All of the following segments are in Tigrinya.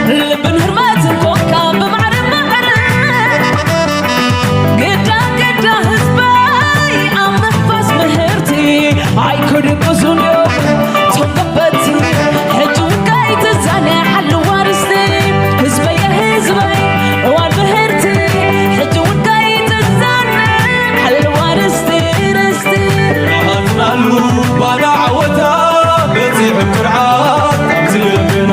ልብን ህርመትን ኮንካ ብማዕረ ማዕረ ግዳ ግዳ ህዝበይ ኣብ ምፍኳስ ምህርቲ ኣይክድቅሱን እዮም ቶም ገበቲ ሕጂ እውን ከይትዛነ ሓልዋ ርስቲ ህዝበየ ህዝበይ እዋን ምህርቲ ሕጂ እውን ከይትዛነ ሓልዋ ርስቲ ርስቲ ናሉ ባና ዓወታ በፂሑ ኩርዓት ኣብዚ ልብና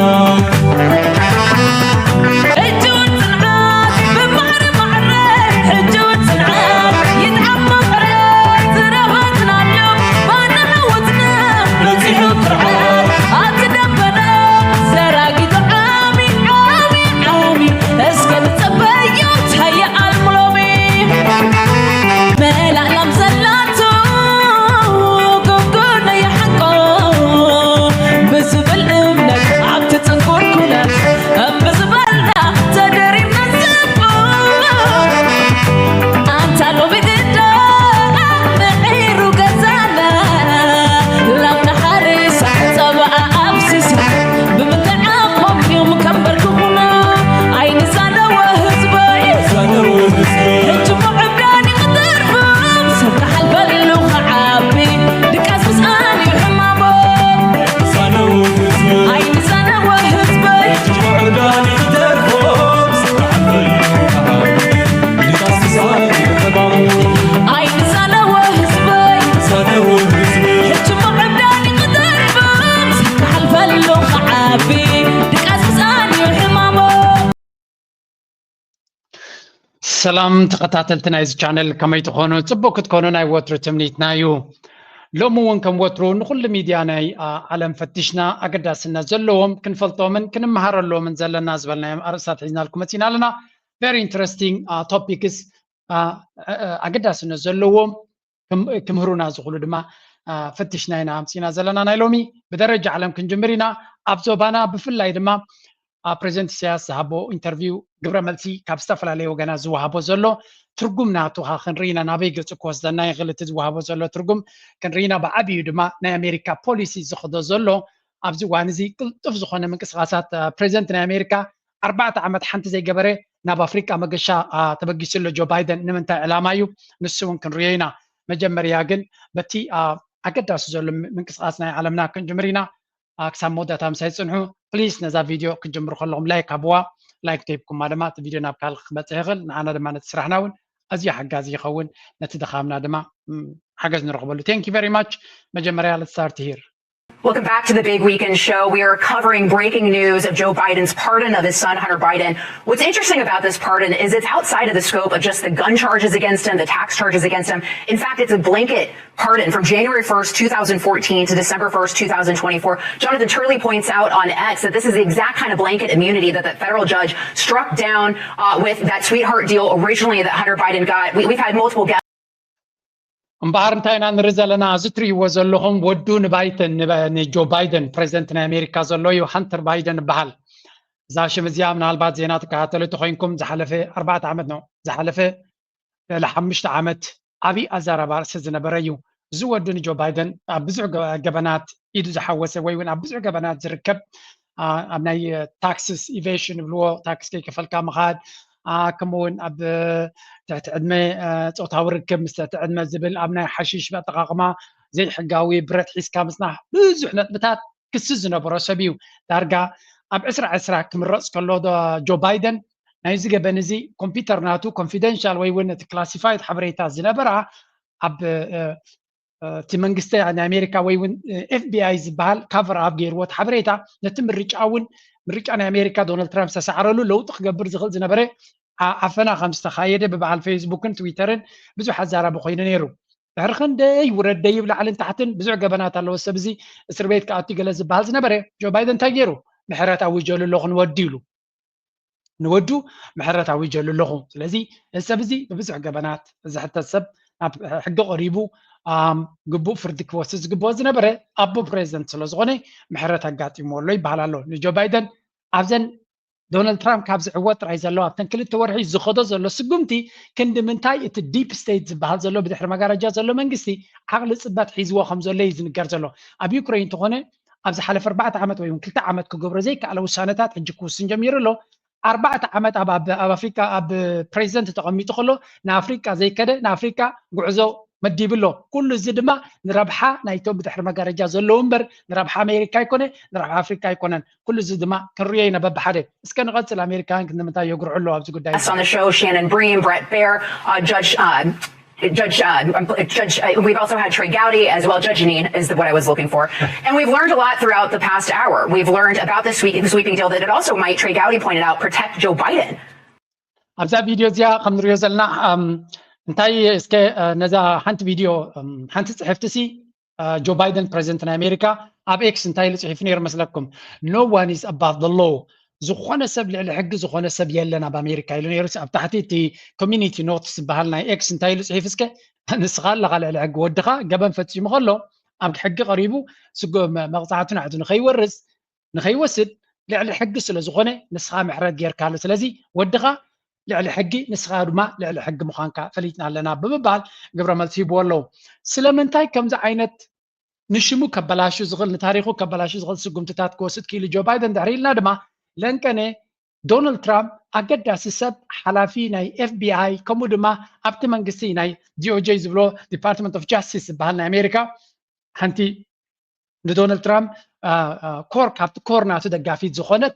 ሰላም ተኸታተልቲ ናይዚ ቻነል፣ ከመይ ትኾኑ? ጽቡቕ ክትኮኑ ናይ ወትሩ ትምኒትና እዩ። ሎሚ እውን ከም ወትሩ ንኹሉ ሚድያ ናይ ዓለም ፈቲሽና ኣገዳስነት ዘለዎም ክንፈልጦምን ክንመሃረሎምን ዘለና ዝበልናዮም ኣርእስታት ሒዝናልኩም መፂና ኣለና። Very interesting topics፣ ኣገዳስነት ዘለዎም ክምህሩና ዝኽእሉ ድማ ፈቲሽና ኢና ኣምፂና ዘለና። ናይ ሎሚ ብደረጃ ዓለም ክንጅምር ኢና። ኣብ ዞባና ብፍላይ ድማ ፕሬዚደንት ኢሳያስ ዝሃቦ ኢንተርቪው ግብረ መልሲ ካብ ዝተፈላለዩ ወገናት ዝወሃቦ ዘሎ ትርጉም ናቱ ኸ ክንርኢ ኢና። ናበይ ገፁ ክወስደና ይኽእል እቲ ዝወሃቦ ዘሎ ትርጉም ክንርኢ ኢና። ብዓብዩ ድማ ናይ ኣሜሪካ ፖሊሲ ዝኸዶ ዘሎ ኣብዚ እዋን እዚ ቅልጡፍ ዝኾነ ምንቅስቃሳት ፕሬዚደንት ናይ ኣሜሪካ ኣርባዕተ ዓመት ሓንቲ ዘይገበረ ናብ ኣፍሪቃ መገሻ ተበጊሱ ኣሎ ጆ ባይደን። ንምንታይ ዕላማ እዩ? ንሱ እውን ክንሪኦ ኢና። መጀመርያ ግን በቲ ኣገዳሲ ዘሎ ምንቅስቃስ ናይ ዓለምና ክንጅምር ኢና። ክሳብ መወዳእታ ምሳይ ፅንሑ ፕሊስ። ነዛ ቪድዮ ክትጅምሩ ከለኹም ላይክ ሃብዋ። ላይክ ተሂብኩማ ድማ እቲ ቪድዮ ናብ ካልእ ክበፅሕ ይኽእል፣ ንዓና ድማ ነቲ ስራሕና እውን ኣዝዩ ሓጋዚ ይኸውን፣ ነቲ ድኻምና ድማ ሓገዝ ንረኽበሉ። Thank you very much። መጀመርያ let's start here። Welcome back to the Big Weekend Show. We are covering breaking news of Joe Biden's pardon of his son, Hunter Biden. What's interesting about this pardon is it's outside of the scope of just the gun charges against him, the tax charges against him. In fact, it's a blanket pardon from January first, two thousand fourteen to December first, two thousand twenty-four. Jonathan Turley points out on X that this is the exact kind of blanket immunity that the federal judge struck down uh, with that sweetheart deal originally that Hunter Biden got. We, we've had multiple guests. እምበኣር እንታይ ኢና ንርኢ ዘለና? እዚ ትርእይዎ ዘለኹም ወዱ ንባይተን ንጆ ባይደን ፕሬዚደንት ናይ ኣሜሪካ ዘሎ እዩ። ሃንተር ባይደን ይበሃል። እዛ ሽም እዚኣ ምናልባት ዜና ትከታተሉ ተኮይንኩም ዝሓለፈ ኣርባዕተ ዓመት ነው ዝሓለፈ ልዕሊ ሓሙሽተ ዓመት ዓብዪ ኣዛራቢ ኣርእስቲ ዝነበረ እዩ። እዚ ወዲ ንጆ ባይደን ኣብ ብዙሕ ገበናት ኢዱ ዝሓወሰ ወይ እውን ኣብ ብዙሕ ገበናት ዝርከብ ኣብ ናይ ታክስስ ኢቬሽን ይብልዎ፣ ታክስ ከይከፈልካ ምኻድ፣ ከምኡ እውን ኣብ ትሕቲ ዕድመ ፆታዊ ርክብ ምስ ትሕቲ ዕድመ ዝብል፣ ኣብ ናይ ሓሽሽ ኣጠቃቅማ፣ ዘይሕጋዊ ብረት ሒዝካ ምፅናሕ፣ ብዙሕ ነጥብታት ክሲ ዝነበሮ ሰብ እዩ። ዳርጋ ኣብ ዕስራ ዕስራ ክምረፅ ከሎ ጆ ባይደን ናይዚ ገበን እዚ ኮምፒውተር ናቱ ኮንፊደንሻል ወይ እውን እቲ ክላሲፋይድ ሓበሬታ ዝነበራ ኣብ እቲ መንግስቲ ናይ ኣሜሪካ ወይ እውን ኤፍቢኣይ ዝበሃል ካቨር ኣፕ ገይርዎ እቲ ሓበሬታ ነቲ ምርጫ እውን ምርጫ ናይ ኣሜሪካ ዶናልድ ትራምፕ ዝተሰዓረሉ ለውጢ ክገብር ዝኽእል ዝነበረ ዓፈና ከም ዝተኻየደ ብበዓል ፌስቡክን ትዊተርን ብዙሕ ኣዛራቢ ኮይኑ ነይሩ። ድሕሪ ክንደይ ውረድ ደይብ ላዕልን ታሕትን ብዙሕ ገበናት ኣለዎ ሰብ እዚ እስር ቤት ክኣቱ ገለ ዝበሃል ዝነበረ ጆ ባይደን እንታይ ገይሩ? ምሕረት ኣዊጀሉ ኣለኹ ንወዲ ኢሉ። ንወዱ ምሕረት ኣዊጀሉ ኣለኹ። ስለዚ እዚ ሰብ እዚ ብብዙሕ ገበናት ዝሕተት ሰብ ናብ ሕጊ ቀሪቡ ግቡእ ፍርዲ ክወስድ ዝግብኦ ዝነበረ ኣቦ ፕሬዚደንት ስለዝኾነ ምሕረት ኣጋጢምዎ ኣሎ ይበሃል ኣሎ። ንጆ ባይደን ኣብዘን ዶናልድ ትራምፕ ካብ ዝዕወት ጥራይ ዘለዋ ኣብተን ክልተ ወርሒ ዝኸዶ ዘሎ ስጉምቲ ክንዲ ምንታይ እቲ ዲፕ ስቴት ዝበሃል ዘሎ ብድሕሪ መጋረጃ ዘሎ መንግስቲ ዓቕሊ ፅበት ሒዝዎ ከም ዘሎ እዩ ዝንገር ዘሎ። ኣብ ዩክሬን እንተኾነ ኣብ ዝሓለፈ ኣርባዕተ ዓመት ወይ እውን ክልተ ዓመት ክገብሮ ዘይከኣለ ውሳነታት ሕጂ ክውስን ጀሚሩ ኣሎ። ኣርባዕተ ዓመት ኣብ ኣብ ኣፍሪካ ኣብ ፕሬዚደንት ተቐሚጡ ከሎ ንኣፍሪካ ዘይከደ ንኣፍሪካ ጉዕዞ መዲቡ ኣሎ። ኩሉ እዚ ድማ ንረብሓ ናይቶም ብድሕሪ መጋረጃ ዘለዉ እምበር ንረብሓ ኣሜሪካ ኣይኮነ፣ ንረብሓ ኣፍሪካ ኣይኮነን። ኩሉ እዚ ድማ ክንሪኦ ኢና በብሓደ። እስከ ንቐፅል። ኣሜሪካውያን ክንምንታይ የጉርሑ ኣለዉ ኣብዚ ጉዳይ እዚ? On the show, Shannon Bream, Bret Baier, uh, Judge uh, Judge, uh, Judge, uh, we've also had Trey Gowdy as well. Judge Jeanine is what I was looking for. And we've learned a lot throughout the past hour. We've learned about this sweeping, sweeping deal that it also might, Trey Gowdy pointed out, protect Joe Biden. ኣብዛ ቪድዮ እዚኣ ከም ንሪኦ ዘለና እንታይ እስከ ነዛ ሓንቲ ቪድዮ ሓንቲ ፅሕፍቲ ሲ ጆ ባይደን ፕሬዚደንት ናይ ኣሜሪካ ኣብ ኤክስ እንታይ ኢሉ ፅሒፉ ነይሩ መስለኩም? No one is above the law። ዝኾነ ሰብ ልዕሊ ሕጊ ዝኾነ ሰብ የለን ኣብ ኣሜሪካ ኢሉ ነይሩ። ኣብ ታሕቲ እቲ ኮሚኒቲ ኖትስ ዝበሃል ናይ ኤክስ እንታይ ኢሉ ፅሒፉ እስከ ንስኻ ኣለኻ ልዕሊ ሕጊ። ወድኻ ገበን ፈፂሙ ከሎ ኣብ ሕጊ ቀሪቡ መቕፃዕቱ ናዕቱ ንኸይወርስ ንኸይወስድ ልዕሊ ሕጊ ስለ ዝኾነ ንስኻ ምሕረት ጌርካሉ። ስለዚ ወድኻ ልዕሊ ሕጊ ንስኻ ድማ ልዕሊ ሕጊ ምዃንካ ፈሊጥና ኣለና ብምባል ግብረ መልሲ ሂብዎ ኣለዉ። ስለምንታይ ከምዚ ዓይነት ንሽሙ ከበላሹ ዝኽእል ንታሪኹ ከበላሹ ዝኽእል ስጉምትታት ክወስድ ክኢሉ ጆ ባይደን ድሕሪ ኢልና ድማ ለንቀነ ዶናልድ ትራምፕ ኣገዳሲ ሰብ ሓላፊ ናይ ኤፍቢኣይ ከምኡ ድማ ኣብቲ መንግስቲ ናይ ዲኦጄ ዝብሎ ዲፓርትመንት ኦፍ ጃስቲስ ዝበሃል ናይ ኣሜሪካ ሓንቲ ንዶናልድ ትራምፕ ኮር ካብቲ ኮር ናቱ ደጋፊት ዝኾነት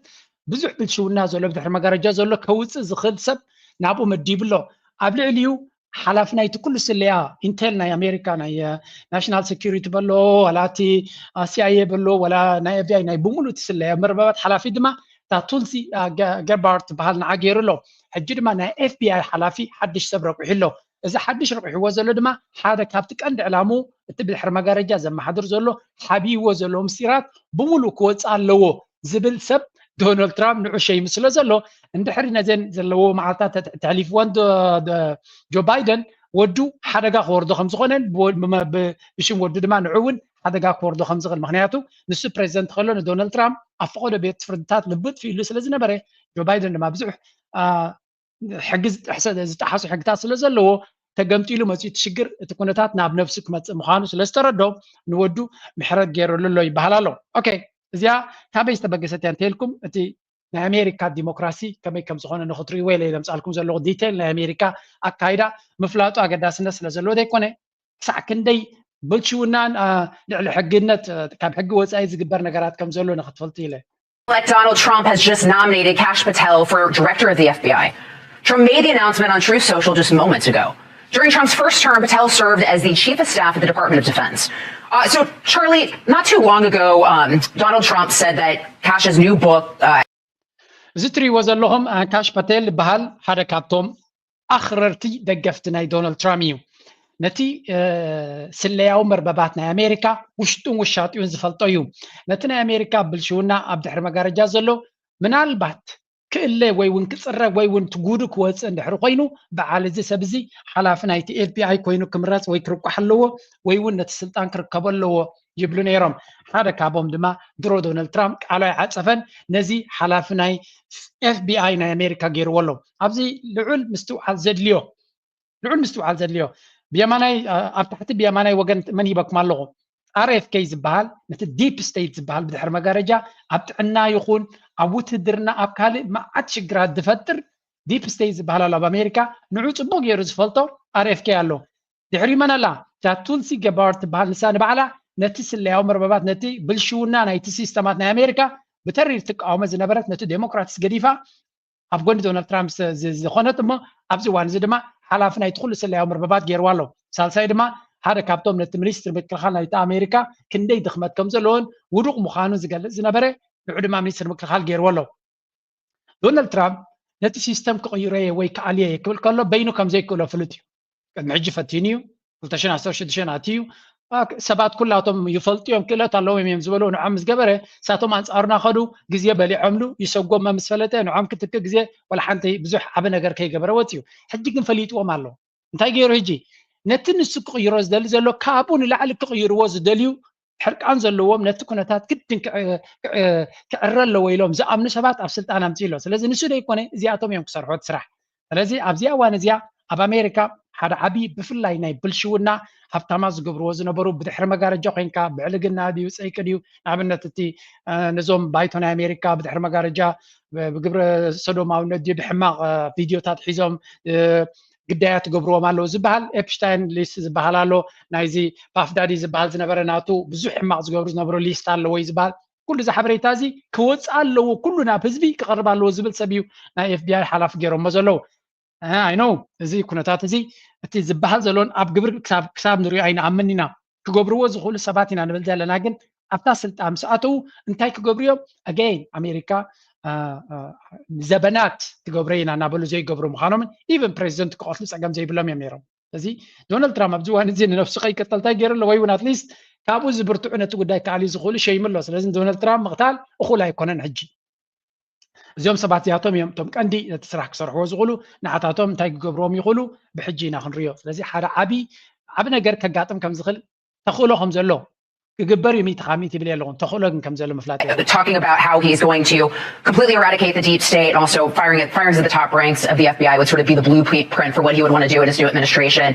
ብዙሕ ብልሽውና ዘሎ ብድሕሪ መጋረጃ ዘሎ ከውፅእ ዝኽእል ሰብ ናብኡ መዲቡ ኣሎ። ኣብ ልዕሊኡ ሓላፊ ናይቲ ኩሉ ስለያ ኢንቴል ናይ ኣሜሪካ ናይ ናሽናል ሴኩሪቲ በሎ ዋላ እቲ ሲኣይኤ በሎ ዋላ ናይ ኤፍቢኣይ ናይ ብምሉእ እቲ ስለያ መርበባት ሓላፊ ድማ እታ ቱልሲ ገባርድ ትበሃል ንዓ ገይሩ ኣሎ። ሕጂ ድማ ናይ ኤፍቢኣይ ሓላፊ ሓድሽ ሰብ ረቂሑ ኣሎ። እዚ ሓድሽ ረቂሕዎ ዘሎ ድማ ሓደ ካብቲ ቀንዲ ዕላሙ እቲ ብድሕሪ መጋረጃ ዘመሓድር ዘሎ ሓቢይዎ ዘሎ ምስጢራት ብምሉእ ክወፅእ ኣለዎ ዝብል ሰብ ዶናልድ ትራምፕ ንዑ ሸይሙ ስለ ዘሎ እንድሕሪ ነዘን ዘለዎ መዓልታት ተሕሊፍወን ጆ ባይደን ወዱ ሓደጋ ክወርዶ ከም ዝኾነን ብሽም ወዱ ድማ ንዑ እውን ሓደጋ ክወርዶ ከም ዝኽእል ምክንያቱ ንሱ ፕሬዚደንት ከሎ ንዶናልድ ትራምፕ ኣብ ፈቐዶ ቤት ፍርድታት ልብጥ ፊሉ ስለ ዝነበረ ጆ ባይደን ድማ ብዙሕ ሕጊ ዝጠሓሱ ሕግታት ስለ ዘለዎ ተገምጢሉ መፅኡ እቲ ሽግር እቲ ኩነታት ናብ ነብሱ ክመፅእ ምዃኑ ስለ ዝተረዶ ንወዱ ምሕረት ገይሩሉ ኣሎ ይበሃል ኣሎ። ኦኬ እዚኣ ካበይ ዝተበገሰት እያ እንተልኩም እቲ ናይ ኣሜሪካ ዲሞክራሲ ከመይ ከም ዝኾነ ንክትርእይዎ ኢለ ለምፃልኩም ዘለኹ ዲቴይል ናይ ኣሜሪካ ኣካይዳ ምፍላጡ ኣገዳስነት ስለ ዘለዎ ዘይኮነ ክሳዕ ክንደይ ብልሽውናን ልዕሊ ሕግነት ካብ ሕጊ ወፃኢ ዝግበር ነገራት ከም ዘሎ ንክትፈልጡ ኢለ Donald Trump has just nominated Kash Patel for director of the F B I. Trump made the announcement on Truth Social just moments ago. During Trump's first term, Patel served as the chief of staff at the Department of Defense. Uh, so, Charlie, not too long ago, um, Donald Trump said that Kash's new book. Uh, እዚ ትሪእዎ ዘለኹም ካሽ ፓቴል ዝበሃል ሓደ ካብቶም ኣኽረርቲ ደገፍቲ ናይ ዶናልድ ትራምፕ እዩ። ነቲ ስለያዊ መርበባት ናይ ኣሜሪካ ውሽጡን ውሻጢኡን ዝፈልጦ እዩ። ነቲ ናይ ኣሜሪካ ብልሽውና ኣብ ድሕሪ መጋረጃ ዘሎ ምናልባት ክእለ ወይ እውን ክፅረብ ወይ እውን ትጉዱ ክወፅእ እንድሕሪ ኮይኑ በዓል እዚ ሰብ እዚ ሓላፊ ናይቲ ኤፍቢኣይ ኮይኑ ክምረፅ ወይ ክርቋሕ ኣለዎ ወይ እውን ነቲ ስልጣን ክርከቦ ኣለዎ ይብሉ ነይሮም። ሓደ ካብኦም ድማ ድሮ ዶናልድ ትራምፕ ቃሉ ኣይዓፀፈን ነዚ ሓላፊ ናይ ኤፍቢኣይ ናይ ኣሜሪካ ገይርዎ ኣሎ። ኣብዚ ልዑል ምስትውዓል ዘድልዮ ልዑል ምስትውዓል ዘድልዮ ብየማናይ ኣብ ታሕቲ ብየማናይ ወገን መን ሂበኩም ኣለኹ? ኣር ኤፍ ኬ ዝበሃል ነቲ ዲፕ ስቴት ዝበሃል ብድሕሪ መጋረጃ ኣብ ጥዕና ይኹን ኣብ ውትድርና ኣብ ካልእ መዓት ሽግራት ዝፈጥር ዲፕ ስቴት ዝበሃል ኣሎ ኣብ ኣሜሪካ ንዑ ፅቡቅ ገይሩ ዝፈልጦ ኣር ኤፍ ኬ ኣሎ። ድሕሪ መን ኣላ? እታ ቱልሲ ገባርድ ትበሃል ንሳ ንባዕላ ነቲ ስለያዊ መርበባት ነቲ ብልሽውና ናይቲ ሲስተማት ናይ ኣሜሪካ ብተሪር ትቃወሞ ዝነበረት ነቲ ዴሞክራትስ ገዲፋ ኣብ ጎኒ ዶናልድ ትራምፕ ዝኾነት እሞ ኣብዚ እዋን እዚ ድማ ሓላፊ ናይቲ ኩሉ ስለያዊ መርበባት ገይርዋ ኣሎ። ሳልሳይ ድማ ሓደ ካብቶም ነቲ ሚኒስትር ምክልኻል ናይቲ ኣሜሪካ ክንደይ ድኽመት ከም ዘለዎን ውዱቕ ምዃኑ ዝገልጽ ዝነበረ ንዑ ድማ ሚኒስትር ምክልኻል ገይርዎ ኣሎ። ዶናልድ ትራምፕ ነቲ ሲስተም ክቕይሮ እየ ወይ ክኣልዮ እየ ክብል ከሎ በይኑ ከም ዘይክእሎ ፍሉጥ እዩ። ቅድሚ ሕጂ ፈቲኑ እዩ። ክልተ ሽሕን ዓሰርተ ሽዱሽተን ኣትዩ እዩ። ሰባት ኩላቶም ይፈልጡ እዮም፣ ክእለት ኣለዎም እዮም ዝበልዎ ንዖም ምስ ገበረ፣ ንሳቶም ኣንጻሩና ከዱ፣ ግዜ በሊዖምሉ፣ ይሰጎም ምስ ፈለጠ፣ ንዖም ክትክእ ግዜ ዋላ ሓንቲ ብዙሕ ዓቢ ነገር ከይገበረ ወጺኡ። ሕጂ ግን ፈሊጥዎም ኣሎ። እንታይ ገይሩ ሕጂ? ነቲ ንሱ ክቕይሮ ዝደሊ ዘሎ ካብኡ ንላዕሊ ክቕይርዎ ዝደልዩ ሕርቃን ዘለዎም ነቲ ኩነታት ግድን ክዕረ ኣለዎ ኢሎም ዝኣምኑ ሰባት ኣብ ስልጣን ኣምፅኡ ኣሎ። ስለዚ ንሱ ዘይኮነ እዚኣቶም እዮም ክሰርሑ እቲ ስራሕ። ስለዚ ኣብዚኣ እዋን እዚኣ ኣብ ኣሜሪካ ሓደ ዓብዪ ብፍላይ ናይ ብልሽውና ሃብታማት ዝገብርዎ ዝነበሩ ብድሕሪ መጋረጃ ኮይንካ ብዕልግና ድዩ ፀይቂ ድዩ ንኣብነት እቲ ነዞም ባይቶ ናይ ኣሜሪካ ብድሕሪ መጋረጃ ብግብረ ሰዶማውነት ድዩ ብሕማቕ ቪድዮታት ሒዞም ግዳያት ትገብርዎም ኣለዉ ዝበሃል ኤፕሽታይን ሊስት ዝበሃል ኣሎ ናይዚ ፓፍዳዲ ዝበሃል ዝነበረ ናቱ ብዙሕ ሕማቕ ዝገብሩ ዝነበሩ ሊስት ኣለዎ እዩ ዝበሃል ኩሉ እዚ ሓበሬታ እዚ ክወፅእ ኣለዎ ኩሉ ናብ ህዝቢ ክቐርብ ኣለዎ ዝብል ሰብ እዩ ናይ ኤፍቢኣይ ሓላፊ ገይሮሞ ዘለዉ ኣይኖ እዚ ኩነታት እዚ እቲ ዝበሃል ዘሎን ኣብ ግብሪ ክሳብ ንሪኦ ኣይንኣምን ኢና ክገብርዎ ዝኽእሉ ሰባት ኢና ንብል ዘለና ግን ኣብታ ስልጣን ምስ ኣተዉ እንታይ ክገብሩ እዮም ኣገይን ኣሜሪካ ንዘበናት ክገብረ ኢና እናበሉ ዘይገብሩ ምዃኖምን ኢቨን ፕሬዚደንት ክቐትሉ ፀገም ዘይብሎም እዮም ነይሮም እዚ ዶናልድ ትራምፕ ኣብዚ ዋን እዚ ንነፍሱ ከይቀጠል እንታይ ገይሩ ኣሎ ወይ እውን ኣትሊስት ካብኡ ዝብርትዑ ነቲ ጉዳይ ክኣልዩ ዝኽእሉ ሸይሙ ኣሎ ስለዚ ዶናልድ ትራምፕ ምቕታል እኹል ኣይኮነን ሕጂ እዚኦም ሰባት እዚኣቶም እዮም እቶም ቀንዲ ነቲ ስራሕ ክሰርሕዎ ዝኽእሉ ንዓታቶም እንታይ ክገብርዎም ይኽእሉ ብሕጂ ኢና ክንሪኦ ስለዚ ሓደ ዓቢ ዓቢ ነገር ከጋጥም ከም ዝኽእል ተኽእሎ ከም ዘሎ ክግበር እዩ ሚእቲ ካብ ሚእቲ ይብል ኣለኹን ተኽእሎ ግን ከም ዘሎ ምፍላጥ እዩ talking about how he's going to completely eradicate the deep state and also firing at firings at the top ranks of the F B I would sort of be the blueprint for what he would want to do in his new administration.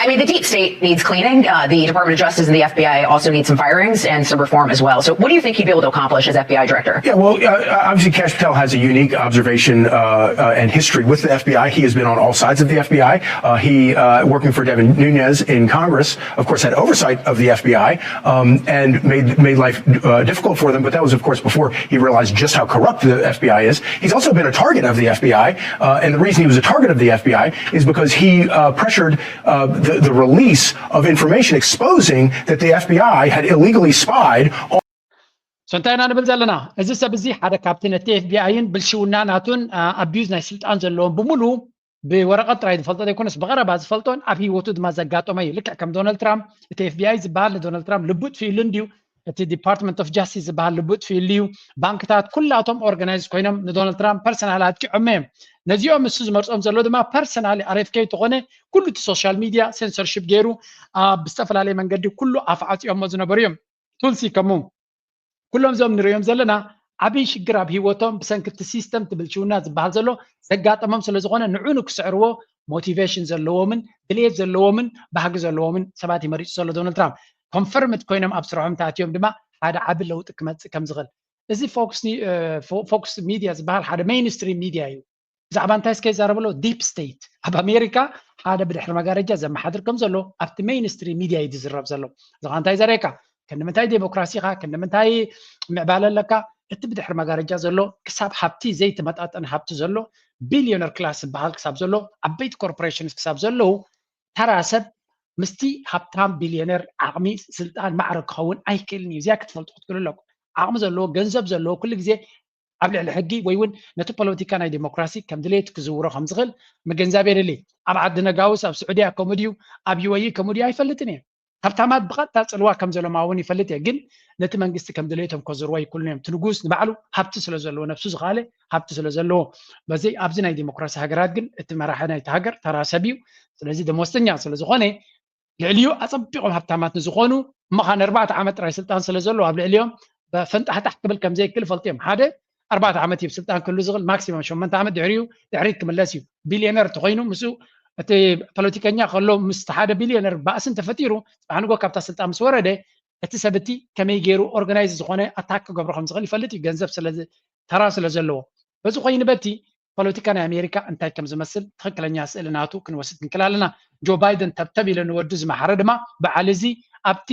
I mean, the deep state needs cleaning. Uh, the Department of Justice and the F B I also need some firings and some reform as well. So, what do you think he'd be able to accomplish as F B I director? Yeah, well, uh, obviously, Kash Patel has a unique observation uh, uh, and history with the F B I. He has been on all sides of the F B I. Uh, he, uh, working for Devin Nunes in Congress, of course, had oversight of the F B I um, and made made life uh, difficult for them. But that was, of course, before he realized just how corrupt the F B I is. He's also been a target of the F B I, uh, and the reason he was a target of the F B I is because he uh, pressured uh, the, the release of information exposing that the F B I had illegally spied on. So እንታይ ኢና ንብል ዘለና እዚ ሰብ እዚ ሓደ ካብቲ ነቲ ኤፍቢኣይን ብልሽውና ናቱን ኣቢዩዝ ናይ ስልጣን ዘለዎም ብምሉ ብወረቐት ጥራይ ዝፈልጦ ዘይኮነስ ብቐረባ ዝፈልጦን ኣብ ህይወቱ ድማ ዘጋጠሞ እዩ ልክዕ ከም ዶናልድ ትራምፕ እቲ ኤፍቢኣይ ዝበሃል ንዶናልድ ትራምፕ ልቡ ጥፊእሉ እንድዩ እቲ ዲፓርትመንት ኦፍ ጃስቲስ ዝበሃል ልቡ ጥፊእሉ እዩ ባንክታት ኩላቶም ኦርጋናይዝ ኮይኖም ንዶናልድ ትራምፕ ፐርሰናል ኣጥቂዖሞ እዮም ነዚኦም እሱ ዝመርፆም ዘሎ ድማ ፐርሰናል ኣርኤፍኬ ተኾነ ኩሉ እቲ ሶሻል ሚድያ ሴንሰርሽፕ ገይሩ ኣብ ዝተፈላለየ መንገዲ ኩሉ ኣፍዓፂኦሞ ዝነበሩ እዮም ቱልሲ ከሙ ኩሎም እዞም ንሪኦም ዘለና ዓብዪ ሽግር ኣብ ህይወቶም ብሰንኪ እቲ ሲስተም ትብልሽውና ዝበሃል ዘሎ ዘጋጠሞም ስለ ዝኾነ ንዑ ንክስዕርዎ ሞቲቬሽን ዘለዎምን ድሌት ዘለዎምን ባህጊ ዘለዎምን ሰባት ይመሪፁ ዘሎ ዶናልድ ትራምፕ ኮንፈርምድ ኮይኖም ኣብ ስርሖም ተኣትዮም ድማ ሓደ ዓቢ ለውጢ ክመፅእ ከም ዝኽእል እዚ ፎክስ ሚድያ ዝበሃል ሓደ ሜይንስትሪም ሚድያ እዩ ብዛዕባ እንታይ እስከ ይዛረብ ኣሎ ዲፕ ስቴት ኣብ ኣሜሪካ ሓደ ብድሕሪ መጋረጃ ዘመሓድር ከም ዘሎ ኣብቲ ሜይንስትሪም ሚድያ እዩ ዝዝረብ ዘሎ እዚ እንታይ ዘርእየካ ክንዲ ምንታይ ዴሞክራሲ ኢኻ ክንዲ ምንታይ ምዕባለ ኣለካ እቲ ብድሕሪ መጋረጃ ዘሎ ክሳብ ሃብቲ ዘይተመጣጠን ሃብቲ ዘሎ ቢልዮነር ክላስ ዝበሃል ክሳብ ዘሎ ዓበይቲ ኮርፖሬሽንስ ክሳብ ዘለዉ ተራ ሰብ ምስቲ ሃብታም ቢልዮነር ዓቕሚ ስልጣን ማዕረ ክኸውን ኣይክእልን እዩ እዚኣ ክትፈልጡ ክትክእሉ ኣለኩም ዓቕሚ ዘለዎ ገንዘብ ዘለዎ ኩሉ ግዜ ኣብ ልዕሊ ሕጊ ወይ እውን ነቲ ፖለቲካ ናይ ዲሞክራሲ ከም ድሌት ክዝውሮ ከም ዝኽእል ምግንዛብ የድሊ ኣብ ዓዲ ነጋውስ ኣብ ስዑድያ ከምኡ ድዩ ኣብ ዩኤኢ ከምኡ ድዩ ኣይፈልጥን እየ ሃብታማት ብቐጥታ ጽልዋ ከም ዘለማ እውን ይፈልጥ እየ ግን ነቲ መንግስቲ ከም ድሌቶም ከዝርዎ ይክእሉን እዮም እቲ ንጉስ ንባዕሉ ሃብቲ ስለ ዘለዎ ነብሱ ዝኸኣለ ሃብቲ ስለ ዘለዎ በዚ ኣብዚ ናይ ዲሞክራሲ ሃገራት ግን እቲ መራሒ ናይቲ ሃገር ተራ ሰብ እዩ ስለዚ ደሞዝተኛ ስለ ዝኾነ ልዕሊኡ ኣጸቢቖም ሃብታማት ንዝኾኑ እሞ ኻን ኣርባዕተ ዓመት ጥራይ ስልጣን ስለ ዘለዎ ኣብ ልዕሊኦም ፈንጣሕጣሕ ክብል ከም ዘይክእል ፈልጥዮም ሓደ ኣርባዕተ ዓመት እዩ ስልጣን ክህሉ ዝኽእል ማክሲመም ሸመንተ ዓመት ድሕሪኡ ድሕሪት ክምለስ እዩ ቢልዮነር እንተኾይኑ ምስኡ እቲ ፖለቲከኛ ከሎ ምስ ሓደ ቢልዮነር ባእሲ እንተፈጢሩ ፅባሕ ንጎ ካብታ ስልጣን ምስ ወረደ እቲ ሰብ እቲ ከመይ ገይሩ ኦርጋናይዝ ዝኾነ ኣታክ ክገብሮ ከም ዝኽእል ይፈልጥ እዩ ገንዘብ ስለ ተራ ስለ ዘለዎ በዚ ኮይኑ በቲ ፖለቲካ ናይ ኣሜሪካ እንታይ ከም ዝመስል ትኽክለኛ ስእሊ ናቱ ክንወስድ ክንክእል ኣለና ጆ ባይደን ተብተብ ኢለ ንወዱ ዝመሓረ ድማ በዓል እዚ ኣብቲ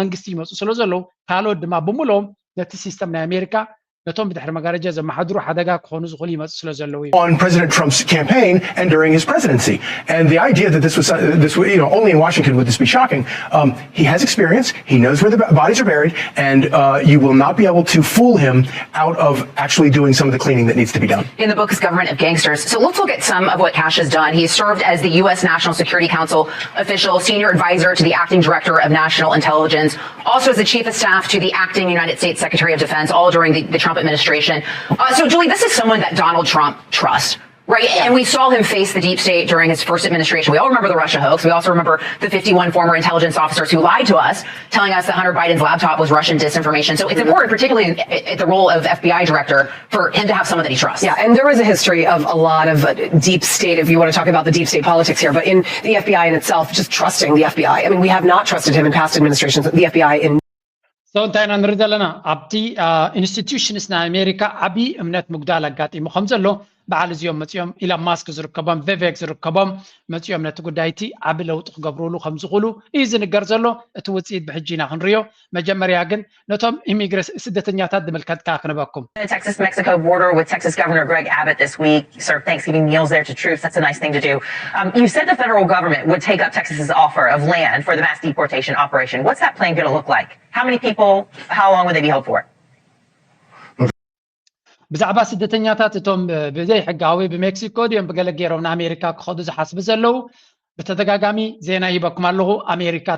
መንግስቲ ይመፁ ስለ ዘለዉ ካልኦት ድማ ብምሎም ነቲ ሲስተም ናይ ኣሜሪካ ነቶም ብድሕሪ መጋረጃ ዘመሓድሩ ሓደጋ ክኾኑ ዝኽእሉ ይመፁ ስለ ዘለዉ እዩ on President Trump's campaign and during his presidency. And the idea that this was, uh, this was, you know, only in Washington would this be shocking. Um, he has experience. He knows where the bodies are buried, and uh, you will not be able to fool him out of actually doing some of the cleaning that needs to be done. In the book is Government of Gangsters. So let's look at some of what Kash has done. He served as the U S National Security Council official, senior advisor to the acting director of national intelligence, also as the chief of staff to the acting United States Secretary of Defense, all during the, the Trump administration. Uh, so, Julie, this is someone that Donald Trump trusts. Right. And we saw him face the deep state during his first administration. We all remember the Russia hoax. We also remember the fifty-one former intelligence officers who lied to us, telling us that Hunter Biden's laptop was Russian disinformation. So it's important, particularly in, at the role of F B I director, for him to have someone that he trusts. Yeah, and there is a history of a lot of uh, deep state, if you want to talk about the deep state politics here, but in the F B I in itself, just trusting the F B I. I mean, we have not trusted him in past administrations, the F B I in So እንታይ ኢና ንርኢ ዘለና? ኣብቲ ኢንስቲትዩሽንስ ናይ ኣሜሪካ ዓብዪ እምነት ምጉዳል ኣጋጢሙ ከም ዘሎ፣ በዓል እዚኦም መፂኦም፣ ኢላን ማስክ ዝርከቦም፣ ቪቬክ ዝርከቦም መፂኦም ነቲ ጉዳይ እቲ ዓቢ ለውጢ ክገብርሉ ከም ዝኽእሉ እዩ ዝንገር ዘሎ። እቲ ውፅኢት ብሕጂ ኢና ክንሪኦ። መጀመርያ ግን ነቶም ኢሚግሬስ ስደተኛታት ዝምልከትካ ክንበኩም። The Texas Mexico border with Texas Governor Greg Abbott this week. Served Thanksgiving meals there to troops. That's a nice thing to do. Um, you said the federal government would take up Texas's offer of land for the mass deportation operation. What's that plan going to look like? How many people? How long would they be held for? ብዛዕባ ስደተኛታት እቶም ብዘይሕጋዊ ብሜክሲኮ ድዮም ብገለ ገይሮም ንኣሜሪካ ክኸዱ ዝሓስቡ ዘለዉ ብተደጋጋሚ ዜና ይበኩም ኣለኹ። ኣሜሪካ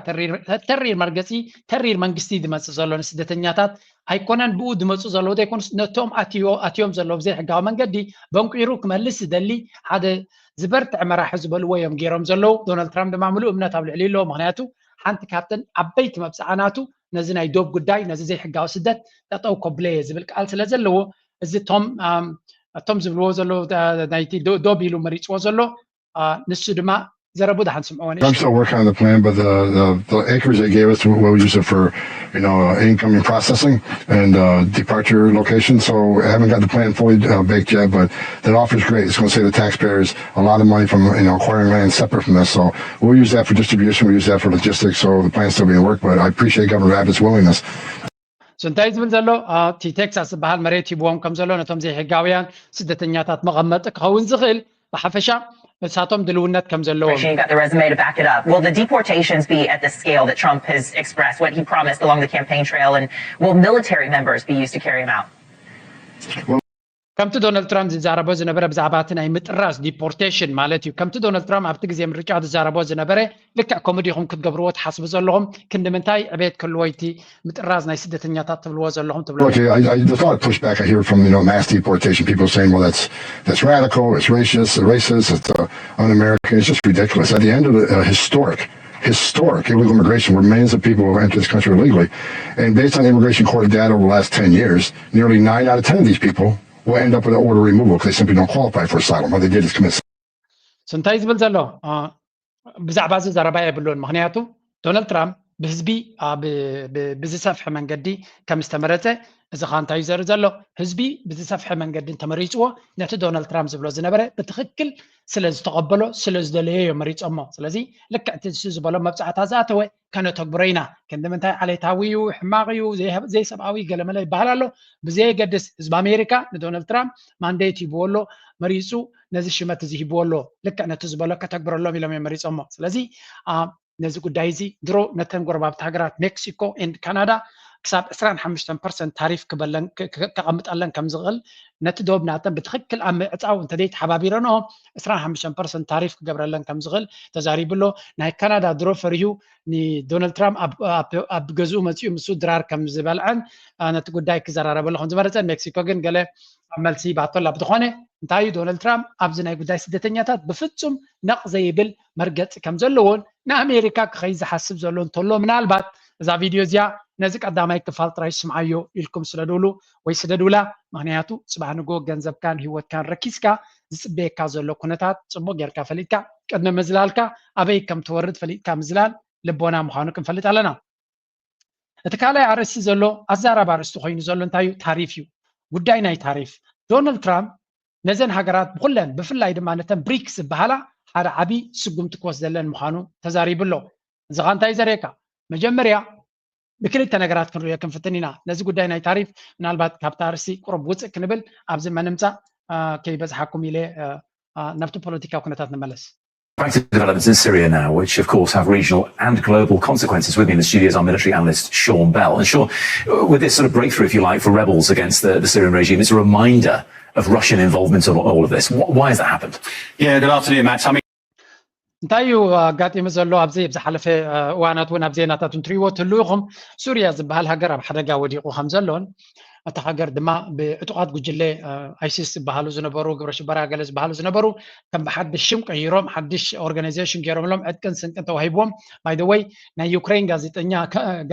ተሪር መርገፂ፣ ተሪር መንግስቲ ዝመፅእ ዘሎ ንስደተኛታት ኣይኮነን። ብኡ ዝመፁ ዘለዉ ዘይኮኑስ ነቶም ኣትዮም ዘለዉ ብዘይሕጋዊ መንገዲ በንቂሩ ክመልስ ዝደሊ ሓደ ዝበርትዐ መራሒ ዝበልዎ እዮም ገይሮም ዘለዉ። ዶናልድ ትራምፕ ድማ ምሉእ እምነት ኣብ ልዕሊ ኣለዎ። ምክንያቱ ሓንቲ ካብተን ዓበይቲ መብፅዓ ናቱ ነዚ ናይ ዶብ ጉዳይ፣ ነዚ ዘይሕጋዊ ስደት ጠጠው ከብሎ እየ ዝብል ቃል ስለ ዘለዎ፣ እዚ እቶም ዝብልዎ ዘለዉ ናይቲ ዶብ ኢሉ መሪፅዎ ዘሎ ንሱ ድማ ዘረቡ ደሓን ስምዕዎ። I'm still working on the plan, but the, the, the acreage they gave us, we'll use it for, you know, uh, incoming processing and uh, departure location. So I haven't got the plan fully uh, baked yet, but that offer is great. It's going to save the taxpayers a lot of money from, you know, acquiring land separate from this. So we'll use that for distribution. We'll use that for logistics. So the plan's still being worked, but I appreciate Governor Abbott's willingness. So እንታይ ዝብል ዘሎ እቲ ቴክሳስ ዝበሃል መሬት ሂብዎም ከም ዘሎ ነቶም ዘይሕጋውያን ስደተኛታት መቐመጢ ክኸውን ዝኽእል ብሓፈሻ እሳቶም ድልውነት ከም ዘለዎም። You got the resume to back it up. Will the deportations be at the scale that Trump has expressed, what he promised along the campaign trail, and will military members be used to carry him out? ከምቲ ዶናልድ ትራምፕ ዝዛረቦ ዝነበረ ብዛዕባ እቲ ናይ ምጥራዝ ዲፖርቴሽን ማለት እዩ። ከምቲ ዶናልድ ትራምፕ ኣብቲ ግዜ ምርጫ ዝዛረቦ ዝነበረ ልክዕ ከምኡ ዲኹም ክትገብርዎ ትሓስቡ ዘለኹም? ክንዲ ምንታይ ዕቤት ክህልዎ እቲ ምጥራዝ ናይ ስደተኛታት ትብልዎ ዘለኹም ትብሎ? Look, I, I, there's a lot of pushback I hear from, you know, mass deportation. People saying, well, that's that's radical, it's racist, it's racist, it's uh, un-American. It's just ridiculous. At the end of the uh, historic, historic illegal immigration, where millions of people have entered this country illegally, and based on immigration court data over the last ten years, nearly nine out of ten of these people will end up with an order of removal because they simply don't qualify for asylum. All they did is commit So እንታይ ዝብል ዘሎ ብዛዕባ እዚ ዘረባ የብሉን። ምክንያቱ ዶናልድ ትራምፕ ብህዝቢ ብዝሰፍሐ መንገዲ ከም ዝተመረፀ እዚ ከዓ እንታይ እዩ ዘርኢ ዘሎ? ህዝቢ ብዝሰፍሐ መንገዲ እንተመሪፅዎ ነቲ ዶናልድ ትራምፕ ዝብሎ ዝነበረ ብትክክል ስለ ዝተቐበሎ ስለ ዝደለዮ እዮም መሪፆሞ። ስለዚ ልክዕ እቲ ንሱ ዝበሎ መብፃዕታ ዝኣተወ ከነተግብሮ ኢና። ክንዲ ምንታይ ዓሌታዊ እዩ፣ ሕማቕ እዩ፣ ዘይሰብኣዊ ገለመለ ይበሃል ኣሎ። ብዘየገድስ ህዝቢ ኣሜሪካ ንዶናልድ ትራምፕ ማንዴት ሂብዎ ኣሎ፣ መሪፁ ነዚ ሽመት እዚ ሂብዎ ኣሎ። ልክዕ ነቲ ዝበሎ ከተግብረሎም ኢሎም እዮም መሪፆሞ። ስለዚ ነዚ ጉዳይ እዚ ድሮ ነተን ጎረባብቲ ሃገራት ሜክሲኮ ኤንድ ካናዳ ክሳብ ዕስራን ሓሙሽተን ፐርሰንት ታሪፍ ክበለን ከቐምጠለን ከም ዝኽእል ነቲ ዶብ ናተን ብትኽክል ኣብ ምዕፃው እንተዘይተሓባቢረንኦ ዕስራን ሓሙሽተን ፐርሰንት ታሪፍ ክገብረለን ከም ዝኽእል ተዛሪቡ ኣሎ። ናይ ካናዳ ድሮ ፈሪሁ ንዶናልድ ትራምፕ ኣብ ገዝኡ መፂኡ ምስኡ ድራር ከም ዝበልዐን ነቲ ጉዳይ ክዘራረበሉ ከም ዝመረፀን ሜክሲኮ ግን ገለ ኣብ መልሲ ይባቶ ኣላ። ብዝኾነ እንታይ እዩ ዶናልድ ትራምፕ ኣብዚ ናይ ጉዳይ ስደተኛታት ብፍፁም ነቕ ዘይብል መርገፂ ከም ዘለዎን ንኣሜሪካ ክኸይ ዝሓስብ ዘሎ እንተሎ ምናልባት እዛ ቪድዮ እዚኣ ነዚ ቀዳማይ ክፋል ጥራይ ስምዓዮ ኢልኩም ስደዱሉ ወይ ስደዱላ። ምክንያቱ ፅባሕ ንጎ ገንዘብካን ህይወትካን ረኪስካ ዝፅበየካ ዘሎ ኩነታት ፅቡቅ ጌርካ ፈሊጥካ ቅድሚ ምዝላልካ ኣበይ ከም ትወርድ ፈሊጥካ ምዝላል ልቦና ምዃኑ ክንፈልጥ ኣለና። እቲ ካልኣይ ኣርእስቲ ዘሎ ኣዛራቢ ኣርእስቲ ኮይኑ ዘሎ እንታይ እዩ? ታሪፍ እዩ። ጉዳይ ናይ ታሪፍ ዶናልድ ትራምፕ ነዘን ሃገራት ብኩለን ብፍላይ ድማ ነተን ብሪክስ ዝበሃላ ሓደ ዓብዪ ስጉምቲ ክወስደለን ምዃኑ ተዛሪቡ ኣሎ። እዚ ኸ እንታይ እዩ ዘርእየካ? መጀመርያ ብክልተ ነገራት ክንሪኦ ክንፍትን ኢና። ነዚ ጉዳይ ናይ ታሪፍ ምናልባት ካብታ ኣርእስቲ ቁሩብ ውፅእ ክንብል ኣብዚ መነምፃእ ከይበዝሓኩም ኢለ ናብቲ ፖለቲካዊ ኩነታት ንመለስ። Back to developments in Syria now, which of course have regional and global consequences. With me in the studio is our military analyst, Sean Bell. And Sean, with this sort of breakthrough, if you like, for rebels against the, the Syrian regime, it's a reminder of Russian involvement in all of this. Why has that happened? Yeah, good afternoon, Matt. I mean, እንታይ እዩ ኣጋጢሙ ዘሎ? ኣብዚ ዝሓለፈ እዋናት እውን ኣብ ዜናታት እንትሪእዎ ትልእኹም ሱርያ ዝበሃል ሃገር ኣብ ሓደጋ ወዲቑ ከም ዘሎን እታ ሃገር ድማ ብዕጡቓት ጉጅለ ኣይሲስ ዝበሃሉ ዝነበሩ፣ ግብረ ሽበራ ገለ ዝበሃሉ ዝነበሩ፣ ከም ብሓድሽ ሽም ቀይሮም ሓድሽ ኦርጋናይዜሽን ገይሮምሎም ዕጥቅን ስንቅን ተዋሂብዎም። ባይ ዘ ወይ ናይ ዩክሬን ጋዜጠኛ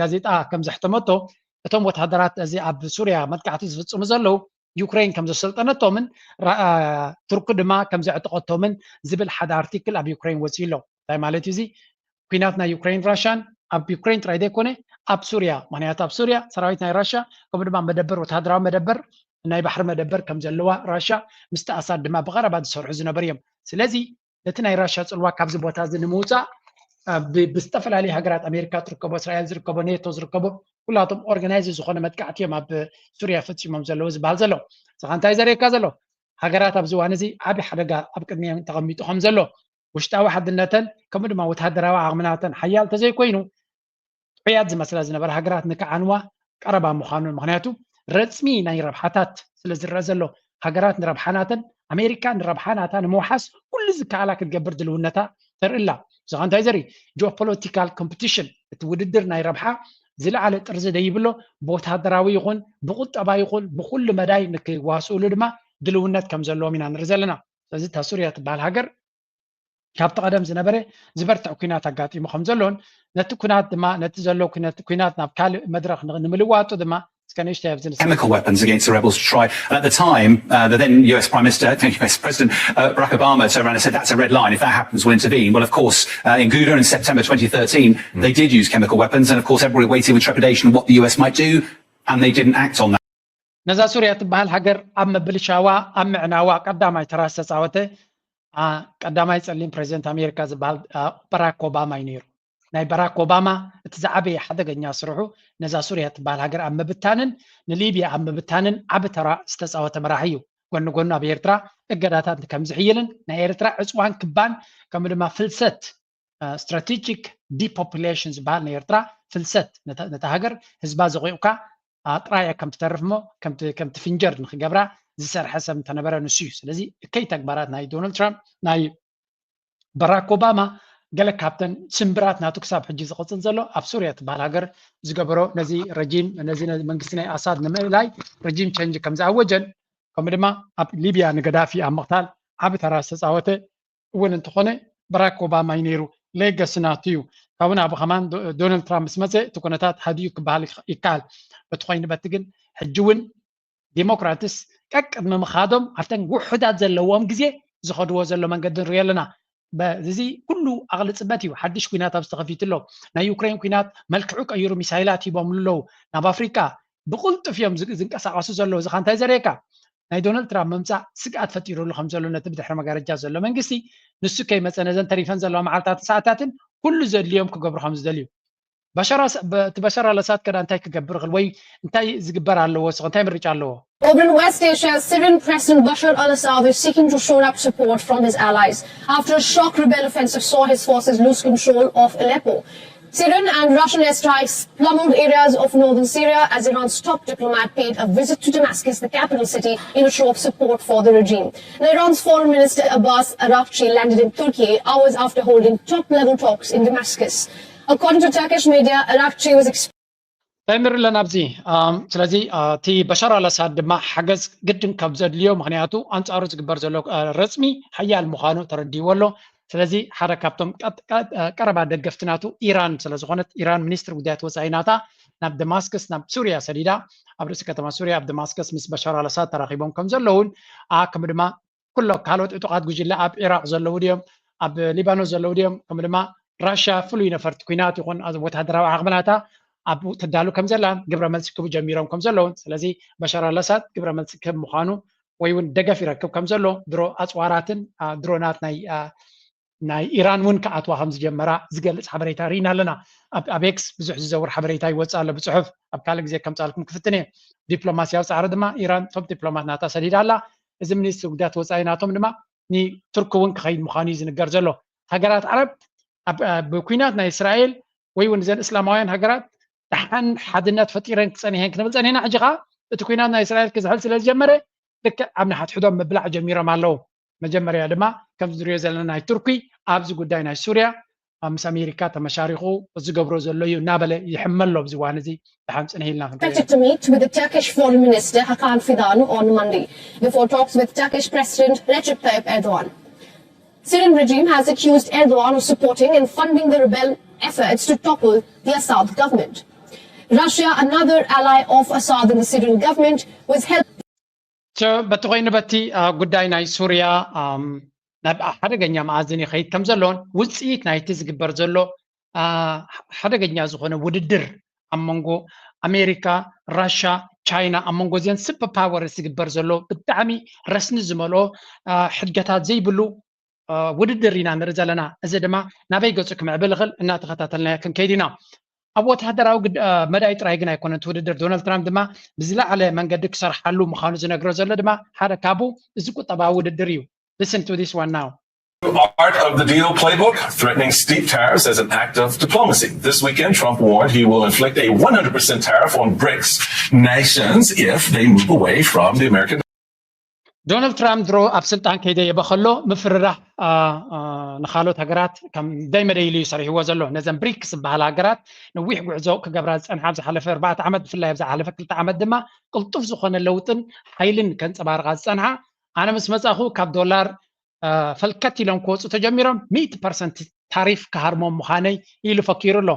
ጋዜጣ ከም ዘሕተመቶ፣ እቶም ወተሃደራት እዚ ኣብ ሱርያ መጥቃዕቲ ዝፍጽሙ ዘለዉ ዩክሬን ከም ዘሰልጠነቶምን ቱርኪ ድማ ከም ዘዕጠቐቶምን ዝብል ሓደ ኣርቲክል ኣብ ዩክሬን ወፂኡ ኣሎ። እንታይ ማለት እዩ እዚ? ኩናት ናይ ዩክሬን ራሻን ኣብ ዩክሬን ጥራይ ዘይኮነ ኣብ ሱርያ፣ ምክንያቱ ኣብ ሱርያ ሰራዊት ናይ ራሻ ከምኡ ድማ መደበር፣ ወተሃደራዊ መደበር፣ ናይ ባሕሪ መደበር ከም ዘለዋ ራሻ ምስቲ ኣሳድ ድማ ብቐረባ ዝሰርሑ ዝነበሩ እዮም። ስለዚ ነቲ ናይ ራሻ ፅልዋ ካብዚ ቦታ እዚ ንምውፃእ ብዝተፈላለዩ ሃገራት ኣሜሪካ ትርከቦ፣ እስራኤል ዝርከቦ፣ ኔቶ ዝርከቦ ኩላቶም ኦርጋናይዝ ዝኾነ መጥቃዕቲ እዮም ኣብ ሱርያ ፈፂሞም ዘለዉ ዝበሃል ዘሎ። ስኻ እንታይ ዘርእየካ ዘሎ? ሃገራት ኣብዚ እዋን እዚ ዓብዪ ሓደጋ ኣብ ቅድሚኦም ተቐሚጡ ከም ዘሎ፣ ውሽጣዊ ሓድነተን ከምኡ ድማ ወተሃደራዊ ዓቕምናተን ሓያል ተዘይኮይኑ ጥዑያት ዝመስላ ዝነበራ ሃገራት ንክዓንዋ ቀረባ ምዃኑን፣ ምክንያቱ ረፅሚ ናይ ረብሓታት ስለ ዝረአ ዘሎ፣ ሃገራት ንረብሓናተን ኣሜሪካ ንረብሓናታ ንምውሓስ ኩሉ ዝከኣላ ክትገብር ድልውነታ ተርኢ ኣላ። እዚ እንታይ ዘርኢ? ጂኦፖለቲካል ኮምፒቲሽን፣ እቲ ውድድር ናይ ረብሓ ዝለዓለ ጥርዚ ደይብሎ፣ ብወተሃደራዊ ይኹን ብቁጠባ ይኹን ብኩሉ መዳይ ንክዋስእሉ ድማ ድልውነት ከም ዘለዎም ኢና ንርኢ ዘለና። ስለዚ እታ ሱርያ ትበሃል ሃገር ካብቲ ቀደም ዝነበረ ዝበርትዕ ኩናት ኣጋጢሙ ከም ዘሎን ነቲ ኩናት ድማ ነቲ ዘሎ ኩናት ናብ ካልእ መድረኽ ንምልዋጡ ድማ እስከ ንእሽተይ ኣብዚ ንስ- chemical weapons against the rebels to try. And at the time, uh, the then U S Prime Minister, U S President uh, Barack Obama turned around and said, "That's a red line. If that happens, we'll intervene." Well, of course, uh, in Ghouta in September twenty thirteen, they did use chemical weapons. And of course, everybody waited with trepidation what the U S might do, and they didn't act on that. ነዛ ሱርያ ትበሃል ሃገር ኣብ ምብልሻዋ ኣብ ምዕናዋ ቀዳማይ ተራ ዝተፃወተ ቀዳማይ ፀሊም ፕሬዚደንት ኣሜሪካ ዝበሃል በራክ ኦባማ እዩ ነይሩ። ናይ በራክ ኦባማ እቲ ዝዓበየ ሓደገኛ ስርሑ ነዛ ሱርያ ትበሃል ሃገር ኣብ ምብታንን ንሊብያ ኣብ ምብታንን ዓቢ ተራ ዝተፃወተ መራሒ እዩ። ጎኒ ጎኑ ኣብ ኤርትራ እገዳታት ከምዝሕይልን ናይ ኤርትራ ዕፅዋን ክባን ከምኡ ድማ ፍልሰት ስትራቴጂክ ዲፖፑሌሽን ዝበሃል ናይ ኤርትራ ፍልሰት ነታ ሃገር ህዝባ ዘቑቕካ ጥራይ ከም ትተርፍ እሞ ከምቲ ፍንጀር ንክገብራ ዝሰርሐ ሰብ እንተነበረ ንሱ እዩ። ስለዚ እከይ ተግባራት ናይ ዶናልድ ትራምፕ ናይ በራክ ኦባማ ገለ ካብተን ስምብራት ናቱ ክሳብ ሕጂ ዝቕፅል ዘሎ ኣብ ሱርያ ትበሃል ሃገር ዝገበሮ ነዚ ረጂም ነዚ መንግስቲ ናይ ኣሳድ ንምእላይ ረጂም ቸንጅ ከም ዝኣወጀን ከምኡ ድማ ኣብ ሊብያ ንገዳፊ ኣብ ምቕታል ዓቢ ተራ ዝተፃወተ እውን እንተኾነ በራክ ኦባማ እዩ ነይሩ። ሌገሲ ናቱ እዩ። ካብኡ ናብኡ ከማን ዶናልድ ትራምፕ ምስ መፀ እቲ ኩነታት ሃዲኡ ክበሃል ይከኣል። በቲ ኮይኑ በቲ ግን ሕጂ እውን ዲሞክራትስ ቀቅድሚ ምኻዶም ኣብተን ውሑዳት ዘለዎም ግዜ ዝኸድዎ ዘሎ መንገዲ ንሪኦ ኣለና። እዚ ኩሉ ኣቕሊ ፅበት እዩ። ሓድሽ ኩናት ኣብዚ ተኸፊቱ ኣሎ። ናይ ዩክሬን ኩናት መልክዑ ቀይሩ ሚሳይላት ሂቦምሉ ኣለዉ። ናብ ኣፍሪቃ ብቕልጡፍ እዮም ዝንቀሳቐሱ ዘለዉ። እዚ እንታይ ዘርእየካ? ናይ ዶናልድ ትራምፕ ምምፃእ ስግኣት ፈጢሩሉ ከም ዘሎ ነቲ ብድሕሪ መጋረጃ ዘሎ መንግስቲ ንሱ ከይመፀ ነዘን ተሪፈን ዘለዋ መዓልታትን ሰዓታትን ኩሉ ዘድልዮም ክገብሩ ከም ዝደልዩ በሻር እቲ በሻር ኣልኣሳድ ከዳ እንታይ ክገብር ይኽእል ወይ እንታይ ዝግበር ኣለዎ? ስኸ እንታይ ምርጫ ኣለዎ? Over in West Asia, Syrian President Bashar al-Assad is seeking to shore up support from his allies after a shock rebel offensive saw his forces lose control of Aleppo. Syrian and Russian airstrikes pummeled areas of northern Syria as Iran's top diplomat paid a visit to Damascus, the capital city, in a show of support for the regime. And Iran's Foreign Minister Abbas Araghchi landed in Turkey hours after holding top-level talks in Damascus. According to Turkish media, Araghchi was እንታይ ንርኢ ኣለና ኣብዚ? ስለዚ እቲ በሻር ኣልኣሳድ ድማ ሓገዝ ግድን ካብ ዘድልዮ፣ ምክንያቱ ኣንፃሩ ዝግበር ዘሎ ረፅሚ ሓያል ምዃኑ ተረዲእዎ ኣሎ። ስለዚ ሓደ ካብቶም ቀረባ ደገፍቲ ናቱ ኢራን ስለዝኾነት ኢራን ሚኒስትሪ ጉዳያት ወፃኢ ናታ ናብ ደማስክስ ናብ ሱርያ ሰዲዳ ኣብ ርእሲ ከተማ ሱርያ ኣብ ደማስከስ ምስ በሻር ኣልኣሳድ ተራኺቦም ከም ዘለውን ከምኡ ድማ ኩሎ ካልኦት ዕጡቓት ጉጅለ ኣብ ዒራቕ ዘለዉ ድዮም ኣብ ሊባኖስ ዘለዉ ድዮም ከምኡ ድማ ራሽያ ፍሉይ ነፈርቲ ኩናት ይኹን ወተሃደራዊ ዓቕምናታ ኣብ ተዳሉ ከም ዘላን ግብረ መልሲ ክቡ ጀሚሮም ከም ዘለውን ስለዚ በሻር ኣልኣሳድ ግብረ መልሲ ክብ ምዃኑ ወይ እውን ደገፍ ይረክብ ከም ዘሎ ድሮ ኣፅዋራትን ድሮናት ናይ ናይ ኢራን እውን ክኣትዋ ከም ዝጀመራ ዝገልፅ ሓበሬታ ርኢና ኣለና። ኣብ ኤክስ ብዙሕ ዝዘውር ሓበሬታ ይወፅእ ኣሎ ብፅሑፍ ኣብ ካልእ ግዜ ከምፃልኩም ክፍትን እየ። ዲፕሎማስያዊ ፃዕሪ ድማ ኢራን እቶም ዲፕሎማት ናታ ሰዲዳ ኣላ። እዚ ሚኒስትሪ ጉዳያት ወፃኢ ናቶም ድማ ንቱርኪ እውን ክኸይድ ምዃኑ እዩ ዝንገር ዘሎ። ሃገራት ዓረብ ብኩናት ናይ እስራኤል ወይ እውን እዘን እስላማውያን ሃገራት ደሓን ሓድነት ፈጢረን ክፀኒሐን ክንብል ፀኒሕና። ሕጂ ከዓ እቲ ኩናት ናይ እስራኤል ክዝሕል ስለ ዝጀመረ ልክዕ ኣብ ንሓድሕዶም ምብላዕ ጀሚሮም ኣለዉ። መጀመርያ ድማ ከምዚ ንሪኦ ዘለና ናይ ቱርኪ ኣብዚ ጉዳይ ናይ ሱርያ ምስ ኣሜሪካ ተመሻሪኹ ዝገብሮ ዘሎ እዩ እናበለ ይሕመሎ ኣብዚ እዋን እዚ። ደሓን ፅንሕ ኢልና ክንሪኦ። Expected to meet with the Turkish Foreign Minister Hakan Fidan on Monday, before talks with Turkish President Recep Tayyip Erdogan. Syrian regime has accused Erdogan of supporting and funding the rebel efforts to topple the Assad government. Russia, another ally of Assad in the Syrian government, was helped በቲ ኮይኑ በቲ ጉዳይ ናይ ሱርያ ናብ ሓደገኛ መኣዝን ይኸይድ ከም ዘሎን ውፅኢት ናይቲ ዝግበር ዘሎ ሓደገኛ ዝኾነ ውድድር ኣብ መንጎ ኣሜሪካ፣ ራሻ፣ ቻይና ኣብ መንጎ እዚአን ሱፐር ፓወርስ ዝግበር ዘሎ ብጣዕሚ ረስኒ ዝመልኦ ሕድገታት ዘይብሉ ውድድር ኢና ንርኢ ዘለና። እዚ ድማ ናበይ ገፁ ክምዕብል ይኽእል እናተኸታተልናዮ ክንከይድ ኢና። ኣብ ወታደራዊ መዳይ ጥራይ ግን ኣይኮነን እቲ ውድድር። ዶናልድ ትራምፕ ድማ ብዝለዓለ መንገዲ ክሰርሓሉ ምዃኑ ዝነግሮ ዘሎ ድማ ሓደ ካብኡ እዚ ቁጠባዊ ውድድር እዩ። Listen to this one now. Art of the deal playbook, threatening steep tariffs as an act of diplomacy. This weekend, Trump warned he will inflict a one hundred percent tariff on BRICS nations if they move away from the American ዶናልድ ትራምፕ ድሮ ኣብ ስልጣን ከይደየበ ከሎ ምፍርራሕ ንካልኦት ሃገራት ከም ደይ መደይ ኢሉ እዩ ሰሪሕዎ ዘሎ። ነዘን ብሪክስ ዝበሃላ ሃገራት ነዊሕ ጉዕዞ ክገብራ ዝፀንሓ ኣብ ዝሓለፈ ኣርባዕተ ዓመት ብፍላይ ኣብ ዝሓለፈ ክልተ ዓመት ድማ ቅልጡፍ ዝኾነ ለውጥን ሓይልን ከንፀባርቃ ዝፀንሓ ኣነ ምስ መፃኹ ካብ ዶላር ፈልከት ኢሎም ክወፁ ተጀሚሮም ሚእቲ ፐርሰንት ታሪፍ ክሃርሞም ምዃነይ ኢሉ ፈኪሩ ኣሎ።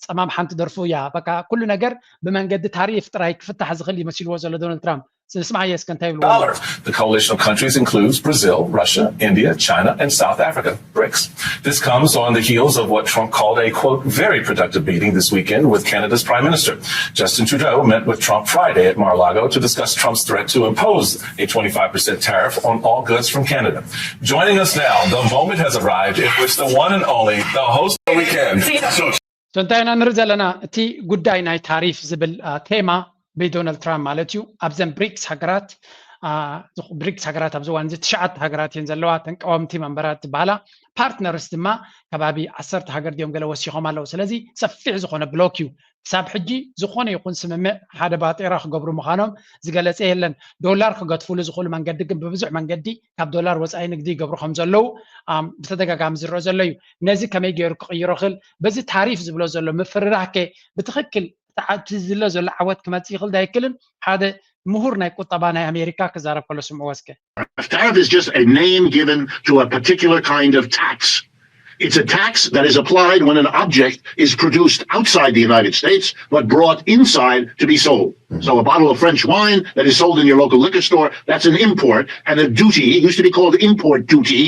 ፀማም ሓንቲ ደርፉ እያ። በቃ ኩሉ ነገር ብመንገዲ ታሪፍ ጥራይ ክፍታሕ ዝኽእል ይመሲልዎ ዘሎ ዶናልድ ትራምፕ። ስምዓየ እስከ እንታይ ይብልዎ ኣለዉ? The coalition of countries includes Brazil, Russia, India, China, and South Africa, BRICS. This comes on the heels of what Trump called a, quote, very productive meeting this weekend with Canada's Prime Minister. Justin Trudeau met with Trump Friday at Mar-a-Lago to discuss Trump's threat to impose a twenty-five percent tariff on all goods from Canada. Joining us now, the moment has arrived in which the one and only, the host of the weekend, So እንታይ ኢና ንርኢ ዘለና? እቲ ጉዳይ ናይ ታሪፍ ዝብል ቴማ ብዶናልድ ትራምፕ ማለት እዩ ኣብዘን ብሪክስ ሃገራት ብሪክስ ሃገራት ኣብዚ እዋን እዚ ትሽዓተ ሃገራት እየን ዘለዋ። ተን ቀወምቲ መንበራት ዝበሃላ ፓርትነርስ ድማ ከባቢ ዓሰርተ ሃገር ድዮም ገለ ወሲኾም ኣለዉ። ስለዚ ሰፊሕ ዝኾነ ብሎክ እዩ። ክሳብ ሕጂ ዝኾነ ይኹን ስምምዕ ሓደ ባጤራ ክገብሩ ምዃኖም ዝገለጸ የለን። ዶላር ክገድፉሉ ዝኽእሉ መንገዲ ግን ብብዙሕ መንገዲ ካብ ዶላር ወፃኢ ንግዲ ይገብሩ ከም ዘለዉ ብተደጋጋሚ ዝረአ ዘሎ እዩ። ነዚ ከመይ ገይሩ ክቕይሮ ይኽእል? በዚ ታሪፍ ዝብሎ ዘሎ ምፍርራህ ከ ብትኽክል እቲ ዝለ ዘሎ ዓወት ክመፅእ ይኽእል ዶ ኣይክልን? ሓደ ምሁር ናይ ቁጠባ ናይ ኣሜሪካ ክዛረብ ከሎ ስምዕዎ እስከ። Tariff is just a name given to a particular kind of tax. It's a tax that is applied when an object is produced outside the United States but brought inside to be sold. So a bottle of French wine that is sold in your local liquor store, that's an import, and a duty, it used to be called import duty,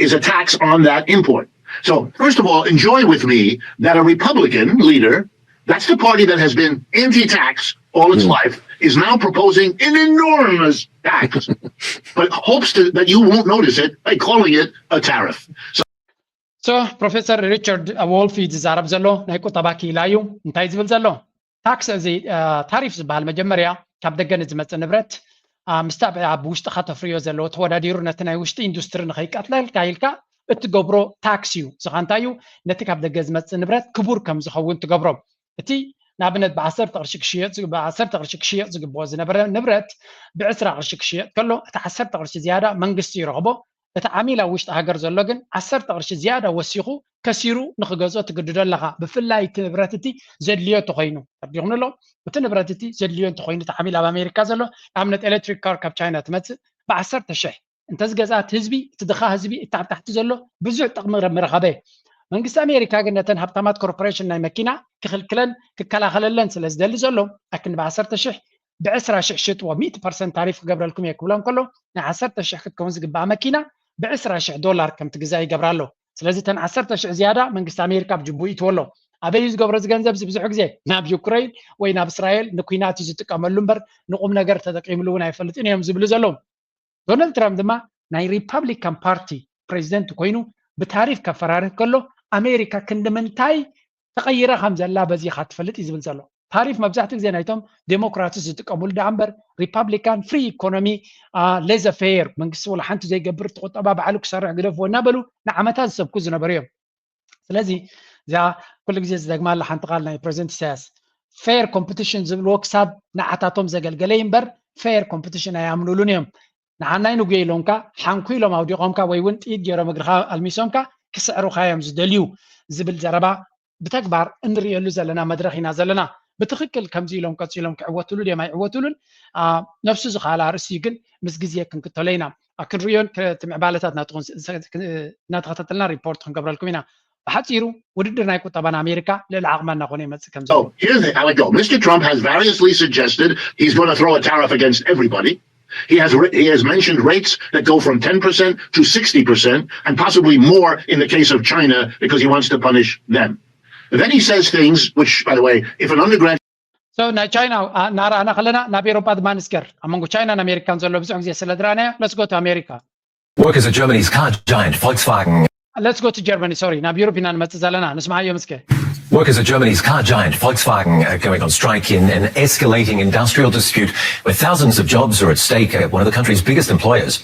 is a tax on that import. So first of all, enjoy with me that a Republican leader, that's the party that has been anti-tax all its life, is now proposing an enormous tax, but hopes to, that you won't notice it by calling it a tariff. So ሶ ፕሮፌሰር ሪቻርድ ዎልፍ እዩ ዝዛረብ ዘሎ፣ ናይ ቁጠባ ክኢላ እዩ። እንታይ ዝብል ዘሎ? ታክስ እዚ ታሪፍ ዝበሃል መጀመርያ ካብ ደገ ንዝመፅእ ንብረት ምስቲ ኣብ ውሽጥኻ ተፍርዮ ዘለዎ ተወዳዲሩ ነቲ ናይ ውሽጢ ኢንዱስትሪ ንኸይቀትለልካ ኢልካ እትገብሮ ታክስ እዩ። እዚ ኸ እንታይ እዩ? ነቲ ካብ ደገ ዝመፅእ ንብረት ክቡር ከም ዝኸውን ትገብሮ። እቲ ንኣብነት ብዓሰርተ ቅርሺ ክሽየጥ ብ ዓሰርተ ቅርሺ ክሽየጥ ዝግብኦ ዝነበረ ንብረት ብዕስራ ቅርሺ ክሽየጥ ከሎ እቲ ዓሰርተ ቅርሺ ዝያዳ መንግስቲ ይረኽቦ። እቲ ዓሚል ኣብ ውሽጢ ሃገር ዘሎ ግን ዓሰርተ ቅርሺ ዝያዳ ወሲኹ ከሲሩ ንኽገዝኦ ትግድዶ ኣለኻ። ብፍላይ እቲ ንብረት እቲ ዘድልዮ እንተኾይኑ ተርዲኹም ኣሎ እቲ ንብረት እቲ ዘድልዮ እንተኾይኑ እቲ ዓሚል ኣብ ኣሜሪካ ዘሎ ንኣብነት ኤሌክትሪክ ካር ካብ ቻይና ትመፅእ ብዓሰርተ ሽሕ እንተዝገዝኣ እቲ ህዝቢ እቲ ድኻ ህዝቢ እቲ ኣብ ታሕቲ ዘሎ ብዙሕ ጥቕሚ ምረኸበ። መንግስቲ ኣሜሪካ ግን ነተን ሃብታማት ኮርፖሬሽን ናይ መኪና ክኽልክለን ክከላኸለለን ስለ ዝደሊ ዘሎ ኣክን ብዓሰርተ ሽሕ ብዕስራ ሽሕ ሽጥዎ ሚእቲ ፐርሰንት ታሪፍ ክገብረልኩም እየ ክብሎም ከሎ ናይ ዓሰርተ ሽሕ ክትከውን ዝግባኣ መኪና ብዕስራ ሽሕ ዶላር ከም ትግዛእ ይገብራ ኣሎ። ስለዚ እተን ዓሰርተ ሽሕ ዝያዳ መንግስቲ ኣሜሪካ ኣብ ጅቡኡ ይእትዎ ኣሎ። ኣበይ እዩ ዝገብሮ እዚ ገንዘብ እዚ? ብዙሕ ግዜ ናብ ዩክረይን ወይ ናብ እስራኤል ንኩናት እዩ ዝጥቀመሉ እምበር ንቁም ነገር ተጠቂምሉ እውን ኣይፈልጥን እዮም ዝብሉ ዘለዉ። ዶናልድ ትራምፕ ድማ ናይ ሪፓብሊካን ፓርቲ ፕሬዚደንት ኮይኑ ብታሪፍ ከፈራርህ ከሎ ኣሜሪካ ክንዲ ምንታይ ተቐይራ ከም ዘላ በዚ ኢኻ ትፈልጥ እዩ ዝብል ዘሎ። ታሪፍ መብዛሕትኡ ግዜ ናይቶም ዴሞክራትስ ዝጥቀምሉ ደኣ እምበር ሪፓብሊካን ፍሪ ኢኮኖሚ ሌዘ ፌር መንግስቲ ወላ ሓንቲ ዘይገብር እቲ ቁጠባ ባዕሉ ክሰርሕ ግደፍዎ እናበሉ ንዓመታት ዝሰብኩ ዝነበሩ እዮም። ስለዚ እዚኣ ኩሉ ግዜ ዝደግማ ኣላ ሓንቲ ቃል ናይ ፕሬዚደንት ኢሳያስ ፌር ኮምፒቲሽን ዝብልዎ ክሳብ ንዓታቶም ዘገልገለ እዩ እምበር ፌር ኮምፒቲሽን ኣይኣምኑሉን እዮም። ንዓናይ ንጉየ ኢሎምካ ሓንኩ ኢሎም ኣውዲቖምካ ወይ እውን ጥይት ገይሮም እግርኻ ኣልሚሶምካ ክስዕሩኻ እዮም ዝደልዩ። ዝብል ዘረባ ብተግባር እንርእየሉ ዘለና መድረኽ ኢና ዘለና። ብትኽክል ከምዚ ኢሎም ቀፂሎም ክዕወትሉ ድዮም ኣይዕወትሉን፣ ነብሱ ዝኸኣለ ኣርእስቲ ግን ምስ ግዜ ክንክተሎ ኢና። ክንርእዮን እቲ ምዕባለታት እናተኸታተልና ሪፖርት ክንገብረልኩም ኢና። ብሓፂሩ ውድድር ናይ ቁጠባ ንኣሜሪካ ልዕሊ ዓቕማ እናኾነ ይመፅእ ከም ዘሎ። Mister Trump has variously suggested he's going to throw a tariff against everybody. He has he has mentioned rates that go from ten percent to sixty percent and possibly more in the case of China because he wants to punish them. And then he says things which, by the way, if an undergraduate So ናይ ቻይና እናረኣና ከለና ናብ ኤሮጳ ድማ ንስገር። ኣብ መንጎ ቻይናን ኣሜሪካን ዘሎ ብዙሕ ግዜ ስለ ዝረኣናዮ። Let's go to America. Workers at Germany's car giant Volkswagen. Let's go to Germany. Sorry, ናብ ዩሮፕ ኢና ንመጽእ ዘለና። ንስማዓዮም እስከ። Workers at Germany's car giant Volkswagen are going on strike in an escalating industrial dispute where thousands of jobs are at stake at one of the country's biggest employers.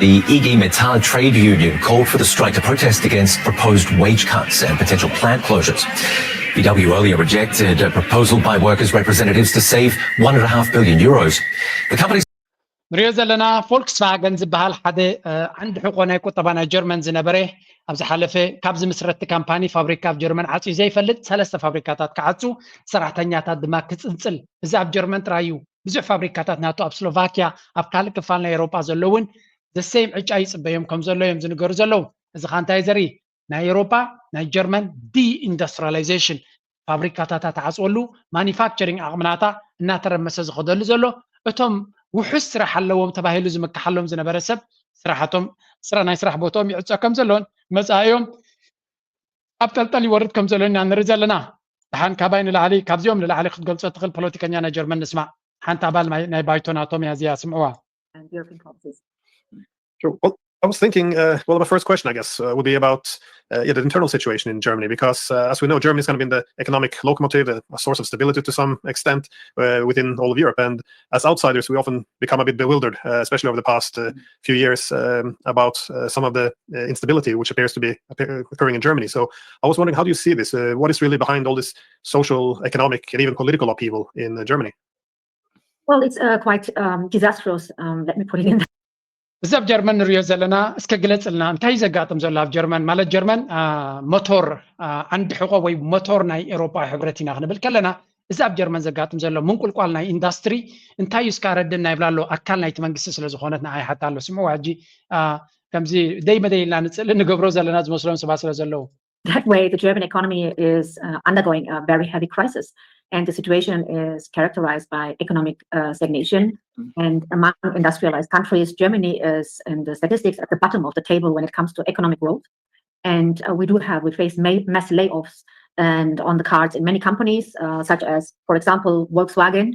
The I G Metall trade union called for the strike to protest against proposed wage cuts and potential plant closures. V W earlier rejected a proposal by workers' representatives to save one and a half billion euros. The company ንሪኦ ዘለና ፎልክስቫገን ዝበሃል ሓደ ዓንዲ ሕቆ ናይ ቁጠባ ናይ ጀርመን ዝነበረ፣ ኣብ ዝሓለፈ ካብ ዝምስረቲ ካምፓኒ ፋብሪካ ኣብ ጀርመን ዓፅዩ ዘይፈልጥ ሰለስተ ፋብሪካታት ክዓፁ፣ ሰራሕተኛታት ድማ ክፅንፅል፣ እዚ ኣብ ጀርመን ጥራይ እዩ። ብዙሕ ፋብሪካታት ናቱ ኣብ ስሎቫኪያ፣ ኣብ ካልእ ክፋል ናይ ኤሮጳ ዘሎ እውን ዘሰይም ዕጫ ይፅበዮም ከም ዘሎ እዮም ዝንገሩ ዘለዉ። እዚ ኸ እንታይ ዘርኢ? ናይ ኤሮጳ ናይ ጀርመን ዲኢንዱስትሪያላይዜሽን፣ ፋብሪካታታ ትዓፅወሉ፣ ማኒፋክቸሪንግ ዓቕምናታ እናተረመሰ ዝኸደሉ ዘሎ፣ እቶም ውሑስ ስራሕ ኣለዎም ተባሂሉ ዝምክሓሎም ዝነበረ ሰብ ስራሓቶም ናይ ስራሕ ቦትኦም ይዕፀ ከም ዘሎን መፃኢኦም ኣብ ጠልጠል ይወርድ ከም ዘሎን ኢና ንርኢ ዘለና። ደሓን ካባይ ንላዕሊ ካብዚኦም ንላዕሊ ክትገልፆ ትኽእል ፖለቲከኛ ናይ ጀርመን ንስማዕ። ሓንቲ ኣባል ናይ ባይቶ ናቶም እያ እዚኣ፣ ስምዕዋ። Sure. Well, I was thinking, uh, well, my first question, I guess, uh, would be about uh, yeah, the internal situation in Germany, because uh, as we know, Germany is kind of been the economic locomotive, a, a source of stability to some extent uh, within all of Europe. And as outsiders, we often become a bit bewildered, uh, especially over the past uh, few years, um, about uh, some of the uh, instability which appears to be occurring in Germany. So I was wondering, how do you see this? Uh, what is really behind all this social, economic, and even political upheaval in uh, Germany? Well, it's uh, quite um, disastrous. Um, let me put it in. እዚ ኣብ ጀርመን ንሪኦ ዘለና እስከ ግለፅልና፣ እንታይ እዩ ዘጋጥም ዘሎ ኣብ ጀርመን? ማለት ጀርመን ሞቶር ዓንዲ ሕቆ ወይ ሞቶር ናይ ኤሮፓዊ ሕብረት ኢና ክንብል ከለና፣ እዚ ኣብ ጀርመን ዘጋጥም ዘሎ ምንቁልቋል ናይ ኢንዳስትሪ እንታይ እዩ እስካ ረድና ይብላ ኣሎ። ኣካል ናይቲ መንግስቲ ስለ ዝኾነት ንዓ ይሓታ ኣሎ። ስምዕዋ ሕጂ ከምዚ ደይ መደይ ኢልና ንፅእሊ ንገብሮ ዘለና ዝመስሎም ሰባት ስለ ዘለዉ። That way, the German economy is uh, undergoing a very heavy crisis. And the situation is characterized by economic uh, stagnation. And among industrialized countries, Germany is in the statistics at the bottom of the table when it comes to economic growth. And uh, we do have, we face ma- mass layoffs and on the cards in many companies, uh, such as, for example, Volkswagen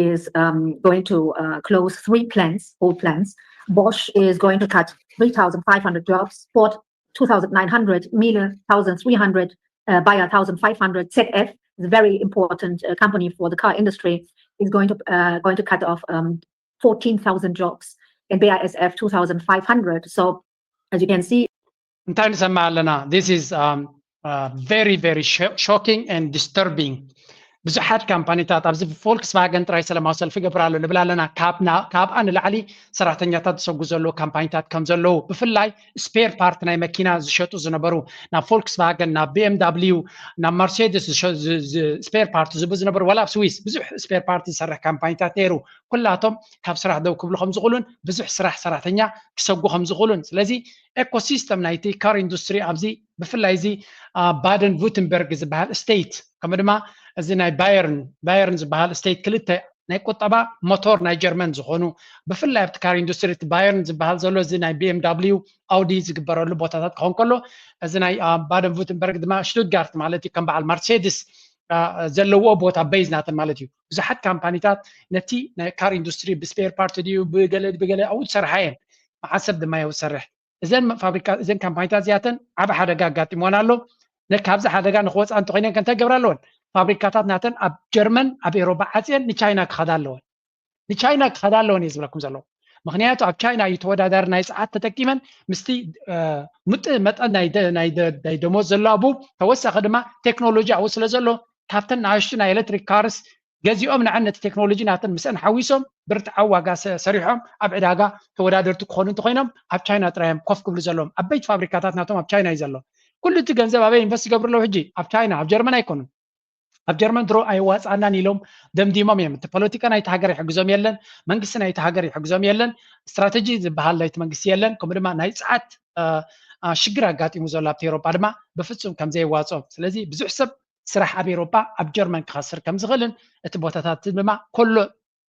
is um, going to uh, close three plants, coal plants. Bosch is going to cut three thousand five hundred jobs, Ford two thousand nine hundred, Miele one thousand three hundred, uh, Bayer one thousand five hundred, Z F, the very important uh, company for the car industry, is going to uh, going to cut off um, fourteen thousand jobs, and B A S F two thousand five hundred. So, as you can see, እንታይ ንሰምዕ ኣለና? This is um, uh, very very shocking and disturbing. ብዙሓት ካምፓኒታት ኣብዚ ፎልክስቫገን ጥራይ ሰላማዊ ሰልፊ ገብር ኣሎ ንብል ኣለና። ካብኣ ንላዕሊ ሰራሕተኛታት ዝሰጉ ዘለዉ ካምፓኒታት ከም ዘለዉ፣ ብፍላይ ስፔር ፓርት ናይ መኪና ዝሸጡ ዝነበሩ፣ ናብ ፎልክስቫገን፣ ናብ ቢ ኤም ዳብሊዩ፣ ናብ መርሴድስ ስፔር ፓርት ዝቡ ዝነበሩ፣ ዋላ ኣብ ስዊስ ብዙሕ ስፔር ፓርት ዝሰርሕ ካምፓኒታት ነይሩ። ኩላቶም ካብ ስራሕ ደው ክብሉ ከም ዝኽእሉን ብዙሕ ስራሕ ሰራሕተኛ ክሰጉ ከም ዝኽእሉን። ስለዚ ኤኮሲስተም ናይቲ ካር ኢንዱስትሪ ኣብዚ ብፍላይ እዚ ባደን ቡትንበርግ ዝበሃል ስቴት፣ ከምኡ ድማ እዚ ናይ ባየርን ባየርን ዝበሃል ስቴት፣ ክልተ ናይ ቁጠባ ሞቶር ናይ ጀርመን ዝኾኑ፣ ብፍላይ ኣብቲ ካር ኢንዱስትሪ እቲ ባየርን ዝበሃል ዘሎ፣ እዚ ናይ ቢ ኤም ዳብሊዩ፣ ኣውዲ ዝግበረሉ ቦታታት ክኸውን ከሎ፣ እዚ ናይ ባደን ቡትንበርግ ድማ ሽቱትጋርት ማለት እዩ፣ ከም በዓል መርሴድስ ዘለውኦ ቦታ ቤዝ ናተን ማለት እዩ። ብዙሓት ካምፓኒታት ነቲ ናይ ካር ኢንዱስትሪ ብስፔር ፓርት ድዩ ብገለ ብገለ ኣብኡ ዝሰርሓ እየን። መዓት ሰብ ድማ እየው ዝሰርሕ። እዘን ፋብሪካ እዘን ካምፓኒታት እዚኣተን ዓብ ሓደጋ ኣጋጢምወን ኣሎ። ካብዚ ሓደጋ ንክወፅኣ እንተኮይነን ከ እንታይ ገብራ ኣለወን? ፋብሪካታት ናተን ኣብ ጀርመን ኣብ ኤሮባ ዓፅየን ንቻይና ክኸዳ ኣለወን። ንቻይና ክኸዳ ኣለወን እየ ዝብለኩም ዘለኹ። ምክንያቱ ኣብ ቻይና እዩ ተወዳዳሪ ናይ ፀዓት ተጠቂመን ምስቲ ምጡእ መጠን ናይ ደሞዝ ዘሎ ኣብኡ ተወሳኺ ድማ ቴክኖሎጂ ኣብኡ ስለ ዘሎ ካብተን ንኣሽቱ ናይ ኤሌክትሪክ ካርስ ገዚኦም ንዐን ነቲ ቴክኖሎጂ ናተን ምስአን ሓዊሶም ብርትዓዊ ዋጋ ሰሪሖም ኣብ ዕዳጋ ተወዳደርቲ ክኾኑ እንተኮይኖም ኣብ ቻይና ጥራይ እዮም ኮፍ ክብሉ ዘለዎም። ዓበይቲ ፋብሪካታት ናቶም ኣብ ቻይና እዩ ዘሎ። ኩሉ እቲ ገንዘብ ኣበይ ኢንቨስት ይገብሩ ኣለዉ ሕጂ? ኣብ ቻይና፣ ኣብ ጀርመን ኣይኮኑን። ኣብ ጀርመን ድሮ ኣይዋፃናን ኢሎም ደምዲሞም እዮም። እቲ ፖለቲካ ናይቲ ሃገር ይሕግዞም የለን፣ መንግስቲ ናይቲ ሃገር ይሕግዞም የለን፣ ስትራተጂ ዝበሃል ናይቲ መንግስቲ የለን። ከምኡ ድማ ናይ ፀዓት ሽግር ኣጋጢሙ ዘሎ ኣብቲ ኤሮጳ ድማ ብፍፁም ከም ዘይዋፅኦም። ስለዚ ብዙሕ ሰብ ስራሕ ኣብ ኤሮጳ ኣብ ጀርመን ክኸስር ከም ዝኽእልን እቲ ቦታታት ድማ ኮሎ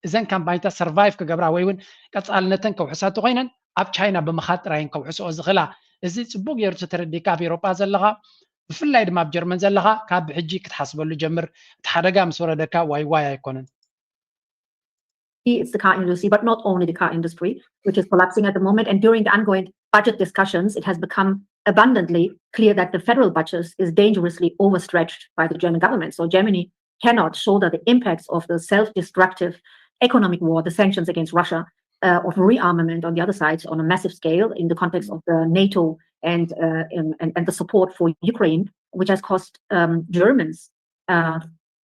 እዘን ካምፓኒታት ሰርቫይቭ ክገብራ ወይ እውን ቀፃልነተን ከውሕሳ እንተኮይነን ኣብ ቻይና ብምኻድ ጥራይን ከውሕስኦ ዝኽእላ። እዚ ፅቡቅ ገይሩ ተረዲካ ኣብ ኤሮጳ ዘለኻ ብፍላይ ድማ ኣብ ጀርመን ዘለኻ ካብ ሕጂ ክትሓስበሉ ጀምር። እቲ ሓደጋ ምስ ወረደካ ዋይ ዋይ ኣይኮነን። It's the car industry, but not only the car industry, which is collapsing at the moment. And during the ongoing budget discussions, it has become abundantly clear that the federal budget is dangerously overstretched by the German government. So Germany cannot shoulder the impacts of the self-destructive economic war, the sanctions against Russia, uh, of rearmament on the other side on a massive scale in the context of the NATO and, uh, and, and the support for Ukraine, which has cost um, Germans uh,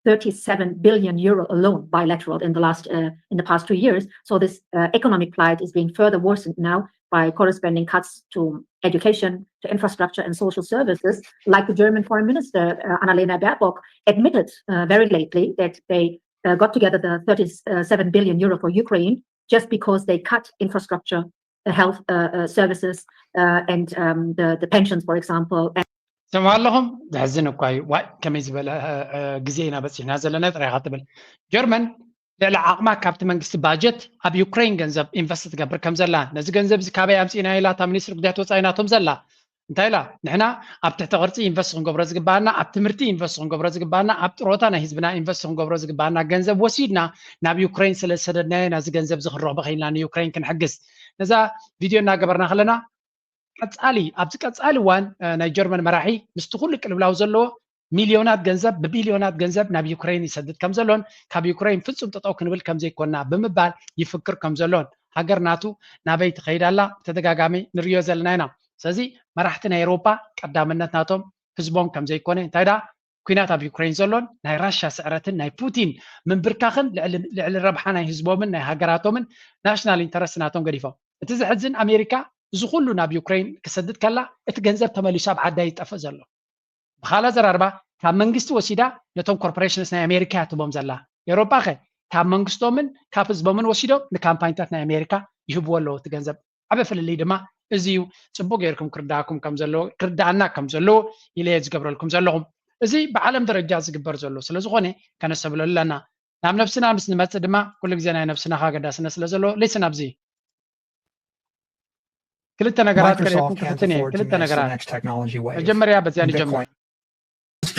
thirty-seven billion euro alone bilateral in the last uh, in the past two years. So this uh, economic plight is being further worsened now by corresponding cuts to education, to infrastructure and social services, like the German Foreign Minister uh, Annalena Baerbock admitted uh, very lately that they uh, got together the thirty-seven billion euro for Ukraine just because they cut infrastructure, the health uh, uh, services, uh, and um, the, the pensions, for example. And ሰምዑ ኣለኹም? ዘሕዝን እኳ እዩ። ዋይ ከመይ ዝበለ ግዜ ኢና በፂሕና ዘለና ጥራይ ኢኻ ትብል። ጀርመን ልዕሊ ዓቕማ ካብቲ መንግስቲ ባጀት ኣብ ዩክሬን ገንዘብ ኢንቨስት ትገብር ከም ዘላ፣ ነዚ ገንዘብ እዚ ካበይ ኣምፂእና ኢላ እታ ሚኒስትሪ ጉዳያት ወፃኢ ናቶም ዘላ እንታይ ኢላ? ንሕና ኣብ ትሕቲ ቅርፂ ኢንቨስት ክንገብሮ ዝግባኣና፣ ኣብ ትምህርቲ ኢንቨስት ክንገብሮ ዝግባኣና፣ ኣብ ጥሮታ ናይ ህዝብና ኢንቨስት ክንገብሮ ዝግባኣና ገንዘብ ወሲድና ናብ ዩክሬን ስለ ዝሰደድናዮ ኢና እዚ ገንዘብ እዚ ክንረኽቦ ክኢልና ንዩክሬን ክንሕግዝ። ነዛ ቪድዮ እናገበርና ከለና ቀፃሊ ኣብዚ ቀፃሊ እዋን ናይ ጀርመን መራሒ ምስቲ ኩሉ ቅልብላው ዘለዎ ሚልዮናት ገንዘብ ብቢልዮናት ገንዘብ ናብ ዩክሬን ይሰድድ ከም ዘሎን ካብ ዩክሬን ፍፁም ጠጠው ክንብል ከም ዘይኮና ብምባል ይፍክር ከም ዘሎን ሃገር ናቱ ናበይ ትኸይድ ኣላ ብተደጋጋሚ ንሪኦ ዘለና ኢና። ስለዚ መራሕቲ ናይ ኤውሮጳ ቀዳምነት ናቶም ህዝቦም ከም ዘይኮነ እንታይ ደኣ ኩናት ኣብ ዩክሬን ዘሎን ናይ ራሻ ስዕረትን ናይ ፑቲን ምንብርካኽን ልዕሊ ረብሓ ናይ ህዝቦምን ናይ ሃገራቶምን ናሽናል ኢንተረስት ናቶም ገዲፎም። እቲ ዘሕዝን ኣሜሪካ እዚ ኩሉ ናብ ዩክሬን ክሰድድ ከላ እቲ ገንዘብ ተመሊሱ ኣብ ዓዳ ይጠፍእ ዘሎ። ብኻላ ዘራርባ ካብ መንግስቲ ወሲዳ ነቶም ኮርፖሬሽንስ ናይ ኣሜሪካ እያ ትቦም ዘላ። ኤውሮጳ ከ ካብ መንግስቶምን ካብ ህዝቦምን ወሲዶም ንካምፓኒታት ናይ ኣሜሪካ ይህብዎ ኣለዉ እቲ ገንዘብ። ዓበ ፍልልይ ድማ እዚ እዩ። ፅቡቅ ገይርኩም ክርዳእኩም ከም ዘለዎ ክርዳእና ከም ዘለዎ ኢለ እየ ዝገብረልኩም ዘለኹም። እዚ ብዓለም ደረጃ ዝግበር ዘሎ ስለ ዝኾነ ከነስተብለሉ ኣለና። ናብ ነብስና ምስ ንመፅእ ድማ ኩሉ ግዜ ናይ ነብስና ካገዳስነት ስለ ዘለዎ ሌስን ኣብዚ ክልተ ነገራት ከሪኩም ክፍትን እየ። ክልተ ነገራት መጀመርያ በዚያ ንጀምር።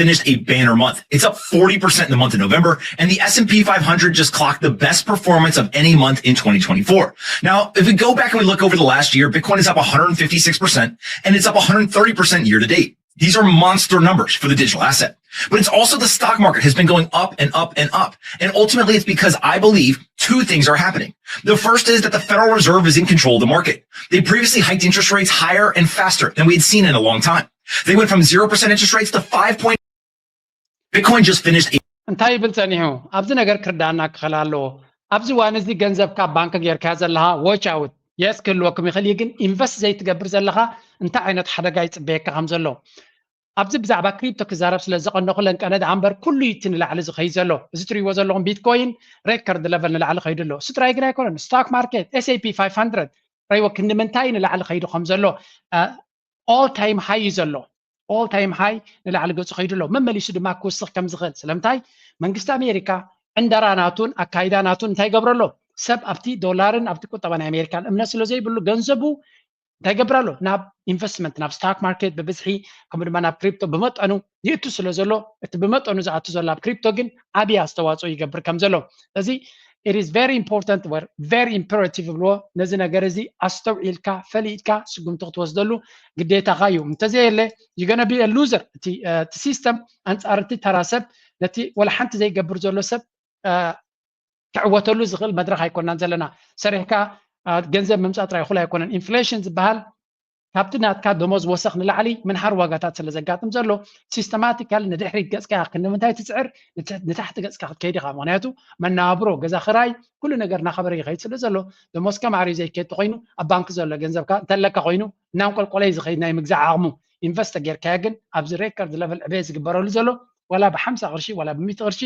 Finished a banner month. It's up forty percent in the month of November, and the S and P five hundred just clocked the best performance of any month in twenty twenty-four. Now, if we go back and we look over the last year, Bitcoin is up one hundred fifty-six percent, and it's up one hundred thirty percent year to date. These are monster numbers for the digital asset. But it's also the stock market has been going up and up and up. And ultimately, it's because I believe two things are happening. The first is that the Federal Reserve is in control of the market. They previously hiked interest rates higher and faster than we had seen in a long time. They went from zero percent interest rates to five point. Bitcoin just finished. እንታይ ይብል ጸኒሑ? ኣብዚ ነገር ክርዳእና ክኽእል ኣለዎ። ኣብዚ እዋን እዚ ገንዘብካ ኣብ ባንክ ጌርካዮ ዘለኻ ዎች ኣውት የስ ክህልወኩም ይኽእል እዩ፣ ግን ኢንቨስት ዘይትገብር ዘለኻ እንታይ ዓይነት ሓደጋ ይጽበየካ ከም ዘሎ ኣብዚ ብዛዕባ ክሪፕቶ ክዛረብ ስለ ዘቐነኹ ለንቀነ ደኣ እምበር ኩሉ እዩ እቲ ንላዕሊ ዝኸይድ ዘሎ። እዚ ትሪእዎ ዘለኹም ቢትኮይን ሬከርድ ለቨል ንላዕሊ ከይዱ ኣሎ። እሱ ጥራይ ግን ኣይኮነን። ስቶክ ማርኬት ኤስ ኤን ፒ ፋይቭ ሃንድረድ ረይዎ ክንዲ ምንታይ ንላዕሊ ከይዱ ከም ዘሎ ኦል ታይም ሃይ እዩ ዘሎ። ኦል ታይም ሃይ ንላዕሊ ገፁ ከይዱ ኣሎ። መመሊሱ ድማ ክውስኽ ከም ዝኽእል ስለምንታይ መንግስቲ ኣሜሪካ ዕንደራ ናቱን ኣካይዳ ናቱን እንታይ ይገብሮ ኣሎ? ሰብ ኣብቲ ዶላርን ኣብቲ ቁጠባ ናይ ኣሜሪካን እምነት ስለ ዘይብሉ ገንዘቡ እንታይ ይገብር ኣሎ? ናብ ኢንቨስትመንት ናብ ስታክ ማርኬት ብብዝሒ ከምኡ ድማ ናብ ክሪፕቶ ብመጠኑ ይእቱ ስለ ዘሎ እቲ ብመጠኑ ዝኣቱ ዘሎ ኣብ ክሪፕቶ ግን ዓብዪ ኣስተዋፅኦ ይገብር ከም ዘሎ እዚ it is very important or very imperative ይብልዎ። ነዚ ነገር እዚ ኣስተውዒልካ ፈሊጥካ ስጉምቲ ክትወስደሉ ግዴታኻ እዩ። እንተዘየለ you gonna be a loser። እቲ ሲስተም ኣንፃር እቲ ተራ ሰብ ነቲ ወላ ሓንቲ ዘይገብር ዘሎ ሰብ ክዕወተሉ ዝኽእል መድረኽ ኣይኮናን ዘለና። ሰሪሕካ ገንዘብ ምምፃእ ጥራይ እኹል ኣይኮነን። ኢንፍሌሽን ዝበሃል ካብቲ ናትካ ደሞዝ ወሰኽ ንላዕሊ ምንሃር ዋጋታት ስለ ዘጋጥም ዘሎ ሲስተማቲካል ንድሕሪት ገፅካ ክንዲ ምንታይ ትፅዕር ንታሕቲ ገፅካ ክትከይድ ኢኻ። ምክንያቱ መናብሮ ገዛ ክራይ ኩሉ ነገር እናኸበረ ይኸይድ ስለ ዘሎ ደሞዝካ ማዕሪ ዘይከድ ተኮይኑ ኣብ ባንክ ዘሎ ገንዘብካ እንተለካ ኮይኑ እናንቆልቆለ እዩ ዝኸይድ ናይ ምግዛዕ ዓቕሙ። ኢንቨስት ጌርካዮ ግን ኣብዚ ሬከርድ ለቨል ዕቤት ዝግበረሉ ዘሎ ዋላ ብሓምሳ ቅርሺ ዋላ ብሚእቲ ቅርሺ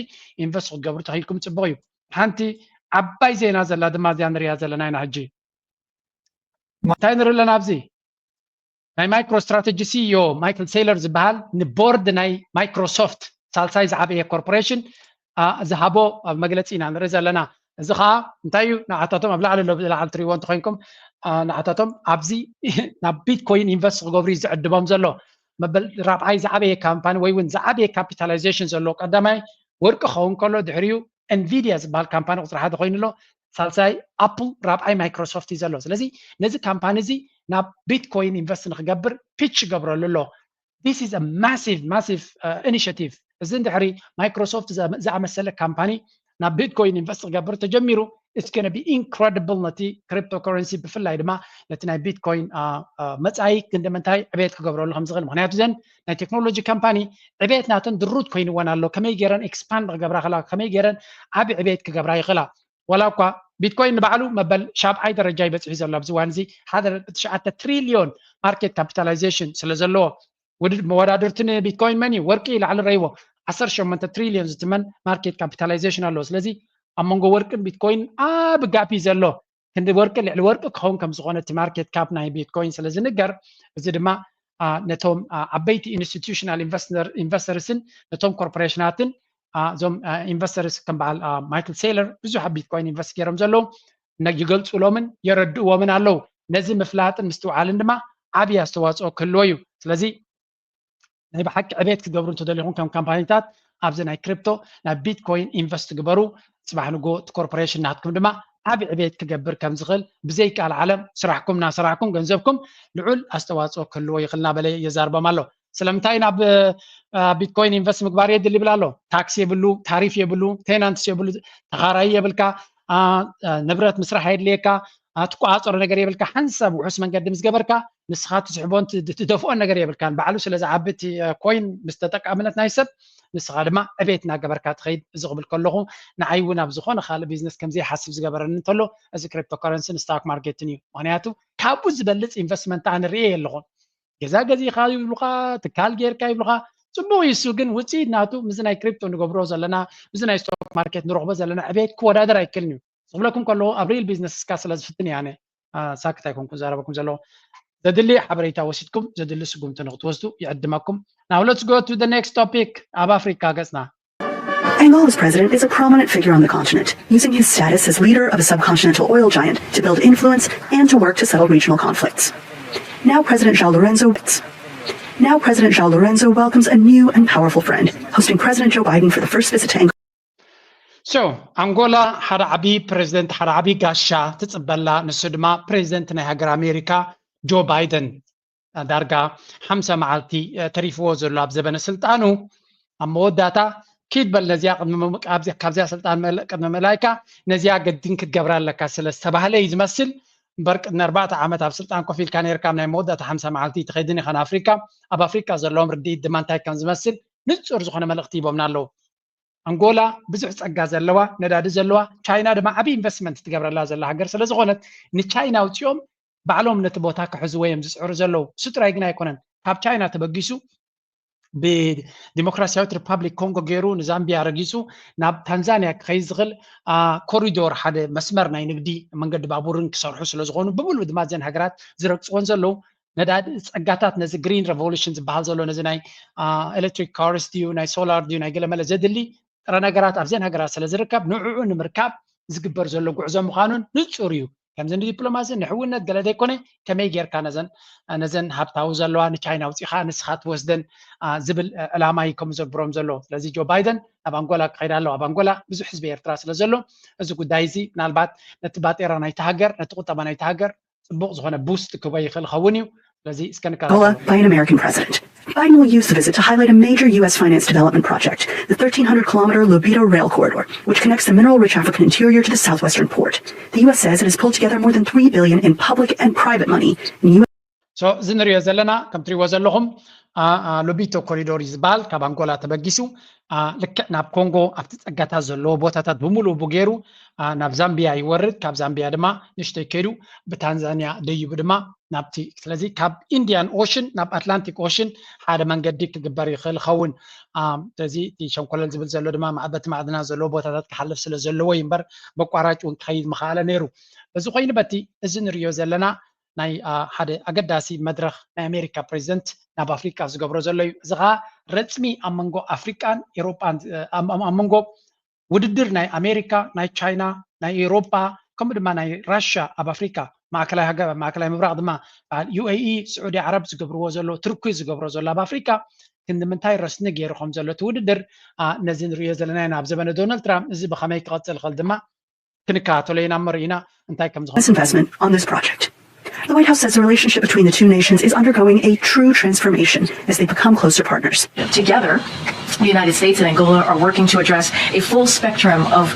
ኢንቨስት ክትገብሩ ተኽኢልኩም ጽቡቕ እዩ። ሓንቲ ዓባይ ዜና ዘላ ድማ እዚኣ ንሪኣ ዘለና ኢና ሕጂ። እንታይ ንርኢ ኣለና ኣብዚ? ናይ ማይክሮ ስትራቴጂ ሲኢኦ ማይክል ሴይለር ዝበሃል ንቦርድ ናይ ማይክሮሶፍት ሳልሳይ ዝዓበየ ኮርፖሬሽን ዝሃቦ መግለፂ ኢና ንርኢ ዘለና። እዚ ከዓ እንታይ እዩ? ንዓታቶም ኣብ ላዕሊ ኣሎ ብላዕሊ ትሪእዎ እንተኮይንኩም ንዓታቶም ኣብዚ ናብ ቢትኮይን ኢንቨስት ክገብሩ እዩ ዝዕድሞም ዘሎ። መበል ራብዓይ ዝዓበየ ካምፓኒ ወይ እውን ዝዓበየ ካፒታላይዜሽን ዘለዎ ቀዳማይ ወርቂ ክኸውን ከሎ ድሕሪኡ ኤንቪዲያ ዝበሃል ካምፓኒ ቁፅሪ ሓደ ኮይኑ ኣሎ። ሳልሳይ ኣፕል፣ ራብዓይ ማይክሮሶፍት እዩ ዘሎ። ስለዚ ነዚ ካምፓኒ እዚ ናብ ቢትኮይን ኢንቨስት ንክገብር ፒች ይገብረሉ ኣሎ። This is a massive massive initiative። እዚ እንድሕሪ ማይክሮሶፍት ዝኣመሰለ ካምፓኒ ናብ ቢትኮይን ኢንቨስት ክገብር ተጀሚሩ it's gonna be incredible ነቲ ክሪፕቶ ከረንሲ ብፍላይ ድማ ነቲ ናይ ቢትኮይን መፃኢ ክንዲ ምንታይ ዕቤት ክገብረሉ ከም ዝኽእል። ምክንያቱ ዘን ናይ ቴክኖሎጂ ካምፓኒ ዕቤት ናተን ድሩት ኮይንወን ኣሎ። ከመይ ገይረን ኤክስፓንድ ክገብራ ይኽእላ፣ ከመይ ገይረን ዓቢ ዕቤት ክገብራ ይኽእላ። ዋላ እኳ ቢትኮይን ንባዕሉ መበል ሻብዓይ ደረጃ ይበፅሒ ዘሎ ኣብዚ እዋን እዚ ሓደ ነጥቢ ትሽዓተ ትሪልዮን ማርኬት ካፒታላይዜሽን ስለ ዘለዎ ውድድ መወዳድርቲ ንቢትኮይን መን እዩ? ወርቂ ላዕሊ ረይዎ ዓሰርተ ሸሞንተ ትሪልዮን ዝትመን ማርኬት ካፒታላይዜሽን ኣለዎ። ስለዚ ኣብ መንጎ ወርቅን ቢትኮይን ኣብ ጋፕ እዩ ዘሎ። ክንዲ ወርቂ ልዕሊ ወርቂ ክኸውን ከም ዝኾነ እቲ ማርኬት ካፕ ናይ ቢትኮይን ስለ ዝንገር እዚ ድማ ነቶም ዓበይቲ ኢንስቲቱሽናል ኢንቨስተርስን ነቶም ኮርፖሬሽናትን እዞም ኢንቨስተርስ ከም በዓል ማይክል ሴይለር ብዙሕ ኣብ ቢትኮይን ኢንቨስት ገይሮም ዘለዉ ይገልፁሎምን የረድእዎምን ኣለዉ። ነዚ ምፍላጥን ምስትውዓልን ድማ ዓብዪ ኣስተዋፅኦ ክህልዎ እዩ። ስለዚ ናይ ብሓቂ ዕቤት ክትገብሩ እንተደሊኹም ከም ካምፓኒታት ኣብዚ ናይ ክሪፕቶ ናይ ቢትኮይን ኢንቨስት ግበሩ። ፅባሕ ንጎ እቲ ኮርፖሬሽን ናትኩም ድማ ዓቢ ዕቤት ክገብር ከም ዝኽእል ብዘይቃል ዓለም ስራሕኩም እናሰራሕኩም ገንዘብኩም ልዑል ኣስተዋፅኦ ክህልዎ ይኽእል እናበለ የዛርቦም ኣሎ። ስለምንታይ ናብ ቢትኮይን ኢንቨስት ምግባር የድሊ ይብል ኣሎ? ታክስ የብሉ፣ ታሪፍ የብሉ፣ ቴናንትስ የብሉ፣ ተኻራይ የብልካ፣ ንብረት ምስራሕ የድልየካ፣ ትቆፃፀሮ ነገር የብልካ። ሓንሳብ ውሑስ መንገዲ ምስ ገበርካ ንስኻ ትስሕቦን ትደፍኦን ነገር የብልካን። ባዕሉ ስለ ዝዓቢ እቲ ኮይን ምስ ተጠቃምነት ናይ ሰብ ንስኻ ድማ ዕቤት እናገበርካ ትኸይድ። እዚ ክብል ከለኹ ንዓይ እውን ኣብ ዝኾነ ካልእ ቢዝነስ ከምዘይሓስብ ዝገበረኒ እንተሎ እዚ ክሪፕቶ ከረንስን ስታክ ማርኬትን እዩ። ምክንያቱ ካብኡ ዝበልፅ ኢንቨስትመንት ኣነ ርእየ የለኹን። ገዛ ገዚእካ ይብሉኻ፣ ትካል ጌርካ ይብሉኻ። ፅቡቕ እዩ እሱ፣ ግን ውፅኢት ናቱ ምስዚ ናይ ክሪፕቶ ንገብሮ ዘለና ምስዚ ናይ ስቶክ ማርኬት ንረኽቦ ዘለና ዕቤት ክወዳደር ኣይክእልን እዩ። ዝብለኩም ከለኹ ኣብ ሪል ቢዝነስ እስካ ስለ ዝፍትን እየ ኣነ ሳክት ኣይኮንኩ ዘረበኩም ዘለኹ። ዘድሊ ሓበሬታ ወሲድኩም ዘድሊ ስጉምቲ ንክትወስዱ ይዕድመኩም። Now let's go to the next topic። ኣብ ኣፍሪካ ገፅና Angola's president is a prominent figure on the continent, using his status as leader of a subcontinental oil giant to build influence and to work to settle regional conflicts. Now President João Lourenço, now President João Lourenço welcomes a new and powerful friend, hosting President Joe Biden for the first visit to Angola. So ኣንጎላ ሓደ ዓቢ ፕሬዚደንት ሓደ ዓቢ ጋሻ ትጽበላ፣ ንሱ ድማ ፕሬዚደንት ናይ ሃገር ኣሜሪካ ጆ ባይደን። ዳርጋ ሓምሳ መዓልቲ ተሪፍዎ ዘሎ ኣብ ዘበነ ስልጣኑ ኣብ መወዳእታ ኪድ በል ነዚያ ካብዚያ ስልጣን ቅድሚ ምእላይካ ነዚያ ገዲን ክትገብራ ኣለካ ስለ ዝተባህለ እዩ ዝመስል። እምበር ቅድሚ ኣርባዕተ ዓመት ኣብ ስልጣን ኮፍ ኢልካ ነርካ ናይ መወዳእታ ሓምሳ መዓልቲ ትኸይድን ኢኻ ንኣፍሪካ። ኣብ ኣፍሪካ ዘለዎም ርድኢት ድማ እንታይ ከም ዝመስል ንፁር ዝኾነ መልእኽቲ ሂቦምና ኣለዉ። ኣንጎላ ብዙሕ ፀጋ ዘለዋ ነዳዲ ዘለዋ ቻይና ድማ ዓብዪ ኢንቨስትመንት ትገብረላ ዘላ ሃገር ስለ ዝኾነት ንቻይና ኣውፂኦም ባዕሎም ነቲ ቦታ ክሕዝዎ እዮም ዝፅዕሩ ዘለዉ። እሱ ጥራይ ግን ኣይኮነን። ካብ ቻይና ተበጊሱ ብዲሞክራሲያዊት ሪፓብሊክ ኮንጎ ገይሩ ንዛምቢያ ረጊፁ ናብ ታንዛንያ ክኸይድ ዝኽእል ኮሪዶር ሓደ መስመር ናይ ንግዲ መንገዲ ባቡርን ክሰርሑ ስለ ዝኾኑ ብምሉእ ድማ እዘን ሃገራት ዝረግፅወን ዘለዉ ነዳዲ ፀጋታት ነዚ ግሪን ሬቮሉሽን ዝበሃል ዘሎ ነዚ ናይ ኤሌክትሪክ ካርስ ድዩ ናይ ሶላር ድዩ ናይ ገለመለ ዘድሊ ጥረ ነገራት ኣብዘን ሃገራት ስለ ዝርከብ ንዕዑ ንምርካብ ዝግበር ዘሎ ጉዕዞ ምዃኑን ንፁር እዩ። ከምዚ ንዲፕሎማሲ ንሕውነት ገለ ዘይኮነ ከመይ ጌርካ ነዘን ነዘን ሃብታዊ ዘለዋ ንቻይና ኣውፂኻ ንስኻ ትወስደን ዝብል ዕላማ እዩ ከም ዘግብሮም ዘሎ። ስለዚ ጆ ባይደን ናብ ኣንጎላ ክኸይድ ኣለዎ። ኣብ ኣንጎላ ብዙሕ ህዝቢ ኤርትራ ስለ ዘሎ እዚ ጉዳይ እዚ ምናልባት ነቲ ባጤራ ናይቲ ሃገር ነቲ ቁጠባ ናይቲ ሃገር ፅቡቕ ዝኾነ ቡስት ክህቦ ይኽእል ኸውን እዩ። ስለዚ እስከ ንከታተሎ። Angola by an American president. Biden will use the visit to highlight a major U S financed development project, the thirteen hundred kilometer Lobito rail corridor, which connects the mineral rich African interior to the southwestern port. The U S says it has pulled together more than three billion in public and private money in U S So እዚ ንሪኦ ዘለና ከም ትሪእዎ ዘለኹም ሎቢቶ ኮሪዶር እዩ ዝበሃል። ካብ ኣንጎላ ተበጊሱ ልክዕ ናብ ኮንጎ ኣብቲ ፀጋታት ዘለዎ ቦታታት ብምሉኡ ብገይሩ ናብ ዛምቢያ ይወርድ። ካብ ዛምቢያ ድማ ንእሽተይ ከይዱ ብታንዛንያ ደይቡ ድማ ናብቲ ስለዚ ካብ ኢንዲያን ኦሽን ናብ ኣትላንቲክ ኦሽን ሓደ መንገዲ ክግበር ይኽእል ይኸውን። ስለዚ እቲ ሸንኮለል ዝብል ዘሎ ድማ በቲ ማዕድናት ዘለዎ ቦታታት ክሓልፍ ስለ ዘለዎ እዩ እምበር በቋራጭ እውን ክኸይድ ምኸኣለ ነይሩ። በዚ ኮይኑ በቲ እዚ ንሪዮ ዘለና ናይ ሓደ ኣገዳሲ መድረኽ ናይ ኣሜሪካ ፕሬዚደንት ናብ ኣፍሪካ ዝገብሮ ዘሎ እዩ። እዚ ከዓ ረፅሚ ኣብ መንጎ ኣፍሪቃን ኤሮጳን ኣብ መንጎ ውድድር ናይ ኣሜሪካ፣ ናይ ቻይና፣ ናይ ኤሮጳ ከምኡ ድማ ናይ ራሽያ ኣብ ኣፍሪካ ማእከላይ ሃገር ማእከላይ ምብራቕ ድማ ዩኤኢ፣ ስዑዲ ዓረብ ዝገብርዎ ዘሎ፣ ቱርኪ ዝገብሮ ዘሎ ኣብ ኣፍሪካ ክንዲ ምንታይ ረስኒ ገይሩ ከም ዘሎ እቲ ውድድር ነዚ ንሪኦ ዘለና ኢና። ኣብ ዘበነ ዶናልድ ትራምፕ እዚ ብኸመይ ክቐፅል ይኽእል ድማ ክንከታተሎ ኢና እሞ ርኢና እንታይ ከም ዝኾነ። This investment on this project. The White House says the relationship between the two nations is undergoing a true transformation as they become closer partners. Together, the United States and Angola are working to address a full spectrum of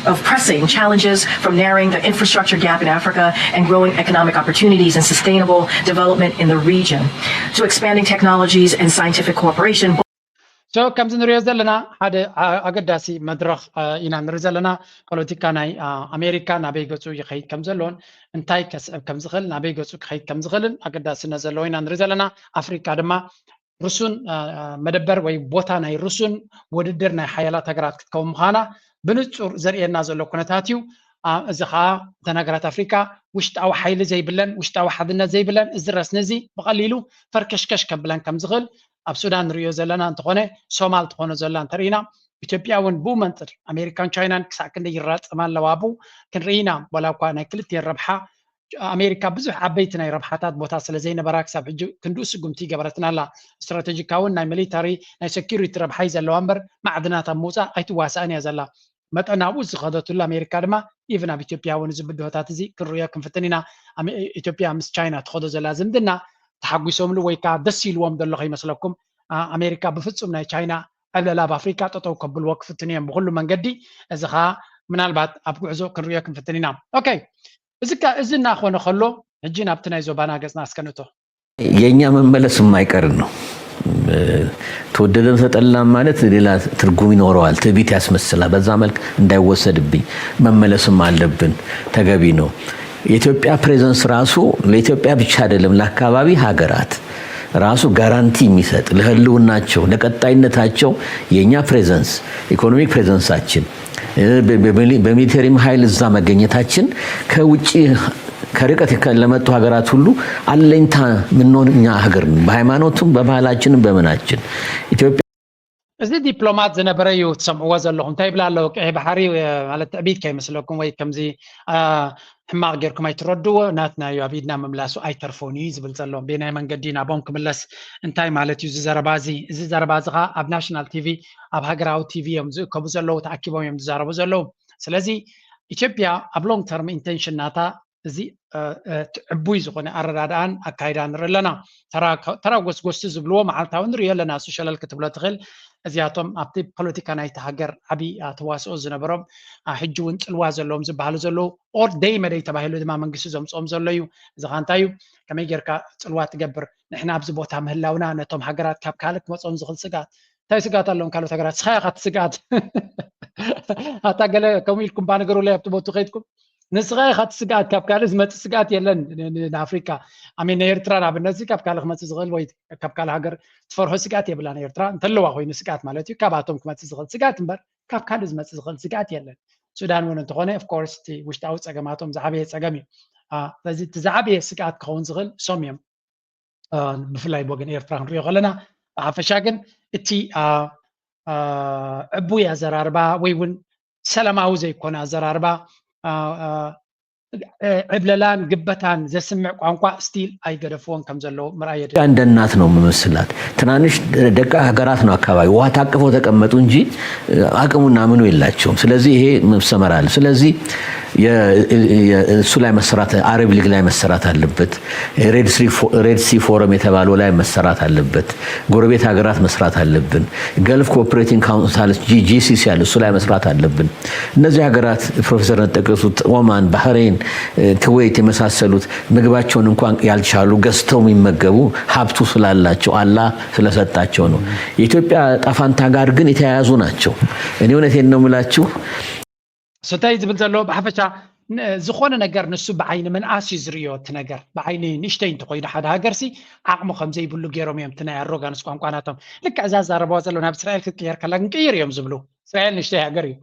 of pressing challenges, from narrowing the infrastructure gap in Africa and growing economic opportunities and sustainable development in the region, to expanding technologies and scientific cooperation. So ከምዚ ንሪኦ ዘለና ሓደ ኣገዳሲ መድረኽ ኢና ንርኢ ዘለና። ፖለቲካ ናይ ኣሜሪካ ናበይ ገፁ ይኸይድ ከም ዘሎን እንታይ ከስዕብ ከም ዝኽእል ናበይ ገፁ ክኸይድ ከም ዝኽእልን ኣገዳስነት ዘለዎ ኢና ንርኢ ዘለና። ኣፍሪካ ድማ ርሱን መደበር ወይ ቦታ ናይ ርሱን ውድድር ናይ ሓያላት ሃገራት ክትከውን ምዃና ብንፁር ዘርእየና ዘሎ ኩነታት እዩ። እዚ ከዓ እተን ሃገራት ኣፍሪካ ውሽጣዊ ሓይሊ ዘይብለን ውሽጣዊ ሓድነት ዘይብለን እዚ ረስኒ እዚ ብቐሊሉ ፈርከሽከሽ ከብለን ከም ዝኽእል ኣብ ሱዳን ንሪኦ ዘለና እንተኾነ ሶማል ትኾኖ ዘላ እንተርኢና ኢትዮጵያ እውን ብኡ መንፅር ኣሜሪካን ቻይናን ክሳዕ ክንደይ ይራፀማ ኣለዋ ኣብኡ ክንርኢ ኢና። ዋላ እኳ ናይ ክልቲኤን ረብሓ ኣሜሪካ ብዙሕ ዓበይቲ ናይ ረብሓታት ቦታ ስለ ዘይነበራ ክሳብ ሕጂ ክንድኡ ስጉምቲ ይገበረትና ኣላ። ስትራቴጂካውን ናይ ሚሊታሪ ናይ ሴኪሪቲ ረብሓ እዩ ዘለዋ እምበር ማዕድናት ኣብ ምውፃእ ኣይትዋሳእን እያ ዘላ። መጠን ኣብኡ ዝኸደትሉ ኣሜሪካ ድማ ኢቭን ኣብ ኢትዮጵያ እውን እዚ ብድሆታት እዚ ክንርእዮ ክንፍትን ኢና። ኢትዮጵያ ምስ ቻይና ትኸዶ ዘላ ዝምድና ተሓጒሶምሉ ወይ ከዓ ደስ ኢልዎም ዘሎ ከይመስለኩም ኣሜሪካ ብፍፁም ናይ ቻይና ዕብለላ ኣብ ኣፍሪካ ጠጠው ከብልዎ ክፍትኑ እዮም ብኩሉ መንገዲ። እዚ ከዓ ምናልባት ኣብ ጉዕዞ ክንርእዮ ክንፍትን ኢና። ኦኬ፣ እዚ እናኾነ ከሎ ሕጂ ናብቲ ናይ ዞባና ገፅና እስከ ንእቶ። የእኛ መመለስ የማይቀር ነው። ተወደደም ተጠላም ማለት ሌላ ትርጉም ይኖረዋል። ትዕቢት ያስመስላል። በዛ መልክ እንዳይወሰድብኝ መመለስም አለብን። ተገቢ ነው። የኢትዮጵያ ፕሬዘንስ ራሱ ለኢትዮጵያ ብቻ አይደለም ለአካባቢ ሀገራት ራሱ ጋራንቲ የሚሰጥ ለህልውናቸው ለቀጣይነታቸው የእኛ ፕሬዘንስ ኢኮኖሚክ ፕሬዘንሳችን በሚሊተሪም ኃይል እዛ መገኘታችን ከውጭ ከርቀት ለመጡ ሀገራት ሁሉ አለኝታ የምንሆን እኛ ሀገር ነን። በሃይማኖቱም በባህላችንም በምናችን ኢትዮጵያ እዚ ዲፕሎማት ዝነበረ እዩ ትሰምዕዎ ዘለኹም እንታይ ይብል ኣለዉ ቀይ ባሕሪ ማለት ትዕቢት ከይመስለኩም ወይ ከምዚ ሕማቕ ጌርኩም ኣይትረድዎ ናትና እዩ ኣብ ኢድና ምምላሱ ኣይተርፎን እዩ ዝብል ዘሎ ብናይ መንገዲ ናቦም ክምለስ እንታይ ማለት እዩ እዚ ዘረባ እዚ እዚ ዘረባ እዚ ከዓ ኣብ ናሽናል ቲቪ ኣብ ሃገራዊ ቲቪ እዮም ዝእከቡ ዘለዉ ተኣኪቦም እዮም ዝዛረቡ ዘለዉ ስለዚ ኢትዮጵያ ኣብ long term intention ናታ እዚ ዕቡይ ዝኾነ ኣረዳድኣን ኣካይዳ ንርኢ ኣለና። ተራ ጎስጎስቲ ዝብልዎ መዓልታዊ ንሪኦ ኣለና። እሱ ሸለል ክትብሎ ትኽእል። እዚኣቶም ኣብቲ ፖለቲካ ናይቲ ሃገር ዓብዪ ተዋስኦ ዝነበሮም ሕጂ እውን ፅልዋ ዘለዎም ዝበሃሉ ዘለዉ ኦር ደይ መደይ ተባሂሉ ድማ መንግስቲ ዘምፅኦም ዘሎ እዩ። እዚ ኻ እንታይ እዩ? ከመይ ጌርካ ፅልዋ ትገብር? ንሕና ኣብዚ ቦታ ምህላውና ነቶም ሃገራት ካብ ካልእ ክመፅኦም ዝኽእል ስግኣት እንታይ ስግኣት ኣለዎም ካልኦት ሃገራት? ንስኻ ኢኻ እቲ ስግኣት። ኣታ ገለ ከምኡ ኢልኩም ባ ንገሩለይ ኣብቲ ቦቱ ከይድኩም ንስኻ ኢኻ እቲ ስግኣት ካብ ካልእ ዝመፅእ ስግኣት የለን ንኣፍሪካ ኣሜን ንኤርትራ ንኣብነት ካብ ካልእ ክመፅእ ዝኽእል ወይ ካብ ካልእ ሃገር ትፈርሆ ስግኣት የብላን ኤርትራ እንተለዋ ኮይኑ ስግኣት ማለት እዩ ካብኣቶም ክመፅእ ዝኽእል ስግኣት እምበር ካብ ካልእ ዝመፅእ ዝኽእል ስግኣት የለን ሱዳን እውን እንተኾነ ኦፍኮርስ እቲ ውሽጣዊ ፀገማቶም ዝዓበየ ፀገም እዩ ስለዚ እቲ ዝዓበየ ስግኣት ክኸውን ዝኽእል እሶም እዮም ብፍላይ ብወገን ኤርትራ ክንሪኦ ከለና ብሓፈሻ ግን እቲ ዕቡይ ኣዘራርባ ወይ እውን ሰላማዊ ዘይኮነ ኣዘራርባ ዕብለላን ግበታን ዘስምዕ ቋንቋ ስቲል ኣይገደፍዎን ከም ዘለዉ ምርኣየ እንደ እናት ነው የምመስላት። ትናንሽ ደቃ ሀገራት ነው አካባቢ ውሃ ታቅፈው ተቀመጡ እንጂ አቅሙና ምኑ የላቸውም። ስለዚህ ይሄ መሰመር አለ። ስለዚህ እሱ ላይ መሰራት አረብ ሊግ ላይ መሰራት አለበት። ሬድ ሲ ፎረም የተባለው ላይ መሰራት አለበት። ጎረቤት ሀገራት መስራት አለብን። ገልፍ ኮኦፕሬቲንግ ካውንስል ጂሲሲ ያለ እሱ ላይ መስራት አለብን። እነዚህ ሀገራት ፕሮፌሰር እንደጠቀሱት ኦማን፣ ባህሬን፣ ኩዌት የመሳሰሉት ምግባቸውን እንኳን ያልቻሉ ገዝተው የሚመገቡ ሀብቱ ስላላቸው አላህ ስለሰጣቸው ነው። የኢትዮጵያ ጣፋንታ ጋር ግን የተያያዙ ናቸው። እኔ እውነቴን ነው የምላችሁ። ስታይ ዝብል ዘሎ ብሓፈሻ ዝኾነ ነገር ንሱ ብዓይኒ ምንኣስ እዩ ዝርእዮ። እቲ ነገር ብዓይኒ ንእሽተይ እንተኮይኑ ሓደ ሃገር ሲ ዓቕሚ ከም ዘይብሉ ገይሮም እዮም እቲ ናይ ኣሮጋንስ ቋንቋ ናቶም። ልክዕ እዛ ዛረባዋ ዘሎ ናብ እስራኤል ክትቅየር ከላ ክንቅይር እዮም ዝብሉ። እስራኤል ንእሽተይ ሃገር እዩ።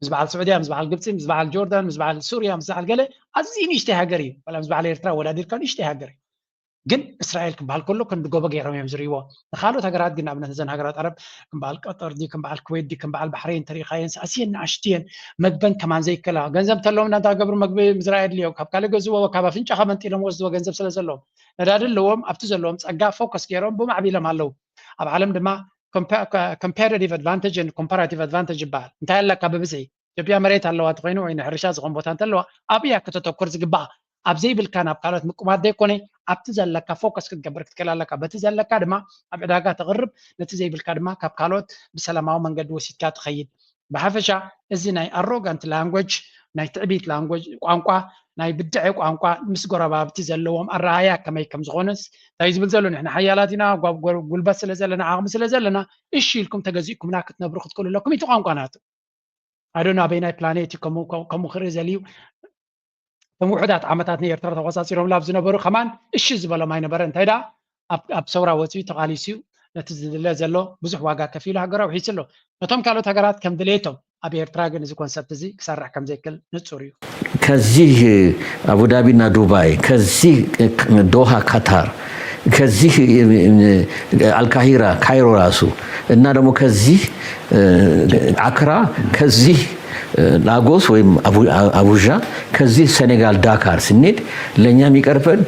ምስ በዓል ስዑድያ፣ ምስ በዓል ግብፂ፣ ምስ በዓል ጆርዳን፣ ምስ በዓል ሱርያ፣ ምስ በዓል ገለ ኣዝዩ ንእሽተይ ሃገር እዩ። ዋላ ምስ በዓል ኤርትራ ወዳዲርካ ንእሽተይ ሃገር እዩ። ግን እስራኤል ክበሃል ከሎ ክንዲ ጎቦ ገይሮም እዮም ዝርእይዎ። ንካልኦት ሃገራት ግን ንኣብነት እዘን ሃገራት ዓረብ ከም በዓል ቀጠር ድዩ ከም በዓል ኩዌት ድዩ ከም በዓል ባሕሬን እንተሪኢኻየን ኣዝየን ንኣሽቱ እየን። መግበን ከማን ዘይከላ ገንዘብ እንተለዎም እና እንታይ ገብሩ መግቢ ምዝራእ የድልዮም ካብ ካልእ ገዝዎ ካብ ኣፍንጫኻ መንጢሎም ወስድዎ ገንዘብ ስለ ዘለዎም ነዳዲ ኣለዎም ኣብቲ ዘለዎም ጸጋ ፎከስ ገይሮም ብማዕቢሎም ኣለዉ። ኣብ ዓለም ድማ comparative advantage and comparative advantage ይበሃል። እንታይ ኣለካ ብብዝሒ ኢትዮጵያ መሬት ኣለዋ እንተኮይኑ ወይ ንሕርሻ ዝኮን ቦታ እንተለዋ ኣብያ ከተተኩር ዝግባኣ ኣብ ዘይብልካ ናብ ካልኦት ምቁማት ዘይኮነ ኣብቲ ዘለካ ፎከስ ክትገብር ክትክእል ኣለካ በቲ ዘለካ ድማ ኣብ ዕዳጋ ተቅርብ ነቲ ዘይብልካ ድማ ካብ ካልኦት ብሰላማዊ መንገዲ ወሲድካ ትኸይድ። ብሓፈሻ እዚ ናይ ኣሮጋንት ላንጎጅ ናይ ትዕቢት ላንጎጅ ቋንቋ ናይ ብድዐ ቋንቋ ምስ ጎረባብቲ ዘለዎም ኣረኣያ ከመይ ከም ዝኾነስ እንታይ ዝብል ዘሎ ንሕና ሓያላት ኢና ጉልበት ስለ ዘለና ዓቕሚ ስለ ዘለና እሺ ኢልኩም ተገዚእኩምና ክትነብሩ ክትክእሉ ኣለኩም እቲ ቋንቋ ናቱ ኣዶና ኣበይናይ ፕላኔት እዩ ከምኡ ክርኢ ዘልዩ ከም ውሑዳት ዓመታት ንኤርትራ ተቆጻጺሮምላ ኣብ ዝነበሩ ከማን እሺ ዝበሎም ኣይነበረ እንታይ ደኣ ኣብ ሰውራ ወፂኡ ተቃሊሱ እዩ ነቲ ዝድለ ዘሎ ብዙሕ ዋጋ ከፊሉ ሃገሩ ኣውሒሱ ኣሎ ነቶም ካልኦት ሃገራት ከም ድሌቶም ኣብ ኤርትራ ግን እዚ ኮንሰፕት እዚ ክሰርሕ ከም ዘይክል ንጹር እዩ ከዚህ አቡዳቢና ዱባይ ከዚህ ዶሃ ካታር ከዚህ አልካሂራ ካይሮ ራሱ እና ደግሞ ከዚህ አክራ ከዚህ ላጎስ ወይም አቡጃ ከዚህ ሴኔጋል ዳካር ስንሄድ ለእኛ የሚቀርበን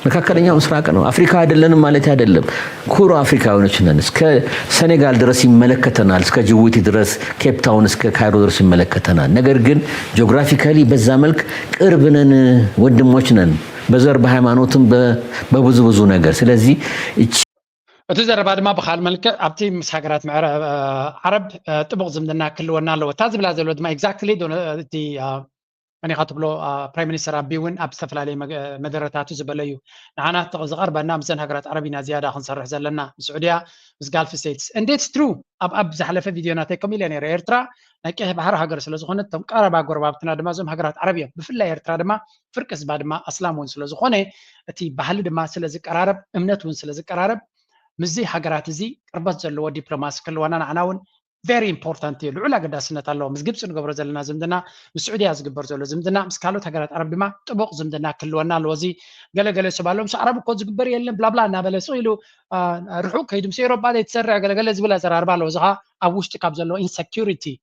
መካከለኛው ምስራቅ ነው። አፍሪካ አይደለንም ማለት አይደለም። ኩሩ አፍሪካውያኖች ነን። እስከ ሴኔጋል ድረስ ይመለከተናል። እስከ ጅቡቲ ድረስ፣ ኬፕ ታውን እስከ ካይሮ ድረስ ይመለከተናል። ነገር ግን geographically በዛ መልክ ቅርብ ነን፣ ወንድሞች ነን። በዘር በሃይማኖትም በብዙ ብዙ ነገር። ስለዚህ እቺ እቲ ዘረባ ድማ ብካል መልክዕ ኣብቲ ምስ ሃገራት ዓረብ ጥቡቕ ዝምድና ክህልወና ኣለዎ። እታ ዝብላ ዘሎ ድማ exactly እቲ መን ኢኻ ትብሎ ፕራይም ሚኒስተር ኣቢ እውን ኣብ ዝተፈላለዩ መደረታቱ ዝበለ እዩ። ንዓና ዝቐርበና ምስዘን ሃገራት ዓረብ ኢና ዝያዳ ክንሰርሕ ዘለና፣ ምስ ስዑድያ፣ ምስ ጋልፍ ስቴትስ። And it's true። ኣብ ኣብ ዝሓለፈ ቪድዮ ናተይ ከምኡ ኢለ ነይረ። ኤርትራ ናይ ቀይሕ ባሕሪ ሃገር ስለ ዝኾነት እቶም ቀረባ ጎረባብትና ድማ እዞም ሃገራት ዓረብ እዮም። ብፍላይ ኤርትራ ድማ ፍርቂ ህዝባ ድማ ኣስላም እውን ስለ ዝኾነ እቲ ባህሊ ድማ ስለ ዝቀራረብ እምነት እውን ስለ ዝቀራረብ ምስዚ ሃገራት እዚ ቅርበት ዘለዎ ዲፕሎማሲ ክህልወና ንዓና እውን very important እዩ ልዑል ኣገዳስነት ኣለዎ ምስ ግብፂ ንገብሮ ዘለና ዝምድና ምስ ስዑድያ ዝግበር ዘሎ ዝምድና ምስ ካልኦት ሃገራት ዓረብ ድማ ጥቡቕ ዝምድና ክህልወና ኣለዎ እዚ ገለገለ ሰብ ኣሎ ምስ ዓረብ እኮ ዝግበር የለን ብላብላ እናበለ ስቕ ኢሉ ርሑቕ ከይዱ ምስ ኤሮጳ ዘይትሰርዕ ገለገለ ዝብል ኣዘራርባ ኣለዎ እዚ ከዓ ኣብ ውሽጢ ካብ ዘለዎ insecurity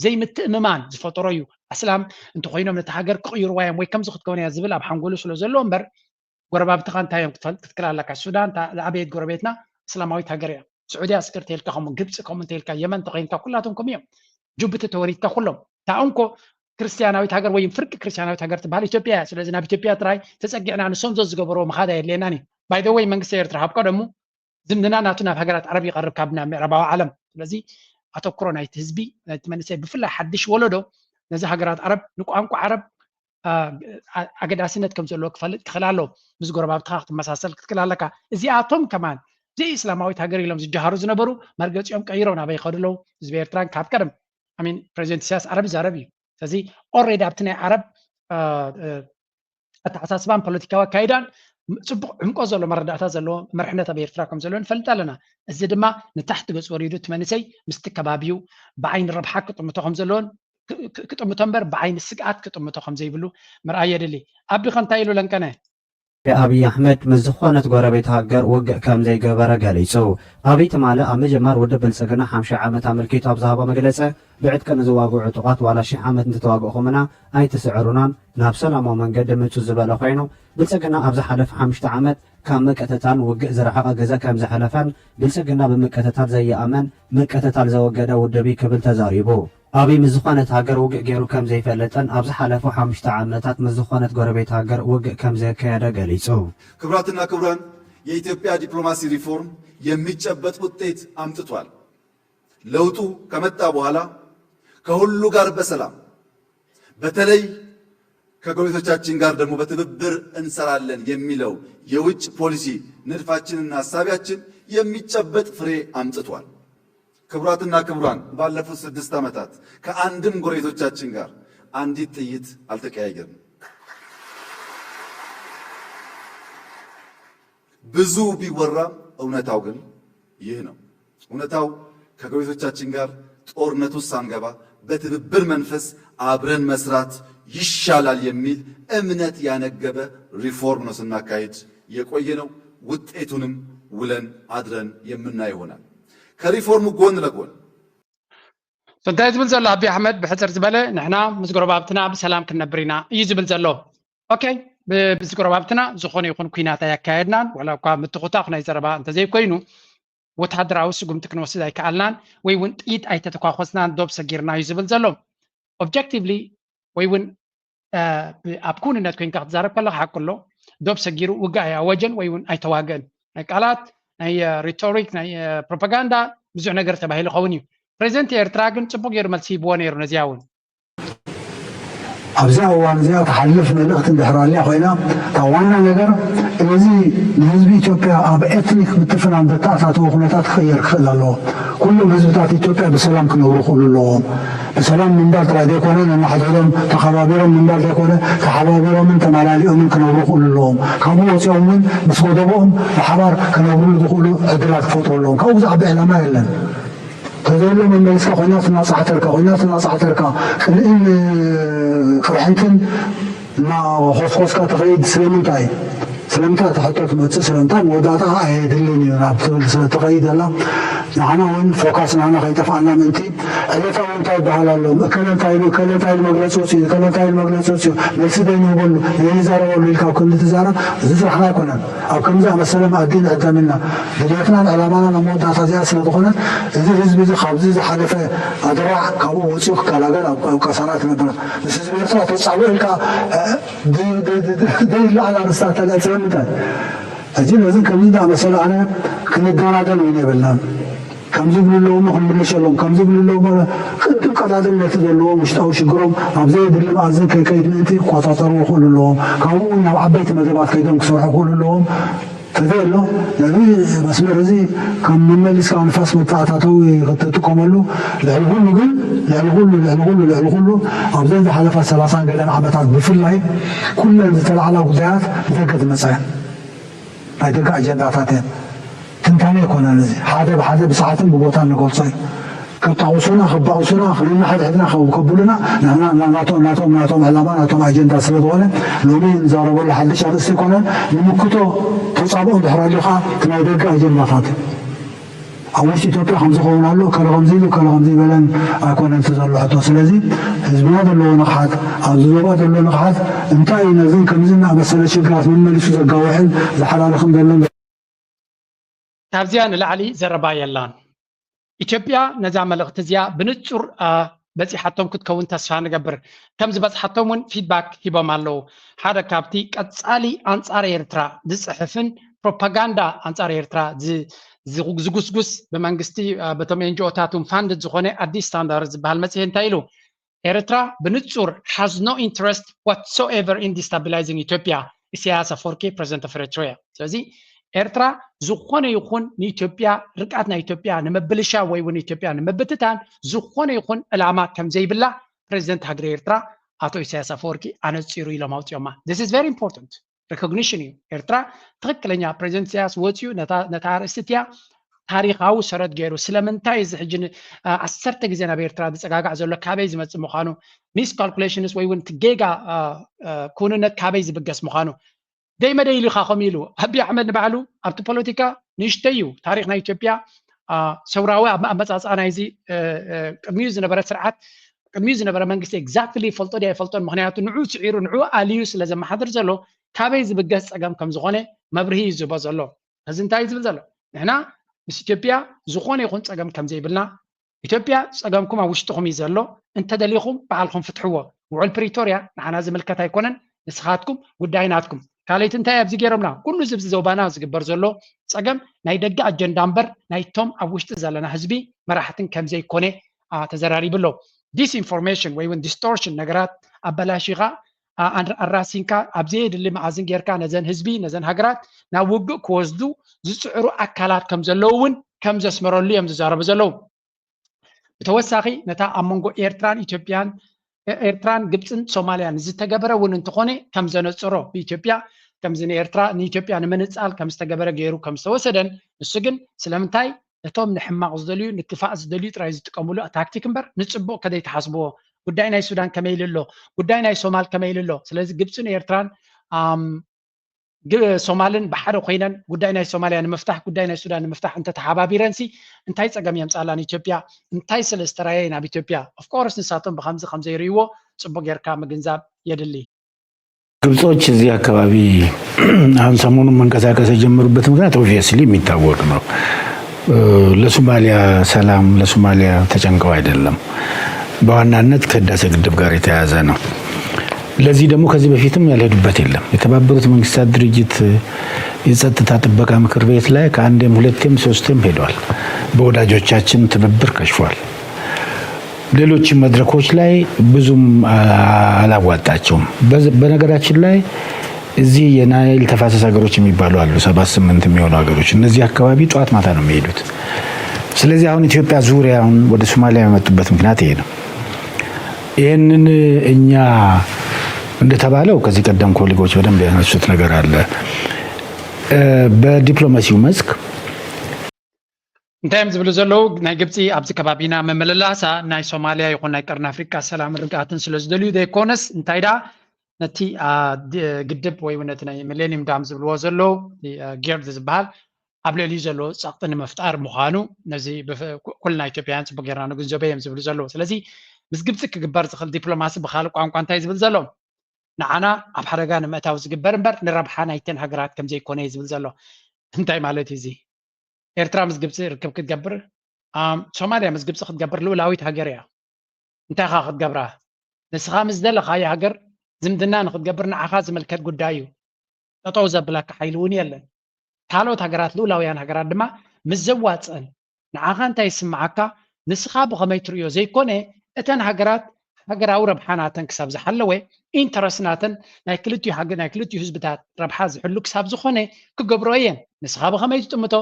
ዘይምትእምማን ዝፈጠሮ እዩ ኣስላም እንተኮይኖም ነቲ ሃገር ክቕይርዋ እዮም ወይ ከምዚ ክትከውን እያ ዝብል ኣብ ሓንጎሉ ስለ ዘሎ እምበር ጎረባብትኻ እንታይ እዮም ክትፈልጥ ክትክእል ኣለካ ሱዳን ዝዓበየት ጎረቤትና እስላማዊት ሃገር እያ ስዑድያ እስክር ተልካ ከምኡ ግብፂ ከምኡ እንተልካ የመን ተኮይንካ ኩላቶም ከምኡ እዮም ጅቡቲ ተወሪድካ ኩሎም እታ እንኮ ክርስትያናዊት ሃገር ወይ ፍርቂ ክርስትያናዊት ሃገር ትበሃል ኢትዮጵያ እያ ስለዚ ናብ ኢትዮጵያ ጥራይ ተፀጊዕና ንሶም ዘዝገበርዎ ምኻድ ኣየድልየናን እዩ by the way መንግስቲ ኤርትራ ካብ ቀደሙ ዝምድና ናቱ ናብ ሃገራት ዓረብ ይቐርብ ካብ ናብ ምዕራባዊ ዓለም ስለዚ ኣተኩሮ ናይቲ ህዝቢ ናይቲ መንእሰይ ብፍላይ ሓድሽ ወለዶ ነዚ ሃገራት ዓረብ ንቋንቋ ዓረብ ኣገዳስነት ከም ዘለዎ ክፈልጥ ክኽእል ኣለዎ ምስ ጎረባብትኻ ክትመሳሰል ክትክእል ኣለካ እዚኣቶም ከማን ዘይእስላማዊት ሃገር ኢሎም ዝጀሃሩ ዝነበሩ መርገፂኦም ቀይሮም ናበይ ይኸዱ ኣለዉ ህዝቢ ኤርትራን ካብ ቀደም ሚን ፕሬዚደንት ኢሳያስ ዓረብ ይዛረብ እዩ ስለዚ already ኣብቲ ናይ ዓረብ ኣተሓሳስባን ፖለቲካዊ ኣካይዳን ፅቡቕ ዕምቆ ዘሎ መረዳእታ ዘለዎ መርሕነት ኣብ ኤርትራ ከም ዘሎ ንፈልጥ ኣለና እዚ ድማ ንታሕቲ ገፅ ወሪዱ እቲ መንእሰይ ምስቲ ከባቢኡ ብዓይኒ ረብሓ ክጥምቶ ከም ዘለዎን ክጥምቶ እምበር ብዓይኒ ስግኣት ክጥምቶ ከም ዘይብሉ ምርኣይ የድሊ። ኣቢኸ እንታይ ኢሉ ለንቀነ? ኣብይ ኣሕመድ ምስ ዝኾነት ጎረቤት ሃገር ውግእ ከም ዘይገበረ ገሊጹ። ኣብይ ትማሊ ኣብ ምጅማር ውድብ ብልጽግና ሓምሻይ ዓመት ኣመልኪቱ ኣብ ዝሃቦ መግለጺ፣ ብዕጥቂ ንዝዋግኡ ዕጡቓት ዋላ ሺሕ ዓመት እንተተዋግእኹምና ኣይትስዕሩናን፣ ናብ ሰላማዊ መንገዲ ምጹ ዝበለ ኮይኑ፣ ብልጽግና ኣብ ዝሓለፈ ሓሙሽተ ዓመት ካብ ምቅትታል ውግእ ዝረሓቐ ግዘ ከም ዘሕለፈን ብልፅግና ብምቅትታል ዘይኣምን ምቅትታል ዘወገደ ውድብ እዩ ክብል ተዛሪቡ። ኣብይ ምስ ዝኾነት ሃገር ውግእ ገይሩ ከም ዘይፈልጥን ኣብ ዝሓለፉ ሓሙሽተ ዓመታት ምስ ዝኾነት ጎረቤት ሃገር ውግእ ከም ዘካየደ ገሊፁ። ክቡራትና ክቡራን፣ የኢትዮጵያ ዲፕሎማሲ ሪፎርም የሚጨበጥ ውጤት አምጥቷል። ለውጡ ከመጣ በኋላ ከሁሉ ጋር በሰላም በተለይ ከጎረቤቶቻችን ጋር ደግሞ በትብብር እንሰራለን የሚለው የውጭ ፖሊሲ ንድፋችንና ሐሳቢያችን የሚጨበጥ ፍሬ አምጥቷል። ክቡራትና ክቡራን፣ ባለፉት ስድስት ዓመታት ከአንድም ጎረቤቶቻችን ጋር አንዲት ጥይት አልተቀያየርንም። ብዙ ቢወራም እውነታው ግን ይህ ነው። እውነታው ከጎረቤቶቻችን ጋር ጦርነት ውስጥ ሳንገባ በትብብር መንፈስ አብረን መስራት ይሻላል የሚል እምነት ያነገበ ሪፎርም ነው ስናካሄድ የቆየ ነው። ውጤቱንም ውለን አድረን የምናይ ይሆናል። ከሪፎርሙ ጎን ለጎን እንታይ ዝብል ዘሎ ኣቢ ኣሕመድ ብሕፅር ዝበለ ንሕና ምስ ጎረባብትና ብሰላም ክንነብር ኢና እዩ ዝብል ዘሎ። ኦኬ፣ ምስ ጎረባብትና ዝኾነ ይኹን ኩናት ኣያካየድናን ዋላ እኳ ምትኹታኽ ናይ ዘረባ እንተዘይኮይኑ ወታደራዊ ስጉምቲ ክንወስድ ኣይከኣልናን ወይ እውን ጥይት ኣይተተኳኮስናን ዶብ ሰጊርና እዩ ዝብል ዘሎ። ኦብጀክቲቭሊ ወይ እውን ኣብ ክውንነት ኮይንካ ክትዛረብ ከለካ ሓቂ ኣሎ። ዶብ ሰጊሩ ውግእ ኣያወጀን ወይ እውን ኣይተዋግአን። ናይ ቃላት ናይ ሪቶሪክ ናይ ፕሮፓጋንዳ ብዙሕ ነገር ተባሂሉ ይኸውን እዩ። ፕሬዚደንት ኤርትራ ግን ፅቡቅ ገይሩ መልሲ ሂብዎ ነይሩ ነዚኣ እውን። ኣብዚኣ እዋን እዚኣ ትሓልፍ መልእኽቲ እንድሕር ኣልያ ኮይና እታ ዋና ነገር እዚ ንህዝቢ ኢትዮጵያ ኣብ ኤትኒክ ምትፍናን ዘተኣታተወ ኩነታት ክቕየር ክኽእል ኣለዎ። ኩሎም ህዝብታት ኢትዮጵያ ብሰላም ክነብሩ ክኽእሉ ኣለዎም። ብሰላም ምንባር ጥራይ ዘይኮነ ነንሓድሕዶም ተኸባቢሮም ምንባር ዘይኮነ ተሓባቢሮምን ተመላሊኦምን ክነብሩ ክኽእሉ ኣለዎም። ካብኡ ወፂኦም እውን ምስ ጎደቦኦም ብሓባር ክነብሩሉ ዝኽእሉ ዕድላት ክፈጥሩ ኣለዎም። ካብኡ ዝዓቢ ዕላማ የለን። ተዘሎ መመሊስካ ኮይናት እናፃሕተርካ ኮይናት እናፃሕተርካ ቅንእን ቅርሕንትን እናኾስኮስካ ትኸይድ ስለምንታይ? ስለምንታይ እቲ ሕቶ ትመፅእ ስለምንታይ መወዳእታ ኣየድልን እዩ ናብ ትብል ስለትኸይድ ዘላ ንዓና እውን ፎካስ ናና ከይጠፍኣና ምእንቲ ዕለታዊ እንታይ ይበሃል ኣሎ እከለ እንታይ ኢሉ እከለ እንታይ ኢሉ መግለፂ ውፅኡ እከለ እንታይ ኢሉ መግለፂ ውፅኡ መልሲ ዘይንህበሉ ዘይንዛረበሉ ኢልካ ኣብ ክንዲ ትዛረብ እዚ ስራሕና ኣይኮነን። ኣብ ከምዚ ኣመሰለ መኣዲ ንዕደም ኢልና ድልየትናን ዕላማናን ኣብ መወዳእታ እዚኣ ስለ ዝኾነት እዚ ህዝቢ እዚ ካብዚ ዝሓለፈ ኣደራዕ ካብኡ ወፂኡ ክከላገል ኣብ ቀሳና ትነብር። ምስ ህዝቢ ኤርትራ ተፃብኦ ኢልካ ዘይለዓል ኣርስታት ተልዕል ስለምንታይ? ሕጂ ነዚ ከምዚ ዝኣመሰለ ኣነ ክንደናደን እውን የብልናን። ከም ዝብሉ ኣለዎም ክንምልሸሎም ከም ዝብሉ ኣለዎም ቅድም ቀዳድም ነቲ ዘለዎም ውሽጣዊ ሽግሮም ኣብ ዘየድሊ መኣዝን ከይከይድ ምእንቲ ክቆፃፀሩ ክኽእሉ ኣለዎም። ካብኡ እውን ናብ ዓበይቲ መደባት ከይዶም ክሰርሑ ክኽእሉ ኣለዎም። ተዘይ ኣሎ ነዚ መስመር እዚ ከም መመሊስካ ንፋስ መተኣታተዊ ክትጥቀመሉ ልዕሊ ኩሉ ግን ልዕሊ ኩሉ ልዕሊ ኩሉ ልዕሊ ኩሉ ኣብዘን ዝሓለፋ ሰላሳን ገለን ዓመታት ብፍላይ ኩለን ዝተላዕላ ጉዳያት ብደገ ዝመፃ እየን። ናይ ደገ ኣጀንዳታት እየን። ትንታነ ኣይኮነን እዚ ሓደ ብሓደ ብሰዓትን ብቦታን ንገልፆ እዩ። ከጣቑሱና ክባቑሱና ንንሓድሕድና ከብሉና ናቶም ናቶም ዕላማ ናቶም ኣጀንዳ ስለ ዝኾነ ሎሚ ንዛረበሉ ሓድሽ ኣርእስቲ ኣይኮነን። ንምክቶ ተፃብኦ እንድሕር ኣልዩ ከዓ እቲ ናይ ደገ ኣጀንዳታት እዩ። ኣብ ውሽጢ ኢትዮጵያ ከምዚ ክኸውን ኣሎ እከለ ከምዚ ኢሉ እከለ ከምዚ ይበለን ኣይኮነን እቲ ዘሎ ሕቶ። ስለዚ ህዝብና ዘለዎ ንቕሓት ኣብዚ ዞባ ዘሎ ንቕሓት እንታይ እዩ ነዝን ከምዚ እናኣመሰለ ሽግራት መመሊሱ ዘጋውሕን ዝሓላልኽን ዘሎ ካብዚኣ ንላዕሊ ዘረባ የላን። ኢትዮጵያ ነዛ መልእኽቲ እዚኣ ብንጹር በጺሓቶም ክትከውን ተስፋ ንገብር። ከም ዝበጽሓቶም እውን ፊድባክ ሂቦም ኣለዉ። ሓደ ካብቲ ቀጻሊ ኣንጻር ኤርትራ ዝጽሕፍን ፕሮፓጋንዳ ኣንጻር ኤርትራ ዝጉስጉስ ብመንግስቲ በቶም ኤንጂኦታት እውን ፋንድድ ዝኾነ ኣዲስ ስታንዳርድ ዝበሃል መጽሔት እንታይ ኢሉ? ኤርትራ ብንጹር has no interest whatsoever in destabilizing Ethiopia ኢሳያስ ኣፈወርቂ president of Eritrea። ስለዚ ኤርትራ ዝኾነ ይኹን ንኢትዮጵያ ርቃት ናይ ኢትዮጵያ ንምብልሻ ወይ እውን ኢትዮጵያ ንምብትታን ዝኾነ ይኹን ዕላማ ከም ዘይብላ ፕሬዚደንት ሃገረ ኤርትራ ኣቶ ኢሳያስ ኣፈወርቂ ኣነጺሩ ኢሎም ኣውፂኦማ። This is very important recognition እዩ። ኤርትራ ትኽክለኛ ፕሬዚደንት ኢሳያስ ወፂኡ ነታ ኣርእስቲ እቲኣ ታሪኻዊ ሰረት ገይሩ ስለምንታይ እዚ ሕጂ ዓሰርተ ግዜ ናብ ኤርትራ ዝፀጋጋዕ ዘሎ ካበይ ዝመፅእ ምዃኑ miscalculations ወይ እውን እቲ ጌጋ ክውንነት ካበይ ዝብገስ ምዃኑ ደይመደይ ኢሉ ኢኻ ከምኡ ኢሉ ኣቢ ኣሕመድ ንባዕሉ ኣብቲ ፖለቲካ ንእሽተይ እዩ ታሪክ ናይ ኢትዮጵያ ሰውራዊ ኣመፃፅኣ ናይዚ ቅድሚኡ ዝነበረ ስርዓት ቅድሚኡ ዝነበረ መንግስቲ exactly ይፈልጦ ድያ ይፈልጦን ምክንያቱ ንዑ ስዒሩ ንዑ ኣልዩ ስለ ዘመሓድር ዘሎ ካበይ ዝብገስ ፀገም ከም ዝኾነ መብርሂ እዩ ዝህቦ ዘሎ። እዚ እንታይ እዩ ዝብል ዘሎ? ንሕና ምስ ኢትዮጵያ ዝኾነ ይኹን ፀገም ከም ዘይብልና ኢትዮጵያ ፀገምኩም ኣብ ውሽጥኹም እዩ ዘሎ፣ እንተደሊኹም ባዕልኹም ፍትሕዎ። ውዕል ፕሪቶርያ ንዓና ዝምልከት ኣይኮነን፣ ንስኻትኩም ጉዳይ ናትኩም። ካልእቲ እንታይ ኣብዚ ገይሮምና? ኩሉ እዚ ኣብዚ ዞባና ዝግበር ዘሎ ፀገም ናይ ደገ ኣጀንዳ እምበር ናይቶም ኣብ ውሽጢ ዘለና ህዝቢ መራሕትን ከም ዘይኮነ ተዘራሪቡ ኣሎ። ዲስኢንፎርሜሽን ወይ እውን ዲስቶርሽን ነገራት ኣበላሺኻ ኣራሲንካ ኣብ ዘየድሊ መኣዝን ጌርካ ነዘን ህዝቢ ነዘን ሃገራት ናብ ውግእ ክወስዱ ዝፅዕሩ ኣካላት ከም ዘለዉ እውን ከም ዘስመረሉ እዮም ዝዛረቡ ዘለዉ። ብተወሳኺ ነታ ኣብ መንጎ ኤርትራን ኢትዮጵያን ኤርትራን ግብፅን ሶማልያን ዝተገበረ እውን እንተኾነ ከም ዘነፅሮ ብኢትዮጵያ ከምዚ ንኤርትራ ንኢትዮጵያ ንምንፃል ከም ዝተገበረ ገይሩ ከም ዝተወሰደን ንሱ ግን ስለምንታይ እቶም ንሕማቕ ዝደልዩ ንክፋእ ዝደልዩ ጥራይ ዝጥቀምሉ ታክቲክ እምበር ንፅቡቕ ከደይተሓስብዎ ጉዳይ ናይ ሱዳን ከመይ ኢሉ ኣሎ ጉዳይ ናይ ሶማል ከመይ ኢሉ ኣሎ ስለዚ ግብፅን ኤርትራን ሶማልን ብሓደ ኮይነን ጉዳይ ናይ ሶማልያ ንምፍታሕ ጉዳይ ናይ ሱዳን ንምፍታሕ እንተተሓባቢረን ሲ እንታይ ፀገም የምፃላ ንኢትዮጵያ እንታይ ስለ ዝተራየ ናብ ኢትዮጵያ ኦፍኮርስ ንሳቶም ብከምዚ ከምዘይርእይዎ ፅቡቅ ጌርካ ምግንዛብ የድሊ ግብጾች እዚህ አካባቢ አሁን ሰሞኑን መንቀሳቀስ የጀመሩበት ምክንያት obviously የሚታወቅ ነው። ለሶማሊያ ሰላም ለሶማሊያ ተጨንቀው አይደለም። በዋናነት ከህዳሴ ግድብ ጋር የተያያዘ ነው። ለዚህ ደግሞ ከዚህ በፊትም ያልሄዱበት የለም። የተባበሩት መንግስታት ድርጅት የጸጥታ ጥበቃ ምክር ቤት ላይ ከአንዴም ሁለቴም ሶስቴም ሄደዋል። በወዳጆቻችን ትብብር ከሽፏል። ሌሎች መድረኮች ላይ ብዙም አላዋጣቸውም። በነገራችን ላይ እዚህ የናይል ተፋሰስ ሀገሮች የሚባሉ አሉ፣ ሰባት ስምንት የሚሆኑ ሀገሮች። እነዚህ አካባቢ ጠዋት ማታ ነው የሚሄዱት። ስለዚህ አሁን ኢትዮጵያ ዙሪያውን ወደ ሶማሊያ የመጡበት ምክንያት ይሄ ነው። ይህንን እኛ እንደተባለው ከዚህ ቀደም ኮሊጎች በደንብ ያነሱት ነገር አለ። በዲፕሎማሲው መስክ እንታይ እዮም ዝብሉ ዘለዉ? ናይ ግብፂ ኣብዚ ከባቢና ምምልላሳ ናይ ሶማልያ ይኹን ናይ ቀርኒ ኣፍሪቃ ሰላም ርግኣትን ስለ ዝደልዩ ዘይኮነስ እንታይ ደኣ ነቲ ግድብ ወይ እውን ነቲ ናይ ሚሌኒየም ዳም ዝብልዎ ዘለዉ ጌርድ ዝበሃል ኣብ ልዕሊኡ ዘለዎ ፀቕጢ ንምፍጣር ምዃኑ ነዚ ኩልና ኢትዮጵያውያን ፅቡቅ ጌርና ንግንዘቦ እዮም ዝብሉ ዘለዉ። ስለዚ ምስ ግብፂ ክግበር ዝኽእል ዲፕሎማሲ ብካልእ ቋንቋ እንታይ ዝብል ዘሎ ንዓና ኣብ ሓደጋ ንምእታው ዝግበር እምበር ንረብሓ ናይተን ሃገራት ከምዘይኮነ እዩ ዝብል ዘሎ። እንታይ ማለት እዩ እዚ? ኤርትራ ምስ ግብፂ ርክብ ክትገብር ሶማልያ ምስ ግብፂ ክትገብር ልኡላዊት ሃገር እያ። እንታይ ኻ ክትገብራ? ንስኻ ምስ ደለኻዮ ሃገር ዝምድና ንክትገብር ንዓኻ ዝምልከት ጉዳይ እዩ። ጠጠው ዘብለካ ሓይሊ እውን የለን። ካልኦት ሃገራት ልኡላውያን ሃገራት ድማ ምስ ዘዋፅአን ንዓኻ እንታይ ይስምዓካ? ንስኻ ብኸመይ ትርእዮ ዘይኮነ እተን ሃገራት ሃገራዊ ረብሓ ናተን ክሳብ ዝሓለወ ኢንተረስት ናተን ናይ ክልቲኡ ሃገር ናይ ክልቲኡ ህዝብታት ረብሓ ዝሕሉ ክሳብ ዝኾነ ክገብሮ እየን። ንስኻ ብኸመይ ትጥምቶ?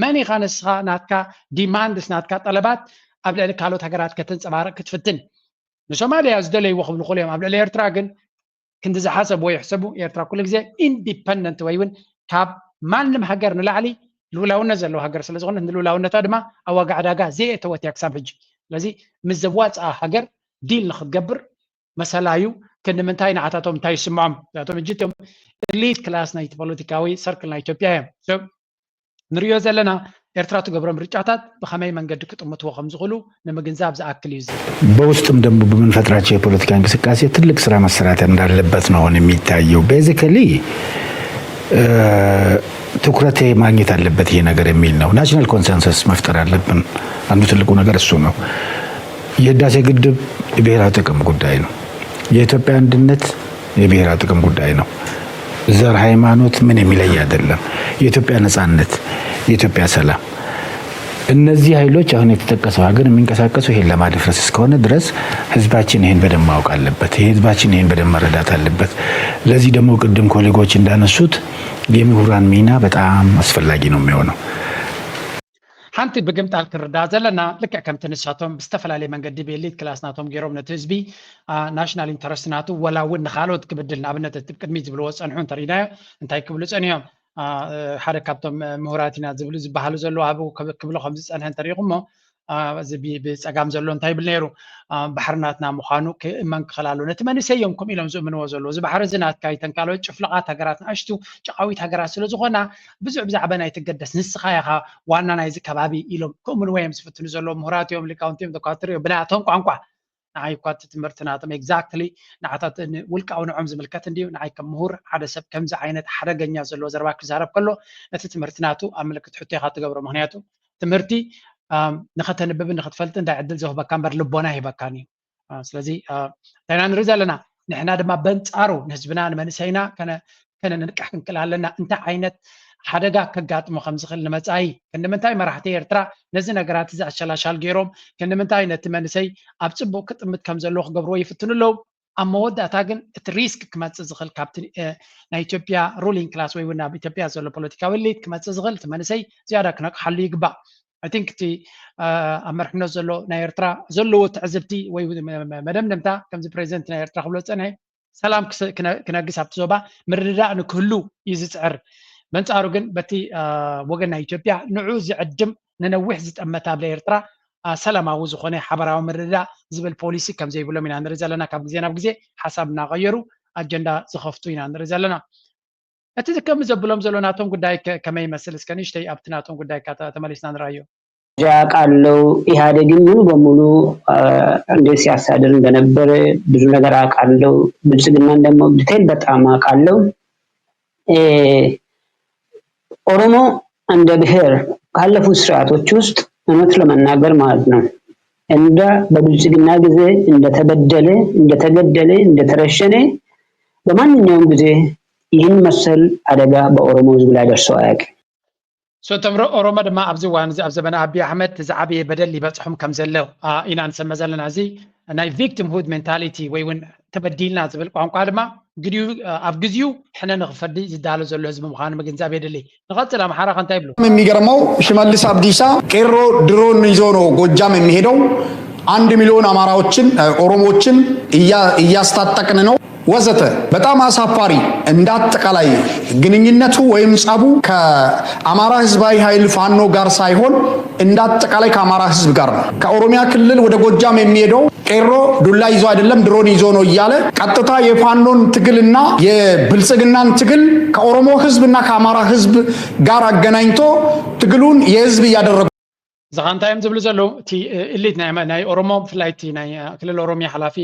መን ኢኻ ንስኻ ናትካ ዲማንድስ ናትካ ጠለባት ኣብ ልዕሊ ካልኦት ሃገራት ከተንፀባርቕ ክትፍትን? ንሶማልያ ዝደለይዎ ክብሉ ክእሉ እዮም። ኣብ ልዕሊ ኤርትራ ግን ክንዲ ዝሓሰብዎ ይሕሰቡ። ኤርትራ ኩሉ ግዜ ኢንዲፐንደንት ወይ እውን ካብ ማንም ሃገር ንላዕሊ ልኡላውነት ዘለዎ ሃገር ስለ ዝኾነት ንልኡላውነታ ድማ ኣብ ዋጋ ዕዳጋ ዘየእተወት እያ ክሳብ ሕጂ። ስለዚ ምስ ዘዋፅኣ ሃገር ዲል ንክትገብር መሰላ እዩ። ክንዲ ምንታይ ንዓታቶም እንታይ ይስምዖም? እዚኣቶም ሕጂ እቶም ኤሊት ክላስ ናይቲ ፖለቲካዊ ሰርክል ናይ ኢትዮጵያ እዮም። ንሪኦ ዘለና ኤርትራ ትገብሮ ምርጫታት ብኸመይ መንገዲ ክጥምትዎ ከም ዝኽእሉ ንምግንዛብ ዝኣክል እዩ። በውስጥም ደግሞ በምንፈጥራቸው የፖለቲካ እንቅስቃሴ ትልቅ ስራ መሰራት እንዳለበት ነው አሁን የሚታየው። ቤዚካሊ ትኩረት ማግኘት አለበት ይሄ ነገር የሚል ነው። ናሽናል ኮንሰንሰስ መፍጠር አለብን። አንዱ ትልቁ ነገር እሱ ነው። የህዳሴ ግድብ የብሔራዊ ጥቅም ጉዳይ ነው። የኢትዮጵያ አንድነት የብሔራዊ ጥቅም ጉዳይ ነው። ዘር፣ ሃይማኖት ምን የሚለይ አይደለም። የኢትዮጵያ ነጻነት፣ የኢትዮጵያ ሰላም። እነዚህ ኃይሎች አሁን የተጠቀሰው ሀገር የሚንቀሳቀሱ ይሄን ለማደፍረስ እስከሆነ ድረስ ህዝባችን ይሄን በደንብ ማወቅ አለበት። ህዝባችን ይሄን በደንብ መረዳት አለበት። ለዚህ ደግሞ ቅድም ኮሌጎች እንዳነሱት የምሁራን ሚና በጣም አስፈላጊ ነው የሚሆነው። ሓንቲ ብግምጣል ክንርዳእ ዘለና ልክዕ ከምቲ ንሳቶም ብዝተፈላለየ መንገዲ ብኤሊት ክላስ ናቶም ገይሮም ነቲ ህዝቢ ናሽናል ኢንተረስት ናቱ ወላ እውን ንካልኦት ክብድል ንኣብነት እቲ ቅድሚት ዝብልዎ ዝፀንሑ እንተርኢናዮ እንታይ ክብሉ ፀኒሖም ሓደ ካብቶም ምሁራት ኢና ዝብሉ ዝበሃሉ ዘለዉ ኣብ ክብሎ ከም ዝፀንሐ እንተሪኢኹሞ እዚ ብፀጋም ዘሎ እንታይ ይብል ነይሩ ባሕሪ ናትና ምዃኑ ክእመን ክኽእል ኣለዎ ነቲ መንእሰይ እዮም ከምኡ ኢሎም ዝእምንዎ ዘለዉ እዚ ባሕሪ እዚ ናትካ ይተን ካልኦት ጭፍልቓት ሃገራት ንኣሽቱ ጨቓዊት ሃገራት ስለ ዝኾና ብዙሕ ብዛዕባ ናይ ትገደስ ንስኻ ኢኻ ዋና ናይዚ ከባቢ ኢሎም ክእምንዎ እዮም ዝፍትኑ ዘለዉ ምሁራት እዮም ሊቃውንቲ እዮም ዶኳትር እዮም ብናያቶም ቋንቋ ንዓይ እኳ እቲ ትምህርቲ ናቶም ኤግዛክትሊ ንዓታት ውልቃዊ ንዖም ዝምልከት እንድዩ ንዓይ ከም ምሁር ሓደ ሰብ ከምዚ ዓይነት ሓደገኛ ዘለዎ ዘረባ ክዛረብ ከሎ ነቲ ትምህርቲ ናቱ ኣብ ምልክት ሕቶ ኢኻ ትገብሮ ምክንያቱ ትምህርቲ ንኸተንብብን ንኽትፈልጥን እንታይ ዕድል ዘውህበካ እምበር ልቦና ኣይህበካን እዩ ስለዚ እንታይና ንርኢ ዘለና ንሕና ድማ በንፃሩ ንህዝብና ንመንእሰይና ከነንንቅሕ ክንክእል ኣለና እንታይ ዓይነት ሓደጋ ከጋጥሞ ከም ዝኽእል ንመፃኢ ክንዲ ምንታይ መራሕቲ ኤርትራ ነዚ ነገራት እዚ ኣሸላሻል ገይሮም ክንዲ ምንታይ ነቲ መንእሰይ ኣብ ፅቡቅ ክጥምት ከም ዘለዎ ክገብርዎ ይፍትኑ ኣለዉ ኣብ መወዳእታ ግን እቲ ሪስክ ክመፅእ ዝኽእል ካብቲ ናይ ኢትዮጵያ ሩሊንግ ክላስ ወይ እውን ኣብ ኢትዮጵያ ዘሎ ፖለቲካዊ ሊድ ክመፅእ ዝኽእል እቲ መንእሰይ ዝያዳ ክነቅሓሉ ይግባእ I think እቲ ኣብ መርሕነት ዘሎ ናይ ኤርትራ ዘለዎ ትዕዝብቲ ወይ መደምደምታ ከምዚ ፕሬዚደንት ናይ ኤርትራ ክብሎ ዝፀንሐ ሰላም ክነግስ ኣብቲ ዞባ ምርድዳእ ንክህሉ እዩ ዝፅዕር። በንፃሩ ግን በቲ ወገን ናይ ኢትዮጵያ ንዑ ዝዕድም ንነዊሕ ዝጠመተ ኣብ ኤርትራ ሰላማዊ ዝኾነ ሓበራዊ ምርድዳእ ዝብል ፖሊሲ ከምዘይብሎም ኢና ንርኢ ዘለና። ካብ ግዜ ናብ ግዜ ሓሳብ እናቐየሩ ኣጀንዳ ዝኸፍቱ ኢና ንርኢ ዘለና። እቲ ከምዚ ዘብሎም ዘሎ ናቶም ጉዳይ ከመይ ይመስል? እስከ ንእሽተይ ኣብቲ ናቶም ጉዳይ ተመሊስና ንርኣዮ። አውቃለሁ። ኢህአዴግን ሙሉ በሙሉ እንዴት ሲያስተዳድር እንደነበረ ብዙ ነገር አውቃለሁ። ብልጽግናን ደግሞ ዲቴል በጣም አውቃለሁ። ኦሮሞ እንደ ብሔር ካለፉት ስርዓቶች ውስጥ እውነት ለመናገር ማለት ነው እንደ በብልጽግና ጊዜ እንደተበደለ፣ እንደተገደለ፣ እንደተረሸነ በማንኛውም ጊዜ ይህን መሰል አደጋ በኦሮሞ ህዝብ ላይ ደርሶ አያውቅም። እቶም ኦሮሞ ድማ ኣብዚ እዋን እዚ ኣብ ዘበነ ኣቢ ኣሕመድ ዝዓበየ በደል ይበፅሖም ከም ዘሎ ኢና ንሰምዕ ዘለና። እዚ ናይ victimhood mentality ወይ እውን ተበዲልና ዝብል ቋንቋ ድማ ግዲኡ ኣብ ግዜኡ ሕነ ንኽፈዲ ዝዳሎ ዘሎ ህዝቢ ምዃኑ ምግንዛብ የድሊ። ንቐፅል። ኣምሓራ ከ እንታይ ይብሉ? የሚገርመው ሽመልስ አብዲሳ ቄሮ ድሮን ይዞ ነው ጎጃም የሚሄደው። አንድ ሚሊዮን አማራዎችን ኦሮሞዎችን እያስታጠቅን ነው ወዘተ። በጣም አሳፋሪ። እንደ አጠቃላይ ግንኙነቱ ወይም ጸቡ ከአማራ ህዝባዊ ኃይል ፋኖ ጋር ሳይሆን እንደ አጠቃላይ ከአማራ ህዝብ ጋር ነው። ከኦሮሚያ ክልል ወደ ጎጃም የሚሄደው ቄሮ ዱላ ይዞ አይደለም ድሮን ይዞ ነው እያለ ቀጥታ የፋኖን ትግልና የብልጽግናን ትግል ከኦሮሞ ህዝብና ከአማራ ህዝብ ጋር አገናኝቶ ትግሉን የህዝብ እያደረጉ እዚኻ እንታይ እዮም ዝብሉ ዘለዉ? እቲ እሊት ናይ ኦሮሞ ብፍላይ እቲ ናይ ክልል ኦሮሚያ ሓላፊ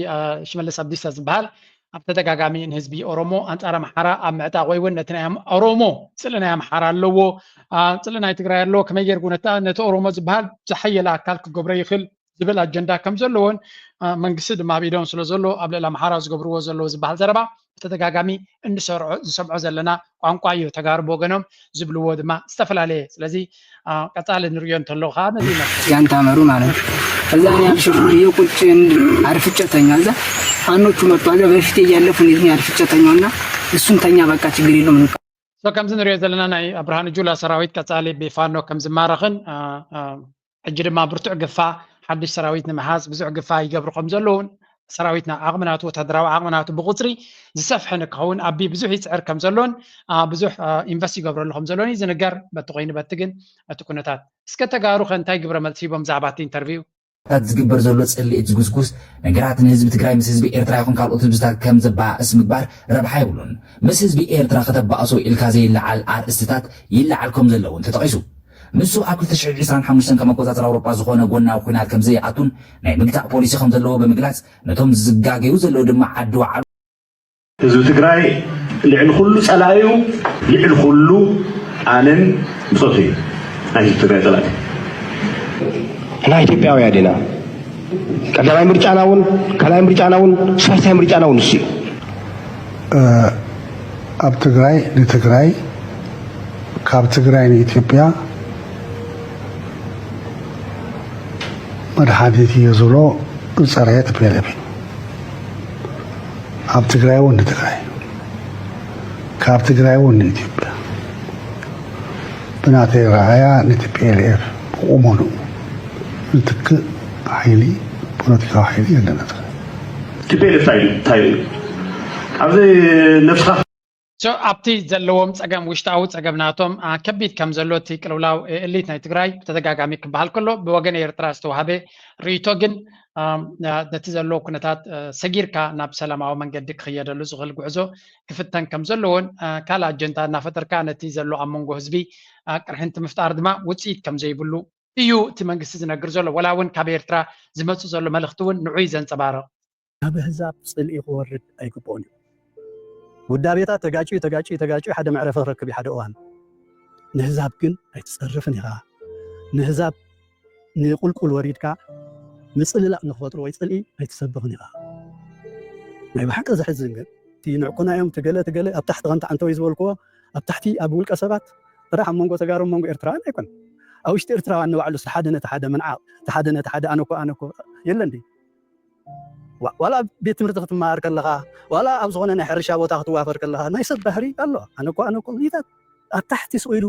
ሽመልስ ኣብዲሳ ዝበሃል ኣብ ተደጋጋሚ ንህዝቢ ኦሮሞ ኣንጻር ኣምሓራ ኣብ ምዕጣቕ ወይ እውን ነቲ ናይ ኦሮሞ ጽልኢ ናይ ኣምሓራ ኣለዎ፣ ጽልኢ ናይ ትግራይ ኣለዎ፣ ከመይ ጌርጉ ነቲ ኦሮሞ ዝበሃል ዝሓየለ ኣካል ክገብሮ ይኽእል ዝብል ኣጀንዳ ከም ዘለዎን መንግስቲ ድማ ኣብ ኢዶም ስለ ዘሎ ኣብ ልዕሊ ኣምሓራ ዝገብርዎ ዘለዉ ዝበሃል ዘረባ ብተደጋጋሚ እንሰርዖ ዝሰምዖ ዘለና ቋንቋ እዩ። ተጋሩ ብወገኖም ዝብልዎ ድማ ዝተፈላለየ። ስለዚ ቀፃሊ ንሪኦ እንተሎ ከዓ ነዚ ይመስል። ያንታመሩ ማለት ነው። እዛ እኔ አልሽኩር እየቁጭ አርፍጨ ተኛ እዛ ፋኖቹ መጡ አለ በፊት እያለፉ እኔ አርፍጨ ተኛውና እሱን ተኛ በቃ ችግር የለውም። ከምዚ ንሪኦ ዘለና ናይ ብርሃኑ ጁላ ሰራዊት ቀፃሊ ብፋኖ ከም ዝማረኽን ሕጂ ድማ ብርቱዕ ግፋ ሓድሽ ሰራዊት ንምሓዝ ብዙሕ ግፋ ይገብሩ ከም ዘለውን ሰራዊትና ዓቕሚ ናቱ ወታደራዊ ዓቕሚ ናቱ ብቁፅሪ ዝሰፍሐ ንክኸውን ኣቢ ብዙሕ ይፅዕር ከም ዘሎን ብዙሕ ኢንቨስት ይገብረሉ ከም ዘሎን እዩ ዝንገር። በቲ ኮይኑ በቲ ግን እቲ ኩነታት እስከ ተጋሩ ከ እንታይ ግብረ መልሲ ሂቦም ብዛዕባ እቲ ኢንተርቪው? ታት ዝግበር ዘሎ ፅልኢት ዝጉስጉስ ነገራት ንህዝቢ ትግራይ ምስ ህዝቢ ኤርትራ ይኹን ካልኦት ህዝብታት ከም ዘባእስ ምግባር ረብሓ የብሉን። ምስ ህዝቢ ኤርትራ ከተባእሶ ኢልካ ዘይለዓል ኣርእስትታት ይለዓል ከም ዘሎ እውን ተጠቒሱ። ንሱ ኣብ ክልተ ሽሕን ዕስራን ሓሙሽተን ከም ኣቆጻጽራ ኣውሮጳ ዝኾነ ጎናዊ ኲናት ከም ዘይኣቱን ናይ ምግታእ ፖሊሲ ከም ዘለዎ ብምግላጽ ነቶም ዝጋገዩ ዘለዉ ድማ ዓዲ ወዓሉ ህዝቢ ትግራይ ልዕሊ ኩሉ ጸላኢኡ ልዕሊ ኩሉ ኣነን ብጾተይ ናይ ህዝቢ ትግራይ ጸላኢ እና ኢትዮጵያውያ ዲና ቀዳማይ ምርጫና እውን ካልኣይ ምርጫና እውን ሳልሳይ ምርጫና እውን እሱ እዩ። ኣብ ትግራይ ንትግራይ ካብ ትግራይ ንኢትዮጵያ መድሓኒት እየ ዝብሎ ዝፀረየ ቲ ፒ ኤል ኤፍ እዩ። ኣብ ትግራይ እውን ንትግራይ ካብ ትግራይ እውን ንኢትዮጵያ ብናተይ ረኣያ ን ቲ ፒ ኤል ኤፍ ብቁመንኡ ዝትክእ ሓይሊ ፖለቲካዊ ሓይሊ የለን ኣብ ትግራይ። ቲ ፒ ኤል ኤፍ እንታይ እዩ እንታይ እዩ ኣብዚ ነብስኻ ኣብቲ ዘለዎም ፀገም ውሽጣዊ ፀገም ናቶም ከቢድ ከም ዘሎ እቲ ቅልውላው እሊት ናይ ትግራይ ብተደጋጋሚ ክበሃል ከሎ ብወገን ኤርትራ ዝተዋሃበ ርእይቶ ግን ነቲ ዘለዎ ኩነታት ሰጊርካ ናብ ሰላማዊ መንገዲ ክኽየደሉ ዝኽእል ጉዕዞ ክፍተን ከም ዘለዎን ካልእ ኣጀንዳ እናፈጠርካ ነቲ ዘሎ ኣብ መንጎ ህዝቢ ቅርሕንቲ ምፍጣር ድማ ውፅኢት ከም ዘይብሉ እዩ እቲ መንግስቲ ዝነግር ዘሎ። ወላ እውን ካብ ኤርትራ ዝመፅእ ዘሎ መልእኽቲ እውን ንዑ እዩ ዘንፀባርቕ። ናብ ኣህዛብ ጽልኢ ክወርድ ኣይግብኦን እዩ። ውዳቤታት ተጋጭዩ ተጋጭዩ ተጋጭዩ ሓደ መዕረፊ ክረክብ እዩ ሓደ እዋን። ንህዛብ ግን ኣይትጸርፍን ኢኻ። ንህዛብ ንቁልቁል ወሪድካ ምጽልላእ ንክፈጥሩ ወይ ጽልኢ ኣይትሰብኽን ኢኻ። ናይ ብሓቂ ዘሕዝን ግን እቲ ንዕቁና እዮም ትገለ ትገለ ኣብ ታሕቲ ከምቲ ዓንተወይ ዝበልክዎ ኣብ ታሕቲ ኣብ ውልቀ ሰባት ጥራሕ ኣብ መንጎ ተጋሩን መንጎ ኤርትራውያን ኣይኮን ኣብ ውሽጢ ኤርትራውያን ንባዕሉ ሓደ ነቲ ሓደ ምንዓቕ እቲ ሓደ ነቲ ሓደ ኣነኮ ኣነኮ የለን ድዩ? ዋላ ኣብ ቤት ትምህርቲ ክትመሃር ከለኻ ዋላ ኣብ ዝኾነ ናይ ሕርሻ ቦታ ክትዋፈር ከለኻ ናይ ሰብ ባህሪ ኣሎ። ኣነ እኮ ኣነ እኮ ኢታት ኣብ ታሕቲ ስቕ ኢሉ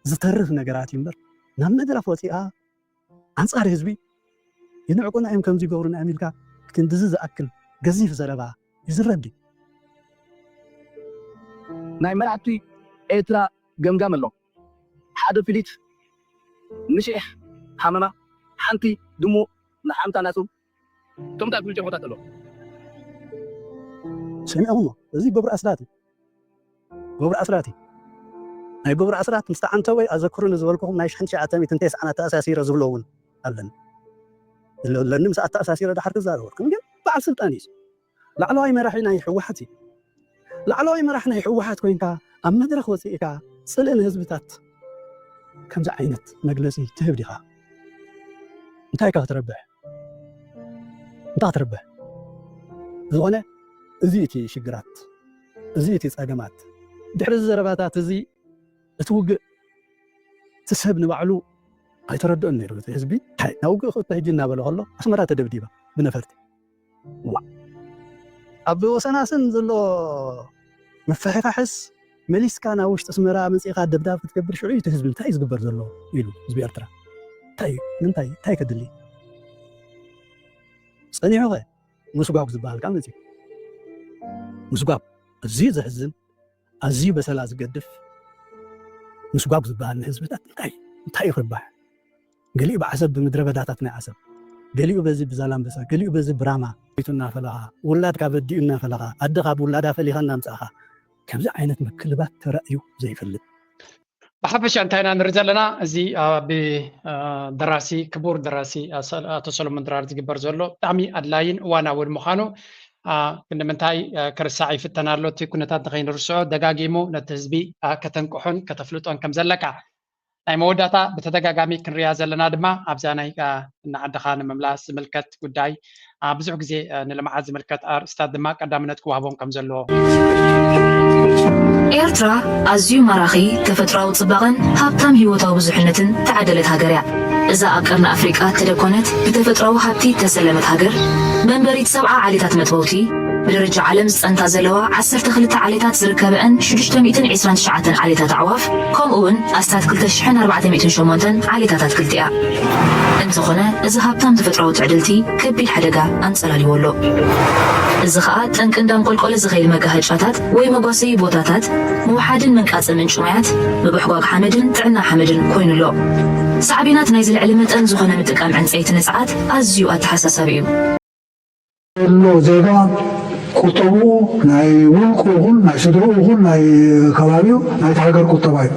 ዝተርፍ ነገራት እዩ እምበር ናብ መድረኽ ወፂኣ ኣንጻር ህዝቢ ይንዕቁና እዮም ከምዚ ይገብሩና እዮም ኢልካ ክንድዚ ዝኣክል ገዚፍ ዘረባ ይዝረብ ድዩ? ናይ መራሕቲ ኤርትራ ገምጋም ኣሎ። ሓደ ፍሊት ንሽሕ ሃመማ ሓንቲ ድሙ ንሓምታ ናቱ እቶም እንታይ ብልጭ ቦታት ኣሎ ሰሚዕኹሞ እዚ ገብሩ ኣስራት እዩ። ገብሩ ኣስራት እዩ። ናይ ገብሩ ኣስራት ምስ ተዓንተወይ ኣዘክሩኒ ዝበልኩኹም ናይ ሽሕን ትሽዓተ ሚእትን ተስዓን ኣተኣሳሲረ ዝብሎ እውን ኣለኒ ኣለኒ ምስ ኣተኣሳሲረ ዳሓር ክዛረበልኩም ግን በዓል ስልጣን እዩ። ላዕለዋይ መራሒ ናይ ህወሓት እዩ። ላዕለዋይ መራሕ ናይ ህወሓት ኮይንካ ኣብ መድረኽ ወፂእካ ፅልኢ ንህዝብታት ከምዚ ዓይነት መግለፂ ትህብ ዲኻ? እንታይ ኢኻ ክትረብሕ? እንታይ ክትረብሕ? ዝኾነ እዚ እቲ ሽግራት፣ እዚ እቲ ፀገማት። ድሕሪ እዚ ዘረባታት እዚ እቲ ውግእ እቲ ሰብ ንባዕሉ ኣይተረድኦን ነይሩ። እቲ ህዝቢ እንታይ ናብ ውግእ ክእቶ ሕጂ እናበለ ከሎ ኣስመራ ተደብዲባ ብነፈርቲ። ዋ ኣብ ወሰናስን ዘሎ ምፍሕፋሕስ መሊስካ ናብ ውሽጢ ኣስመራ መፂእኻ ደብዳብ ክትገብር ሽዑ እቲ ህዝቢ እንታይ እዩ ዝግበር ዘሎ ኢሉ ህዝቢ ኤርትራ እንታይ እዩ ንምንታይ እንታይ ከድሊ ጸኒሑ ኸ ምስጓግ ዝበሃል ቃል መፂኡ ምስጓግ ኣዝዩ ዘሕዝን ኣዝዩ በሰላ ዝገድፍ ምስጓግ ዝበሃል ንህዝብታት እንታይ እንታይ እዩ ክርባሕ ገሊኡ ብዓሰብ ብምድረ በዳታት ናይ ዓሰብ ገሊኡ በዚ ብዛላምበሳ ገሊኡ በዚ ብራማ ቤቱ እናፈለኻ ውላድካ በዲኡ እናፈለኻ ኣደ ካብ ውላዳ ፈሊኻ እናምፃእኻ ከምዚ ዓይነት ምክልባት ተራእዩ ዘይፈልጥ ብሓፈሻ እንታይ ኢና ንርኢ ዘለና እዚ ብደራሲ ክቡር ደራሲ ኣቶ ሰሎሞን ድራር ዝግበር ዘሎ ብጣዕሚ ኣድላይን እዋናውን ምዃኑ ግን ንምንታይ ክርሳዕ ይፍተን ኣሎ እቲ ኩነታት ንኸይንርስዖ ደጋጊሙ ነቲ ህዝቢ ከተንቅሖን ከተፍልጦን ከም ዘለካ ናይ መወዳእታ ብተደጋጋሚ ክንሪኣ ዘለና ድማ ኣብዛ ናይ ንዓድኻ ንምምላስ ዝምልከት ጉዳይ ብዙሕ ግዜ ንልምዓት ዝምልከት ኣርእስታት ድማ ቀዳምነት ክወሃቦም ከም ዘለዎ ኤርትራ ኣዝዩ ማራኺ ተፈጥሮኣዊ ጽባቐን ሃብታም ህይወታዊ ብዙሕነትን ተዓደለት ሃገር እያ። እዛ ኣብ ቀርኒ ኣፍሪቃ ተደኮነት ብተፈጥሮኣዊ ሃብቲ ተሰለመት ሃገር መንበሪት ሰብዓ ዓሌታት መጥበውቲ ብደረጃ ዓለም ዝጸንታ ዘለዋ ዓሰርተ ክልተ ዓሌታት ዝርከበአን ሽዱሽተ ሚእትን ዕስራን ትሽዓተን ዓሌታት ኣዕዋፍ ከምኡ እውን ኣስታት ክልተ ሽሕን ኣርባዕተ ሚእትን ሸሞንተን ዓሌታት ኣትክልቲ እያ። እንተኾነ እዚ ሃብታም ተፈጥሮኣዊ ትዕድልቲ ከቢድ ሓደጋ ኣንጸላሊዎ ኣሎ። እዚ ኸኣ ጠንቂ እንዳንቆልቆለ ዝኸይድ መጋሃጫታት ወይ መጓሰዪ ቦታታት ምውሓድን ምንቃጽን ምንጪ ማያት ምብሕጓግ ሓመድን ጥዕና ሓመድን ኮይኑ ኣሎ። ሳዕቤናት ናይዚ ልዕሊ መጠን ዝኾነ ምጥቃም ዕንጸይቲ ንጽዓት ኣዝዩ ኣተሓሳሳቢ እዩ። ዘሎ ዜጋ ቁጠብኡ ናይ ውልቁ ይኹን ናይ ስድርኡ ይኹን ናይ ከባቢኡ ናይቲ ሃገር ቁጠባ እዩ።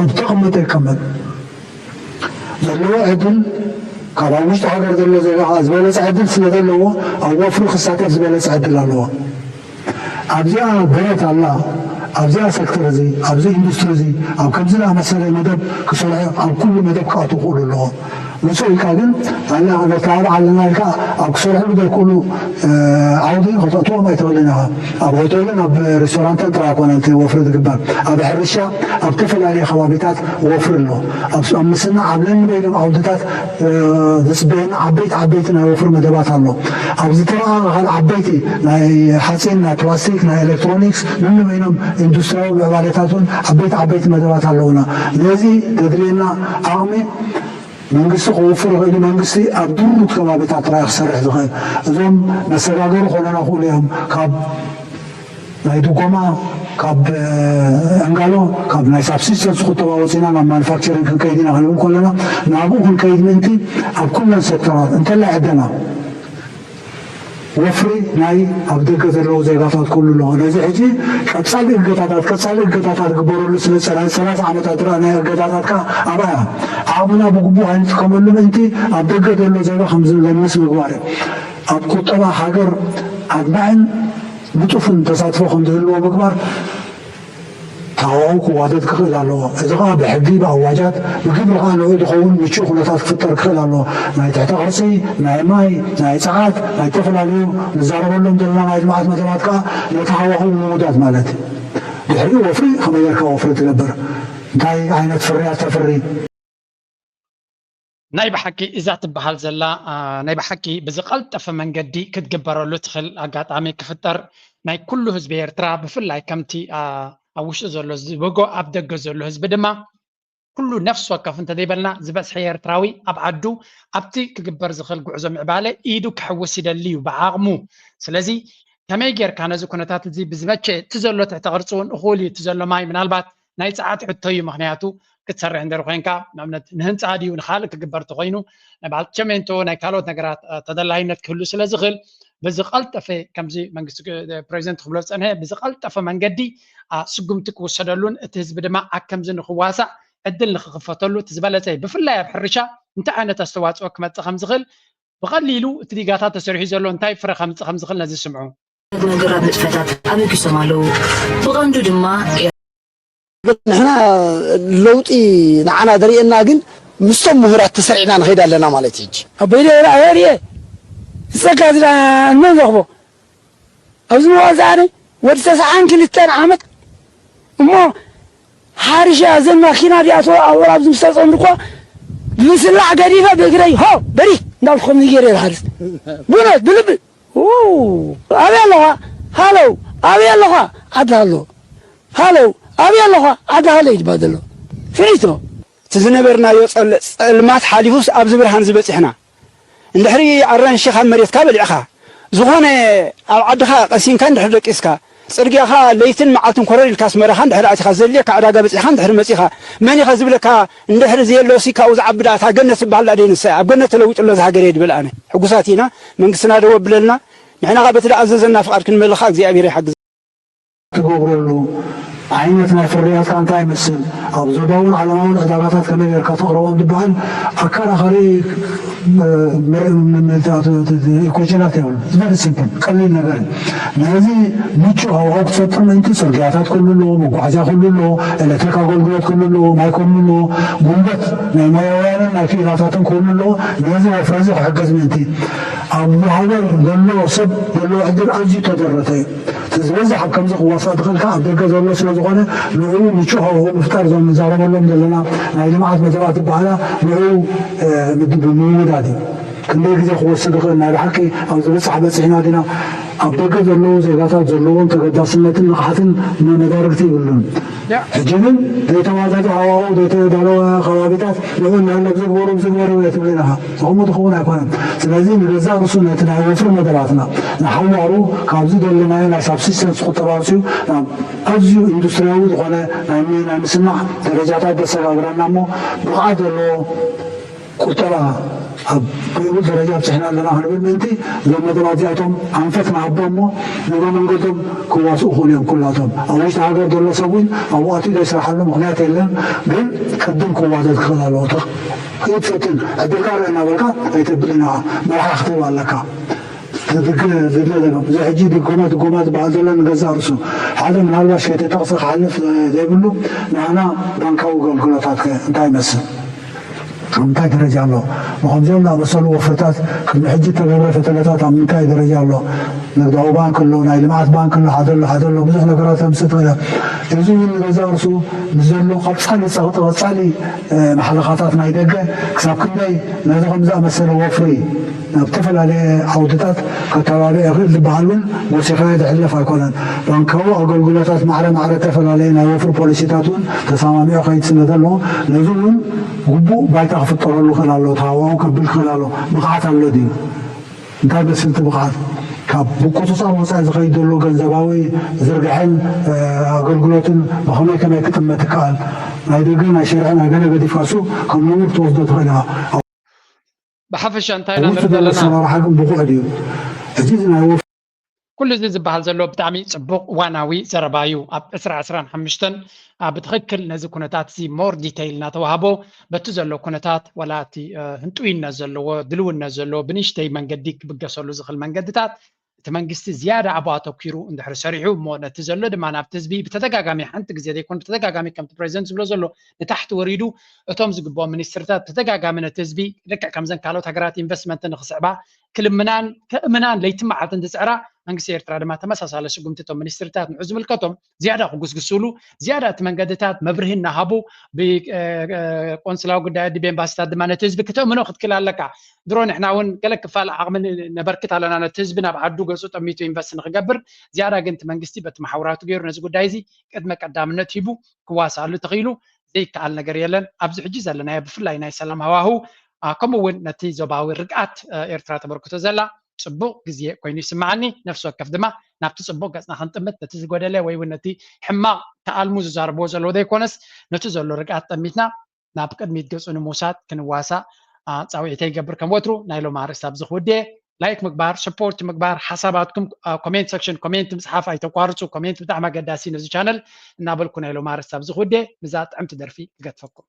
ኣብ ተቐመጠ ይቀመጥ ዘለዎ ዕድል ካብ ኣብ ውሽጢ ሃገር ዘሎ ዜጋ ከዓ ዝበለፀ ዕድል ስለ ዘለዎ ኣብ ወፍሪ ክሳተፍ ዝበለፀ ዕድል ኣለዎ። ኣብዚኣ ብረት ኣላ ኣብዚኣ ሰክተር እዚ ኣብዚ ኢንዱስትሪ እዚ ኣብ ከምዚ ዝኣመሰለ መደብ ክሰርሑ ኣብ ኩሉ መደብ ክኣትዉ ክእሉ ኣለዎም። ንሱ ኢልካ ግን ኣና ነተባብዕ ኣለና ኢልካ ኣብ ክሰርሕሉ ዘይክእሉ ዓውዲ ከተእትዎም ኣይትኽእልን ኢኻ። ኣብ ሆቴልን ኣብ ሬስቶራንትን ጥራይ ኣይኮነን እቲ ወፍሪ ዝግበር። ኣብ ሕርሻ ኣብ ዝተፈላለዩ ከባቢታት ወፍሪ ኣሎ። ኣብ ምስና ኣብ ነንበይኖም ዓውድታት ዝፅበየና ዓበይቲ ዓበይቲ ናይ ወፍሪ መደባት ኣሎ። ኣብ ዝተረኣኻ ዓበይቲ ናይ ሓፂን፣ ናይ ፕላስቲክ፣ ናይ ኤሌክትሮኒክስ ነንበይኖም ኢንዱስትሪያዊ ምዕባለታት እውን ዓበይቲ ዓበይቲ መደባት ኣለውና። ነዚ ዘድልየና ዓቕሚ መንግስቲ ክውፍር ይኽእል እዩ። መንግስቲ ኣብ ድሩት ከባቢታት ጥራይ ክሰርሕ ዝኽእል እዞም መሰጋገሪ ክኾኑና ይኽእሉ እዮም። ካብ ናይ ድጎማ ካብ ዕንጋሎ ካብ ናይ ሳብሲስተንስ ቁጠባ ወፂና ናብ ማኑፋክቸሪንግ ክንከይድ ኢና ክንብል ከለና ናብኡ ክንከይድ ምእንቲ ኣብ ኩለን ሴክተራት እንተላይ ዕደና ወፍሪ ናይ ኣብ ደገ ዘለዉ ዜጋታት ክህሉ ኣለዎ። ነዚ ሕጂ ቀፃሊ እገታታት ቀፃሊ እገታታት ክግበረሉ ስለ ዝፀንሐ ሰላሳ ዓመታት ዝረኣናዮ እገታታት ከዓ ኣብኣ ዓቕምና ብግቡእ ኣይንጥቀመሉ ምእንቲ ኣብ ደገ ዘሎ ዜጋ ከም ዝለምስ ምግባር እዩ። ኣብ ቁጠባ ሃገር ኣድማዕን ንጡፍን ተሳትፎ ከም ዝህልዎ ምግባር ተሃዋሁ ክዋደድ ክኽእል ኣለዎ። እዚ ኸዓ ብሕጊ፣ ብኣዋጃት፣ ብግብሪ ኸዓ ንዕኡ ዝኸውን ምቹእ ኩነታት ክፍጠር ክኽእል ኣለዎ። ናይ ትሕተ ቅርጺ፣ ናይ ማይ፣ ናይ ጸዓት፣ ናይ ዝተፈላለዩ ንዛረበሎም ዘለና ናይ ልምዓት መደባት ከኣ ነቲ ሃዋሁ ምውዳድ ማለት እዩ። ድሕሪኡ ወፍሪ ከመይ ጌርካ ወፍሪ ትገብር? እንታይ ዓይነት ፍርያት ተፍሪ? ናይ ብሓቂ እዛ ትበሃል ዘላ ናይ ብሓቂ ብዝቐልጠፈ መንገዲ ክትግበረሉ ትኽእል ኣጋጣሚ ክፍጠር ናይ ኩሉ ህዝቢ ኤርትራ ብፍላይ ከምቲ ኣብ ውሽጢ ዘሎ ዝበጎ ኣብ ደገ ዘሎ ህዝቢ ድማ ኩሉ ነፍሲ ወከፍ እንተዘይበልና ዝበዝሐ ኤርትራዊ ኣብ ዓዱ ኣብቲ ክግበር ዝኽእል ጉዕዞ ምዕባለ ኢዱ ክሕውስ ይደሊ እዩ ብዓቕሙ። ስለዚ ከመይ ጌርካ ነዚ ኩነታት እዚ ብዝመቸ፣ እቲ ዘሎ ትሕተ ቅርፂ እውን እኹል እዩ፣ እቲ ዘሎ ማይ ምናልባት ናይ ፀዓት ሕቶ እዩ። ምክንያቱ ክትሰርሕ እንድሕር ኮይንካ ንኣብነት ንህንፃ ድዩ ንካልእ ክግበር ተኮይኑ ናይ በዓል ቸሜንቶ ናይ ካልኦት ነገራት ተደላይነት ክህሉ ስለ ዝኽእል ብዝቀልጠፈ ከምዚ መንግስቲ ፕሬዚደንት ክብሎ ዝፀንሐ ብዝቀልጠፈ መንገዲ ስጉምቲ ክውሰደሉን እቲ ህዝቢ ድማ ኣብ ከምዚ ንክዋሳእ ዕድል ንክኽፈተሉ እቲ ዝበለፀ እዩ። ብፍላይ ኣብ ሕርሻ እንታይ ዓይነት ኣስተዋፅኦ ክመፅእ ከም ዝኽእል ብቐሊሉ እቲ ዲጋታት ተሰሪሑ ዘሎ እንታይ ፍረ ከምፅእ ከም ዝኽእል ነዚ ስምዑ። ነገራት ንጥፈታት ኣበጊሶም ኣለዉ። ብቐንዱ ድማ ንሕና ለውጢ ንዓና ዘርእየና ግን ምስቶም ምሁራት ተሰሪዕና ንኸይድ ኣለና ማለት እዩ። ሕጂ ኣቦይ ደብረ ኣበርየ ንሰካ ዝዳ እንመን ረኽቦ ኣብዚ መዋዛኒ ወዲ ተስዓን ክልተን ዓመት እሞ ሓሪሻ እዘን ማኪና ዲኣቶ ኣወር ኣብዚ ምስ ተፀምዱ እኮ ብምስላዕ ገዲፈ ብእግረይ ሆ በሪ እንዳልኩ ከምዚ ገይረ ዝሓርስ ብእውነት ብልቢ ኣበይ ኣለኻ ሃለው ኣበይ ኣለኻ ዓዲ ሃሎ ሃለው ኣበይ ኣለኻ ዓዲ ሃሎ ይድባ ዘሎ ፍሪቶ እቲ ዝነበርናዮ ፀልማት ሓሊፉስ ኣብዚ ብርሃን ዝበፂሕና እንድሕሪ ኣራንሺ ካብ መሬትካ በሊዕኻ ዝኾነ ኣብ ዓድኻ ቀሲንካ እንድሕር ደቂስካ ጽርግያኻ ለይትን መዓልትን ኮረር ኢልካ ኣስመራኻ እንድሕር ኣቲኻ ዘድልየካ ዕዳጋ በጺሕኻ እንድሕር መጺኻ መን ኢኻ ዝብለካ እንድሕር ዘየሎሲ ካብኡ ዝዓቢ ደኣ እታ ገነት ዝበሃል ደኣ ደይንሳ ኣብ ገነት ተለዊጡ ኣሎ እዚ ሃገረይ ድብል ኣነ ሕጉሳት ኢና መንግስትና ደው ኣብለልና ንሕና ኸኣ በቲ ደኣ ኣዘዘና ፍቓድ ክንመልኻ እግዚኣብሔር ይሓግዝ ትገብረሉ ዓይነት ናይ ፍርያትካ እንታይ ይመስል ኣብ ዞባውን ዓለማውን ዕዳጋታት ከመይ ጌርካ ተቕርቦም ዝበሃል ኣከራኸሪ ኢኮጀናት የብሉ very simple ቀሊል ነገር እዩ ነዚ ምቹ ሃዋሁ ክትፈጥር ምእንቲ ፅርግያታት ክህሉ ኣለዎ መጓዓዝያ ክህሉ ኣለዎ ኤሌክትሪክ ኣገልግሎት ክህሉ ኣለዎ ማይ ክህሉ ኣለዎ ጉልበት ናይ ሞያውያንን ናይ ክኢላታትን ክህሉ ኣለዎ ነዚ ወፍሪ እዚ ክሕግዝ ምእንቲ ኣብ ሃገር ዘሎ ሰብ ዘለዎ ዕድል ኣዝዩ ተደረተ እዩ እቲ ዝበዝሕ ኣብ ከምዚ ክዋሳእ ዝኽእል ከኣ ኣብ ደገ ዘሎ ስለ ዝኾነ ንዕኡ ምቹእ ሃዋሁ ምፍጣር እዞም ንዛረበሎም ዘለና ናይ ልምዓት መደባት ዝበሃላ ንዕኡ ምውዳድ እዩ። ክንደይ ግዜ ክወስድ ይኽእል ናይ ብሓቂ ኣብ ዝበፅሕ በፂሕና ዲና ኣብ ደገ ዘለዉ ዜጋታት ዘለዎም ተገዳስነትን ንቕሓትን መዳርግቲ ይብሉን። ሕጂ ግን ዘይተዋደደ ሃዋሁ ዘይተዳለወ ከባቢታት ንዑ እናሃለብ ዝግበሩ ዝግበሩ እየ ትብል ኢኻ። ዝኾሞ ትኸውን ኣይኮነን። ስለዚ ንገዛእ ርእሱ ነቲ ናይ ወፍሪ መደባትና ንሓዋሩ ካብዚ ዘለናዮ ናይ ሳብሲስተንስ ቁጠባ ኣውፅኡ ናብ ኣዝዩ ኢንዱስትሪያዊ ዝኾነ ናይ ናይ ምስናዕ ደረጃታት ዘሰጋግረና እሞ ብቕዓት ዘለዎ ቁጠባ ኣብ ብልዑል ደረጃ ኣብፅሕና ኣለና ክንብል ምእንቲ እዞም መደባት እዚኣቶም ኣንፈት ንሃቦ እሞ ነብረ መንገዶም ክዋስኡ ክእሉ እዮም ኩላቶም ኣብ ውሽጢ ሃገር ዘሎ ሰብ እውን ኣብኡ ኣትዩ ዘይስርሓሉ ምኽንያት የለን ግን ቅድም ክዋደድ ክኽእል ኣለዎ ኢድ ፈትን ዕድልካ ርእ እናበልካ ኣይተብልን ኢኻ መርሓ ክትህብ ኣለካ ድግነ ድግነ ዘሎ እዚ ሕጂ ድጎማ ድጎማ ዝበሃል ዘሎ ንገዛእ ርእሱ ሓደ ምናልባሽ ከይተጠቕሰ ክሓልፍ ዘይብሉ ንዓና ባንካዊ ኣገልግሎታት ከ እንታይ ይመስል ኣብ ምንታይ ደረጃ ኣሎ ብከምዚኦም ዝኣመሰሉ ወፍርታት ቅድሚ ሕጂ እተገብረ ፈተነታት ኣብ ምንታይ ደረጃ ኣሎ ንግዳዊ ባንክ ኣሎ ናይ ልምዓት ባንክ ኣሎ ሓደ ኣሎ ሓደ ኣሎ ብዙሕ ነገራት ተምፅእ ትኽእል እዚ እውን ንገዛእ ርእሱ ንዘሎ ቀፃሊ ፀቕጢ ቀፃሊ ማሕለኻታት ናይ ደገ ክሳብ ክንደይ ነዚ ከም ዝኣመሰለ ወፍሪ ናብ ዝተፈላለየ ዓውድታት ከተባብዕ ይኽእል ዝበሃል እውን ወሲኽናዮ ዝሕለፍ ኣይኮነን። ባንካዊ ኣገልግሎታት ማዕረ ማዕረ እተፈላለየ ናይ ወፍሪ ፖሊሲታት እውን ተሰማሚዑ ይኸይድ ስለ ዘሎ ነዚ እውን ግቡእ ባይታ ክፍጠረሉ ይኽእል ኣሎ፣ ተሃዋሁ ከብል ይኽእል ኣሎ። ብቕዓት ኣሎ ድዩ? እንታይ ይመስል እቲ ብቕዓት? ካብ ምቁጽጻር ወጻኢ ዝኸይድ ዘሎ ገንዘባዊ ዝርግሐን ኣገልግሎትን ብኸመይ ከመይ ክጥመት ይከኣል? ናይ ደገ ናይ ሸርዒ ናይ ገለ ገዲፍካ እሱ ከም ንቡር ክትወስዶ ትኽእል ኢኻ። ብሓፈሻ እንታይ ኢና ንርኢ ዘለና? ኣሰራርሓ ግን ብቑዕ ድዩ? ሕጂ እዚ ናይ ወፍ ኩሉ እዚ ዝበሃል ዘሎ ብጣዕሚ ፅቡቕ እዋናዊ ዘረባ እዩ። ኣብ ዕስራ ዕስራን ሓሙሽተን ብትኽክል ነዚ ኩነታት እዚ more detail እናተዋህቦ በቲ ዘሎ ኩነታት ዋላ እቲ ህንጡይነት ዘለዎ ድልውነት ዘለዎ ብንእሽተይ መንገዲ ክብገሰሉ ዝኽእል መንገድታት እቲ መንግስቲ ዝያዳ ኣብኡ ኣተኲሩ እንድሕር ሰሪሑ እሞ ነቲ ዘሎ ድማ ናብቲ ህዝቢ ብተደጋጋሚ ሓንቲ ግዜ ዘይኮነ ብተደጋጋሚ ከምቲ ፕሬዚደንት ዝብሎ ዘሎ ንታሕቲ ወሪዱ እቶም ዝግብኦም ሚኒስትርታት ብተደጋጋሚ ነቲ ህዝቢ ልክዕ ከምዘን ካልኦት ሃገራት ኢንቨስትመንት ንክስዕባ ክልምናን ከእምናን ለይቲ መዓልትን ዝፅዕራ መንግስቲ ኤርትራ ድማ ተመሳሳሊ ስጉምቲ እቶም ሚኒስትሪታት ንዑ ዝምልከቶም ዝያዳ ክጉስጉስሉ ዝያዳ እቲ መንገድታት መብርሂ እናሃቡ ብቆንስላዊ ጉዳያት ብኤምባሲታት ድማ ነቲ ህዝቢ ክተእምኖ ክትክእል ኣለካ። ድሮ ንሕና እውን ገለ ክፋል ዓቕሚ ነበርክት ኣለና ነቲ ህዝቢ ናብ ዓዱ ገፁ ጠሚቱ ኢንቨስት ንክገብር። ዝያዳ ግን እቲ መንግስቲ በቲ መሓውራቱ ገይሩ ነዚ ጉዳይ እዚ ቅድመ ቀዳምነት ሂቡ ክዋሳኣሉ ተኽኢሉ ዘይከኣል ነገር የለን። ኣብዚ ሕጂ ዘለናዮ ብፍላይ ናይ ሰላም ሃዋህው ከምኡ እውን ነቲ ዞባዊ ርግኣት ኤርትራ ተበርክቶ ዘላ ፅቡቕ ግዜ ኮይኑ ይስምዓኒ። ነፍሲ ወከፍ ድማ ናብቲ ፅቡቕ ገፅና ክንጥምት ነቲ ዝጎደለ ወይ እውን ነቲ ሕማቕ ተኣልሙ ዝዛረብዎ ዘለዎ ዘይኮነስ ነቲ ዘሎ ርግኣት ጠሚትና ናብ ቅድሚት ገፁ ንምውሳድ ክንዋሳእ ፃውዒተ ይገብር። ከም ወትሩ ናይ ሎም ኣርእስቲ ኣብዚ ክውድየ። ላይክ ምግባር፣ ሰፖርት ምግባር፣ ሓሳባትኩም ኮሜንት ሰክሽን ኮሜንት ምፅሓፍ ኣይተቋርፁ። ኮሜንት ብጣዕሚ ኣገዳሲ ነዚ ቻነል እናበልኩ ናይ ሎም ኣርእስቲ ኣብዚ ክውድየ። ምዛ ጥዕምቲ ደርፊ ክገትፈኩም።